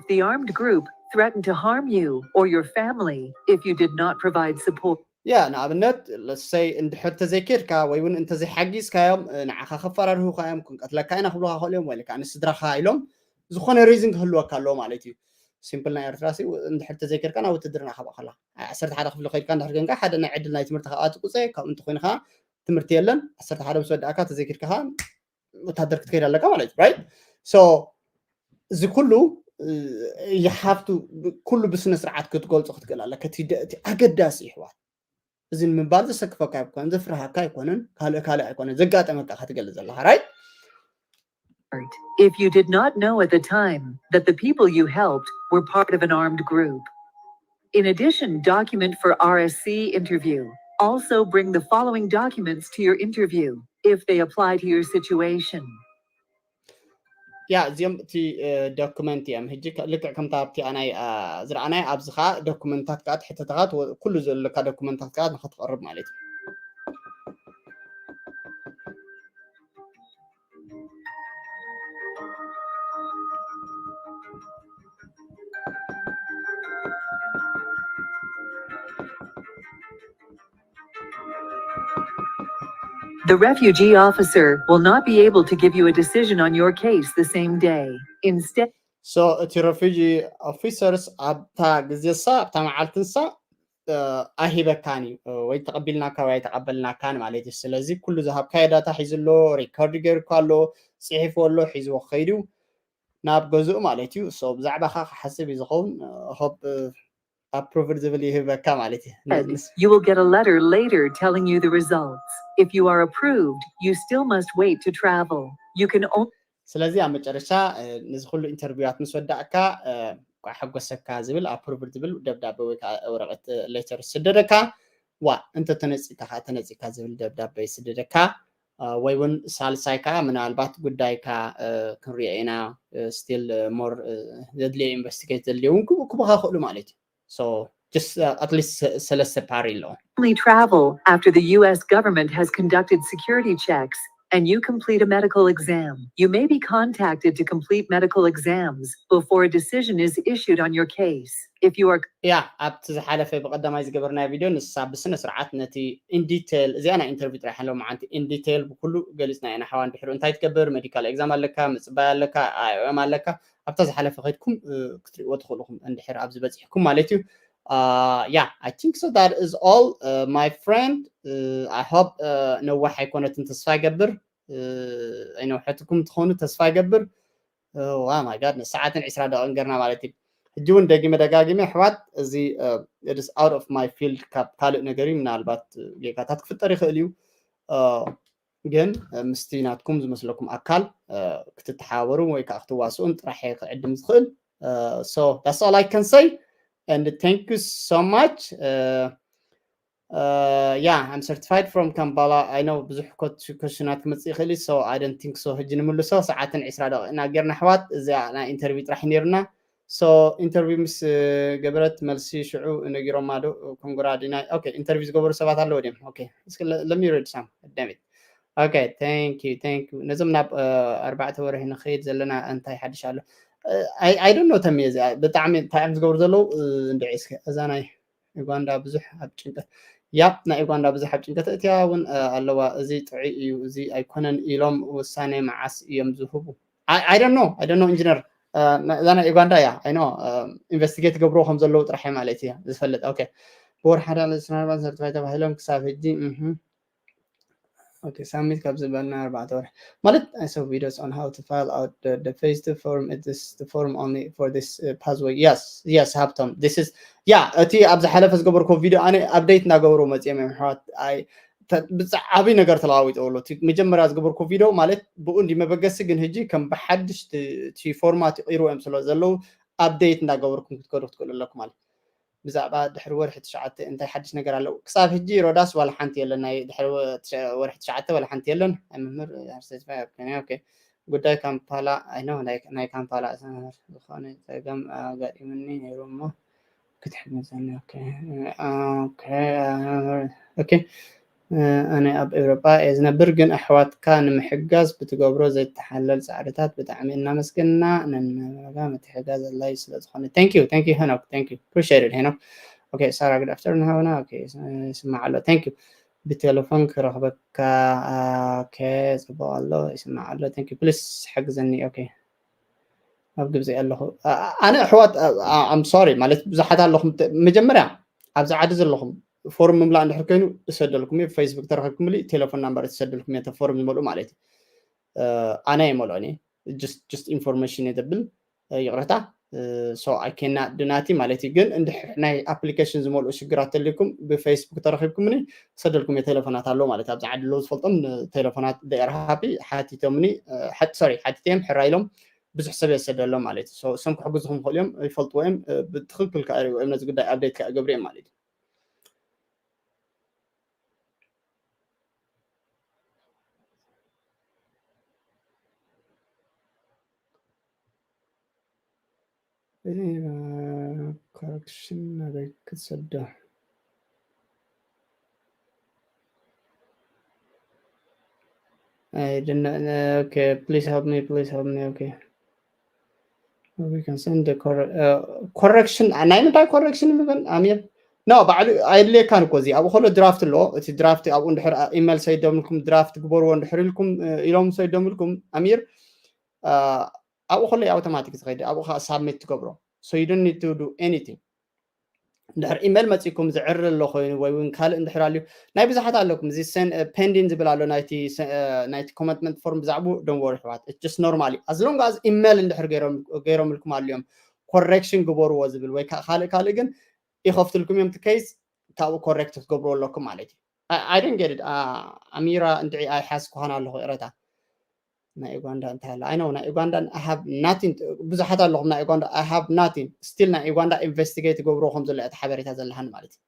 If the armed group threatened to harm you or your family if you did not provide support. ያ ንኣብነት ለሰይ እንድሕር ተዘይኬድካ ወይ እውን እንተዘይሓጊዝካዮም ንዓኻ ከፈራርሁካ እዮም ክንቀትለካ ኢና ክብሉካ ክእሉ እዮም ወይ ከዓ ንስድራኻ ኢሎም ዝኾነ ሪዝን ክህልወካ ኣለዎ ማለት እዩ ሲምፕል ናይ ኤርትራ ሲ እንድሕር ተዘይኬድካ ናብ ውትድርና ካብ ኣኸላ ዓሰርተ ሓደ ክፍሊ ከድካ እንድሕር ኮንካ ሓደ ናይ ዕድል ናይ ትምህርቲ ካብኣ ትቁፀ ካብኡ እንተኮይንካ ትምህርቲ የለን ዓሰርተ ሓደ ምስ ወዳእካ ተዘይኬድካ ወታደር ክትከይድ ኣለካ ማለት እዩ right so እዚ ኩሉ you have to ኩሉ ብስነ ስርዓት ክትገልጾ ክትክእል ኣለካ እቲ ኣገዳሲ ይሕዋት እዚ ንምባል ዘሰክፈካ ኣይኮነን ዘፍርሃካ ኣይኮነን ካልእ ካልእ ኣይኮነን ዘጋጠመካ ክትገልጽ ዘለካ right If you did not know at the time that the people you helped were part of an armed group. In addition, document for R S C interview. Also bring the following documents to your interview if they apply to your situation. ያ እዚኦም እቲ ዶክመንት እዮም ሕጂ ልክዕ ከምታ ኣብቲ ኣናይ ዝረኣናይ ኣብዚ ከዓ ዶክመንታት ከዓ ትሕተተኻ ኩሉ ዘለካ ዶክመንታት ከዓ ንክትቐርብ ማለት እዩ The refugee officer will not be able to give you a decision on your case the same day. Instead, so እቲ refugee officers ኣብታ ግዜ ሳ ኣብታ መዓልቲ ንሳ ኣይሂበካን እዩ ወይ ተቐቢልናካ ወይ ኣይተቐበልናካን ማለት እዩ ስለዚ ኩሉ ዝሃብካዮ ዳታ ሒዙ ኣሎ ሪኮርድ ገይርኳ ኣሎ ፅሒፍዎ ኣሎ ሒዝዎ ክኸይድ እዩ ናብ ገዝኡ ማለት እዩ so ብዛዕባኻ ክሓስብ እዩ ዝኸውን hope approved ዝብል ይህበካ ማለት እዩ you will get a letter later telling you the results. If you are approved, you still must wait to travel. You can only ስለዚ ኣብ መጨረሻ ነዚ ኩሉ ኢንተርቪዋት ምስ ወዳእካ፣ ቋ ሓጎሰካ ዝብል ኣፕሩቭድ ዝብል ደብዳቤ ወይ ከዓ ወረቐት፣ ሌተር ዝስደደካ። ዋ እንተ ተነፂካ ከዓ ተነፂካ ዝብል ደብዳቤ ይስደደካ። ወይ እውን ሳልሳይ ከዓ ምናልባት ጉዳይካ ክንሪኦ ኢና፣ ስቲል ሞር ዘድልዮ ኢንቨስቲጌት ዘድልዮ እውን ክብካ ክእሉ ማለት እዩ። So just at least ሰለስተ ፓሪ ኣለዎ። Only travel after the U S government has conducted security checks and you complete a medical exam. You may be contacted to complete medical exams before a decision is issued on your case. If you are ያ ኣብቲ ዝሓለፈ ብቀዳማይ ዝገበርናዮ ቪድዮ ንሳ ብስነ ስርዓት ነቲ ኢንዲቴል እዚኣ ናይ ኢንተርቪው ጥራሕ ሎ መዓንቲ ኢንዲቴል ብኩሉ ገሊፅና ኢና። ሓዋ እንድሕር እንታይ ትገብር፣ ሜዲካል ኤግዛም ኣለካ፣ ምፅባይ ኣለካ፣ ኣይኦኤም ኣለካ፣ ኣብታ ዝሓለፈ ከይድኩም ክትሪእዎ ትኽእልኹም እንድሕር ኣብዚ በፂሕኩም ማለት እዩ። Yeah, I think so, that is all, my friend. I hope ነዋሕ ኣይኮነትን፣ ተስፋ ይገብር ኣይነውሐትኩም ትኾኑ፣ ተስፋ ይገብር። Oh my God፣ ንሰዓትን ዕስራ ደቂቕን ገርና ማለት እዩ። ሕጂ እውን ደጊመ ደጋጊመ ኣሕዋት፣ እዚ it is out of my field፣ ካብ ካልእ ነገር እዩ። ምናልባት ጌጋታት ክፍጠር ይኽእል እዩ፣ ግን ምስቲ ናትኩም ዝመስለኩም ኣካል ክትተሓባበሩ ወይ ከዓ ክትዋስኡን ጥራሕ ክዕድም ዝኽእል። So that's all I can say, and thank you so much. Yeah, I'm certified from Kampala. I know ብዙሕ ኮሽናት ክመፅእ ይኽእል እዩ። So I don't think so ሕጂ ንምልሶ፣ ሰዓትን ዕስራ ደቂቕና ጌርና ኣሕዋት። እዚኣ ናይ ኢንተርቪው ጥራሕ ነይርና። So ኢንተርቪው ምስ ገበረት መልሲ ሽዑ ነጊሮማ ዶ? ኮንግራ ዲናይ። ኦኬ፣ ኢንተርቪው ዝገበሩ ሰባት ኣለዉ ድዮም? ኦኬ፣ እስኪ let me read some. Damn it. Okay, thank you, thank you. ነዞም ናብ ኣርባዕተ ወርሒ ንኸይድ ዘለና እንታይ ሓድሽ ኣሎ? I don't know ተሚ፣ እዚኣ ብጣዕሚ እንታይ እዮም ዝገብሩ ዘለዉ? እንድዒ እስኪ እዛ ናይ ዩጋንዳ ብዙሕ ኣብ ጭንቀት፣ ያፕ፣ ናይ ዩጋንዳ ብዙሕ ኣብ ጭንቀት እትያ እውን ኣለዋ። እዚ ጥዑይ እዩ፣ እዚ ኣይኮነን ኢሎም ውሳኔ መዓስ እዮም ዝህቡ? I don't know, I don't know ኢንጂነር። እዛ ናይ ዩጋንዳ እያ። I know ኢንቨስቲጌት ገብርዎ ከም ዘለዉ ጥራሕ ማለት እያ ዝፈልጥ። ኦኬ፣ ብወር ሓደ ስናርባን ሰርቲፋይ ተባሂሎም ክሳብ ሕጂ Okay, ሳሚት ካብ ዝበልና ኣርባዕተ ወርሒ ማለት። I saw videos on how to fill out the, the phase two form. It is the form only for this uh, pathway. Yes, yes, ሃብቶም። This is yeah፣ እቲ ኣብ ዝሓለፈ ዝገበርኮ ቪድዮ ኣነ ኣፕዴት እናገበሩ መፅኦም እዮም ኣሕዋት። ብዛዕባ ዓብይ ነገር ተለዋዊጠ ኣሎ። እቲ መጀመርያ ዝገበርኮ ቪድዮ ማለት ብኡ እንዲ መበገሲ፣ ግን ሕጂ ከም ብሓድሽ እቲ ፎርማት ይቕይርዎ እዮም ስለ ዘለዉ ኣፕዴት እንዳገበርኩም ክትከዱ ክትክእሉ ኣለኩም ማለት። ብዛዕባ ድሕሪ ወርሒ ትሽዓተ እንታይ ሓድሽ ነገር ኣለዉ? ክሳብ ሕጂ ሮዳስ ዋላ ሓንቲ የለን። ናይ ድሕሪ ወርሒ ትሽዓተ ዋላ ሓንቲ የለን። ኣይ መምህር ኣርሰስፋ ኦኬ። ጉዳይ ካምፓላ ኣይኖ ናይ ካምፓላ ዝኾነ ፀገም ኣጋጢሙኒ ነይሩ እሞ ክትሕግዘኒ። ኦኬ ኣነ ኣብ ኤውሮጳ እየ ዝነብር፣ ግን ኣሕዋትካ ንምሕጋዝ ብትገብሮ ዘይተሓለል ፃዕርታት ብጣዕሚ እናመስገንና ነናጋ ምትሕጋዝ ኣድላይ ስለ ዝኾነ። Thank you, thank you ሄኖክ፣ thank you, appreciate it ሄኖክ። Okay, Sarah, good afternoon ሃውና። Okay, ይስማዕ ኣሎ። Thank you። ብቴሌፎን ክረኽበካ። Okay፣ ፅቡቅ ኣሎ፣ ይስማዕ ኣሎ። Thank you። Please ሓግዘኒ። Okay፣ ኣብ ግብፂ ኣለኹ ኣነ ኣሕዋት። I'm sorry ማለት ብዙሓት ኣለኹም። መጀመርያ ኣብዚ ዓዲ ዘለኹም ፎርም ምምላእ እንድሕር ኮይኑ እሰደልኩም እየ። ብፌስቡክ ተረኺብኩምሊ ቴሌፎን ናምበር እሰደልኩም እየ፣ ፎርም ዝመልኡ ማለት እዩ። ኣነ ኣይመልኦን እየ፣ just ኢንፎርሜሽን እየ ዘብል። ይቕረታ። So I cannot do nothing ማለት እዩ። ግን እንድሕር ናይ ኣፕሊኬሽን ዝመልኡ ሽግራት ተልዩኩም ብፌስቡክ ተረኺብኩምኒ እሰደልኩም እየ። ቴሌፎናት ኣለዉ ማለት ኣብዚ ዓዲ ኣለዉ ዝፈልጦም ቴሌፎናት they are happy ሓቲቶምኒ፣ sorry ሓቲተዮም ሕራይ ኢሎም ብዙሕ ሰብ የሰደሎም ማለት እዩ። እሶም ክሕግዝኹም ይኽእሉ እዮም፣ ይፈልጥዎ እዮም። ብትኽክል ከዓ ሪእዎም ነዚ ጉዳይ ኣፕዴት ከዓ ገብሩ እዮም ማለት እዩ። ኮረክሽን ናበይ ክትሰዶ? I don't know. Okay, please help me, please help me. Okay. We can send the corre- uh, correction. ናይ ምንታይ ኮረክሽን ምበል ኣሚር? ኖ ባዕሉ ኣየድልየካን እኮ እዚ ኣብኡ ከሎ ድራፍት ኣሎ። እቲ ድራፍት ኣብኡ እንድሕር ኢሜል ሰይዶምልኩም ድራፍት ግበርዎ እንድሕር ኢልኩም ኢሎም ሰይዶምልኩም ኣሚር ኣብኡ ከሎ ኣውቶማቲክ ዝኸይድ ኣብኡ ከዓ ሳብሚት ትገብሮ። So you don't need to do anything። እንድሕር ኢሜል መፂኩም ዝዕሪ ኣሎ ኮይኑ ወይ እውን ካልእ እንድሕር ኣልዩ ናይ ብዙሓት ኣለኩም እዚ ፔንዲን ዝብል ኣሎ ናይቲ ኮመትመንት ፎርም ብዛዕቡ don't worry ኣሕዋት። It's just normally as long as ኢሜል እንድሕር ገይሮምልኩም ኣልዮም ኮሬክሽን ግበርዎ ዝብል ወይ ከዓ ካልእ ካልእ ግን ይኸፍትልኩም እዮም። እቲ ኬስ ካብኡ ኮሬክት ክትገብርዎ ኣለኩም ማለት እዩ። I don't get it። ኣሚራ እንድዒ ኣይሓዝኩኻን ኣለኹ ይቕረታ። ናይ ኡጋንዳ እንታይ ኣሎ? I know ናይ ኡጋንዳ I have nothing። ብዙሓት ኣለኹም ናይ ኡጋንዳ I have nothing። Still ናይ ኡጋንዳ ኢንቨስቲጌት ይገብርዎ ከም ዘሎ እያ እቲ ሓበሬታ ዘለሃኒ ማለት እዩ።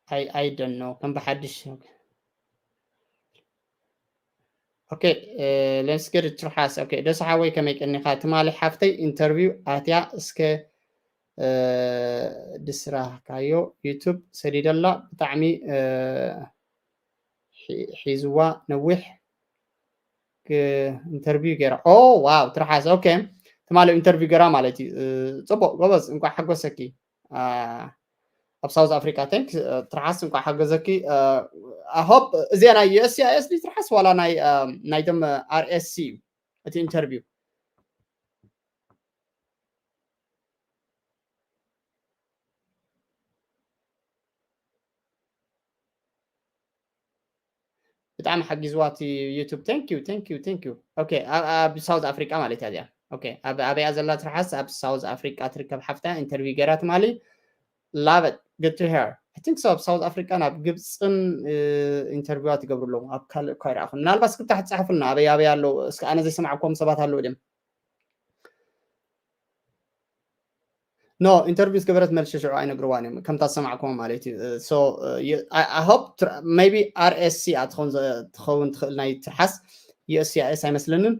I I don't know ከም ብሓድሽ። Okay, let's get ትርሓስ። Okay፣ ደስ ሓወይ ከመይ ቀኒኻ? ትማሊ ሓፍተይ ኢንተርቪው ኣትያ እስከ ድስራካዮ ዩቱብ ሰዲደላ ብጣዕሚ ሒዝዋ ነዊሕ ኢንተርቪው ገይራ። ኦ ዋው ትርሓስ። Okay፣ ትማሊ ኢንተርቪው ገይራ ማለት እዩ። ጽቡቅ ጎበዝ፣ እንኳዕ ሓጎሰኪ። ኣብ ሳውዝ ኣፍሪካ። Thank ትርሓስ፣ እንኳዕ ሓገዘኪ። I hope እዚኣ ናይ USCIS ድዩ ትርሓስ ዋላ ናይ ናይቶም RSC እዩ እቲ ኢንተርቪው? ብጣዕሚ ሓጊዝዋ እቲ ዩቱብ። Thank you, thank you, thank you። Okay፣ ኣብ ሳውዝ ኣፍሪቃ ማለት እያ እዚኣ። Okay፣ ኣበይ እያ ዘላ ትርሓስ? ኣብ ሳውዝ ኣፍሪቃ ትርከብ ሓፍታ ኢንተርቪው ገይራ ትማሊ። Love it, good to hear። I think so ኣብ ሳውዝ ኣፍሪቃ ናብ ግብፅን ኢንተርቪዋት ይገብሩ ኣለዉ። ኣብ ካልእ እኳ ይረኣኹ። ምናልባት እስክብታ ክትፅሓፉልና ኣበይ ኣበይ ኣለዉ? እስኪ ኣነ ዘይሰማዕኩም ሰባት ኣለዉ ድም? ኖ፣ ኢንተርቪው ዝገበረት መልሲ ሽዑ ኣይነግርዋን እዮም፣ ከምታ ዝሰማዕኩም ማለት እዩ። So I hope maybe RSC እያ ትኸውን ትኸውን ትኽእል ናይ ትርሓስ። USCIS ኣይመስለንን።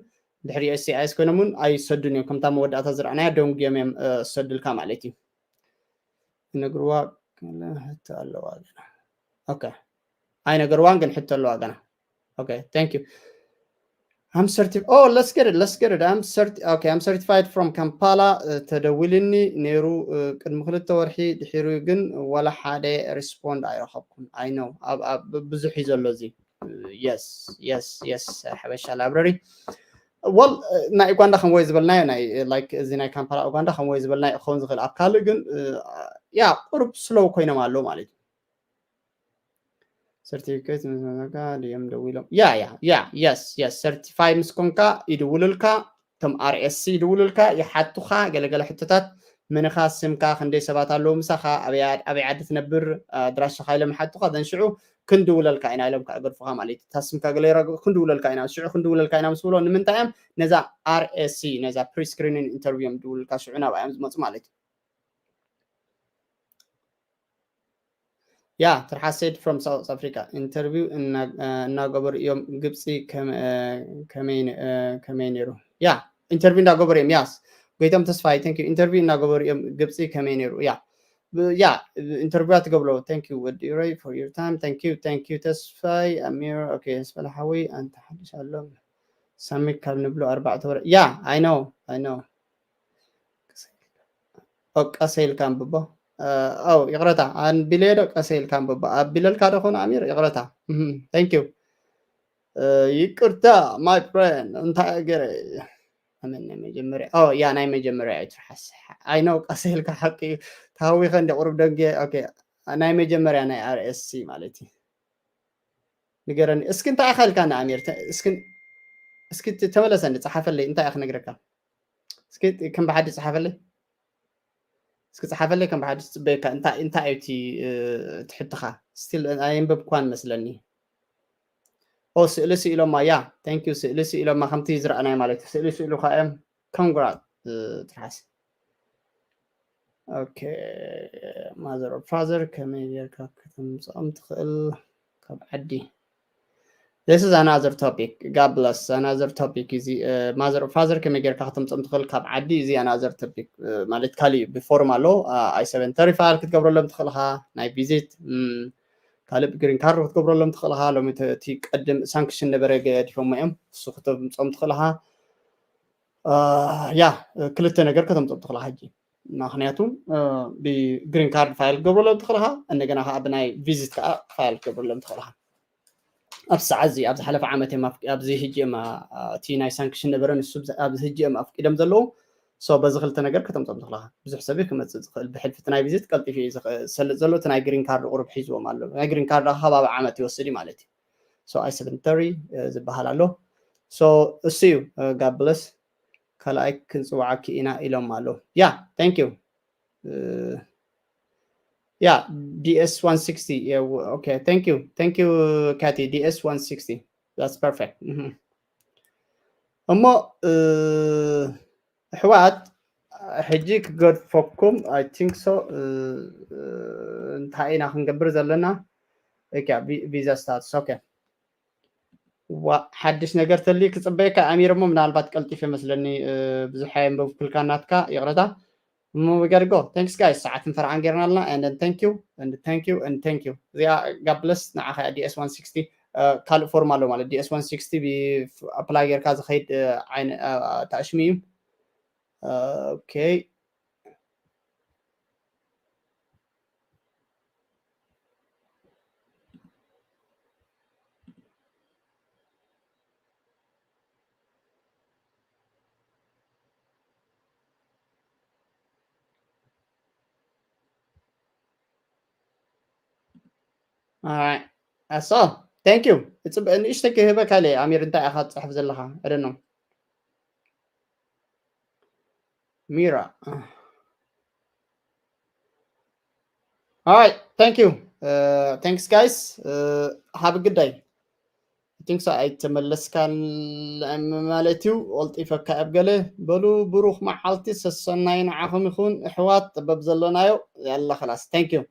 ድሕሪ USCIS ኮይኖም እውን ኣይሰዱን እዮም። ከምታ መወዳእታ ዝረኣናያ ደንጉዮም እዮም ዝሰዱልካ ማለት እዩ። ይነግርዋ ሕቶ ኣለዋ ገና። Okay፣ ኣይነገርዋን ግን ሕቶ ኣለዋ ገና። Okay, thank you። I'm certi- oh, let's get it, let's get it. I'm certi- okay, I'm certified from Kampala። ተደዊልኒ ነይሩ ቅድሚ ክልተ ወርሒ፣ ድሒሩ ግን ዋላ ሓደ ሪስፖንድ ኣይረኸብኩን። I know ብዙሕ እዩ ዘሎ እዚ። Yes, yes, yes። ሓበሻ ላይብረሪ። Well፣ ናይ ኡጋንዳ ከም ወይ ዝበልናዮ፣ ናይ ላይክ እዚ ናይ ካምፓላ ኡጋንዳ ከም ወይ ዝበልናዮ ክኸውን ዝኽእል። ኣብ ካልእ ግን ያ ቁሩብ ስሎው ኮይኖም ኣለዉ ማለት እዩ። ሰርቲፊኬት ምስ መዘጋ ድዮም ደዊሎም? ያ ያ ያ የስ የስ ሰርቲፋይ ምስ ኮንካ ይድውልልካ። እቶም RSC ይድውልልካ፣ ይሓቱኻ ገለገለ ሕቶታት። ምንኻ፣ ስምካ፣ ክንደይ ሰባት ኣለዉ ምሳኻ፣ ኣበይ ዓዲ ትነብር፣ ኣድራሻኻ ኢሎም ይሓቱኻ። ዘንሽዑ ክንድውለልካ ኢና ኢሎም ከኣ ገድፉኻ ማለት እዩ። እታ ስምካ ገለ ይረግኡ፣ ክንድውለልካ ኢና፣ ሽዑ ክንድውለልካ ኢና ምስ ብሎ፣ ንምንታይ እዮም? ነዛ RSC፣ ነዛ ፕሪስክሪኒን ኢንተርቪው እዮም ድውልልካ፣ ሽዑ ናብኣ እዮም ዝመፁ ማለት እዩ። ያ ትርሓስ ሰይድ from South Africa። ኢንተርቪው እናገበሩ እዮም። ግብፂ ከመይ ነይሩ? ያ ኢንተርቪው እናገበሩ እዮም። ያስ ጎይቶም ተስፋይ፣ thank you። ኢንተርቪው እናገበሩ እዮም። ግብፂ ከመይ ነይሩ? ያ ያ ኢንተርቪው ትገብሮ። Thank you ወዲ ሮይ for your time። Thank you፣ thank you ተስፋይ ኣሚር። Okay፣ ስፈላ ሓወይ ኣንተ ሓድሽ ኣሎ ሳሚት ካብ ንብሎ ኣርባዕተ ወረ። ያ I know፣ I know። ቀሰ ኢልካ ኣንብቦ። ኣው ይቕረታ፣ ኣንቢለ ዶ ቀሰ ኢልካ ኣንብቦ? ኣቢለልካ ዶ ኾነ ኣሚር? ይቕረታ። Thank you። ይቅርታ my friend፣ እንታይ ገረ ኣመን ናይ መጀመርያ። ኦ ያ ናይ መጀመርያ እዩ ትርሓስ። I know ቀሰ ኢልካ ሓቂ እዩ። ታዊኸ እንደ ቁሩብ ደንጌ። Okay፣ ናይ መጀመርያ ናይ RSC ማለት እዩ። ንገረኒ እስኪ እንታይ ኢኻ ኢልካ ንኣሚር? እስኪ እስኪ ተመለሰኒ፣ ጸሓፈለይ፣ እንታይ ኢኻ ክነግረካ? እስኪ ከም ብሓዲ ጸሓፈለይ። እስኪ ጸሓፈለይ ከም ብሓዲ ዝጽበየካ። እንታይ እንታይ እዩ እቲ ትሕትኻ? ስቲል ኣየንበብኳን መስለኒ። ኦ ስእሊ ስኢሎማ። ያ thank you። ስእሊ ስኢሎማ ከምቲ ዝረኣናይ ማለት እዩ። ስእሊ ስኢሉ ካዮም ኮንግራት ትርሓስ። Okay፣ mother or father ከመይ ጌርካ ከተምፅኦም ትኽእል ካብ ዓዲ? This is another topic። God bless። Another topic እዚ mother or father ከመይ ጌርካ ከተምፅኦም ትኽእል ካብ ዓዲ? እዚ another topic ማለት ካልእ እዩ። ብፎርም ኣሎ። I seven thirty file ክትገብረሎም ትኽእል ኢኻ። ናይ ቪዚት ካልእ ብግሪን ካርድ ክትገብረሎም ትኽእል ኢኻ። ሎሚ እቲ ቀድም ሳንክሽን ነበረ ገዲፎሞ እዮም። እሱ ከተምፅኦም ትኽእል ኢኻ። ያ ክልተ ነገር ከተምፅኦም ትኽእል ኢኻ ሕጂ። ምክንያቱ ብግሪን ካርድ ፋይል ክትገብረሎም ትኽእል ኢኻ፣ እንደገና ከዓ ብናይ ቪዚት ከዓ ፋይል ክትገብረሎም ትኽእል ኢኻ። ኣብ ሰዓት እዚ ኣብ ዝሓለፈ ዓመት እዮም ኣብዚ ሕጂ እዮም እቲ ናይ ሳንክሽን ነበረ፣ ንሱ ኣብዚ ሕጂ እዮም ኣፍቂዶም ዘለዉ። So በዚ ክልተ ነገር ከተምፅኦም ትኽእል ኢኻ። ብዙሕ ሰብ እዩ ክመፅእ ዝኽእል ብሕልፊ እቲ ናይ ቪዚት ቀልጢፉ እዩ ዝሰልጥ ዘሎ። እቲ ናይ ግሪን ካርድ ቁሩብ ሒዝዎም ኣሎ። ናይ ግሪን ካርድ ከባቢ ዓመት ይወስድ እዩ ማለት እዩ። So I seven thirty ዝበሃል ኣሎ። So እሱ እዩ። God bless። ካልኣይ ክንፅውዓኪ ኢና ኢሎም ኣለዉ። ያ thank you። Yeah, D S one sixty. Yeah, w- okay. Thank you. Thank you, Kathy. D S one sixty. That's perfect. Mhm. እሞ እ፣ ኣሕዋት ሕጂ ክገድፈኩም። I think so። እ፣ እ፣ እንታይ ኢና ክንገብር ዘለና? Okay, vi- visa status. Okay. ዋ ሓድሽ ነገር ተልዩ ክፅበየካ ኣሚር እሞ ምናልባት ቀልጢፍ መስለኒ። እ፣ ብዙሕ የንበብኩልካ ናትካ ይቕረታ። እሞ we gotta go. Thanks guys። ሰዓትን ፈርዓን ጌርና ኣለና። And then thank you and thank you and thank you። እዚኣ God bless ንዓኻ። D S one sixty ካልእ ፎርም ኣሎ ማለት D S one sixty apply ጌርካ ዝኸይድ እ፣ ዓይነ እ፣ ታሽሚ እዩ። Okay. Alright. I saw. Thank you. It's a ንእሽተይ ክህበካ ኢለ ኣሚር እንታይ ኢኻ ትፅሕፍ ዘለኻ? I don't know. ሚራ። Alright, thank you. Uh, thanks guys. Uh, have a good day. I think so. ኣይተመለስካን ማለት እዩ። ወልጢፈካ ኣብ ገለ በሉ። ብሩኽ መዓልቲ ሰሰናይ ንዓኹም ይኹን ኣሕዋት። ጥበብ ዘለናዮ ያላ። خلاص. Thank you.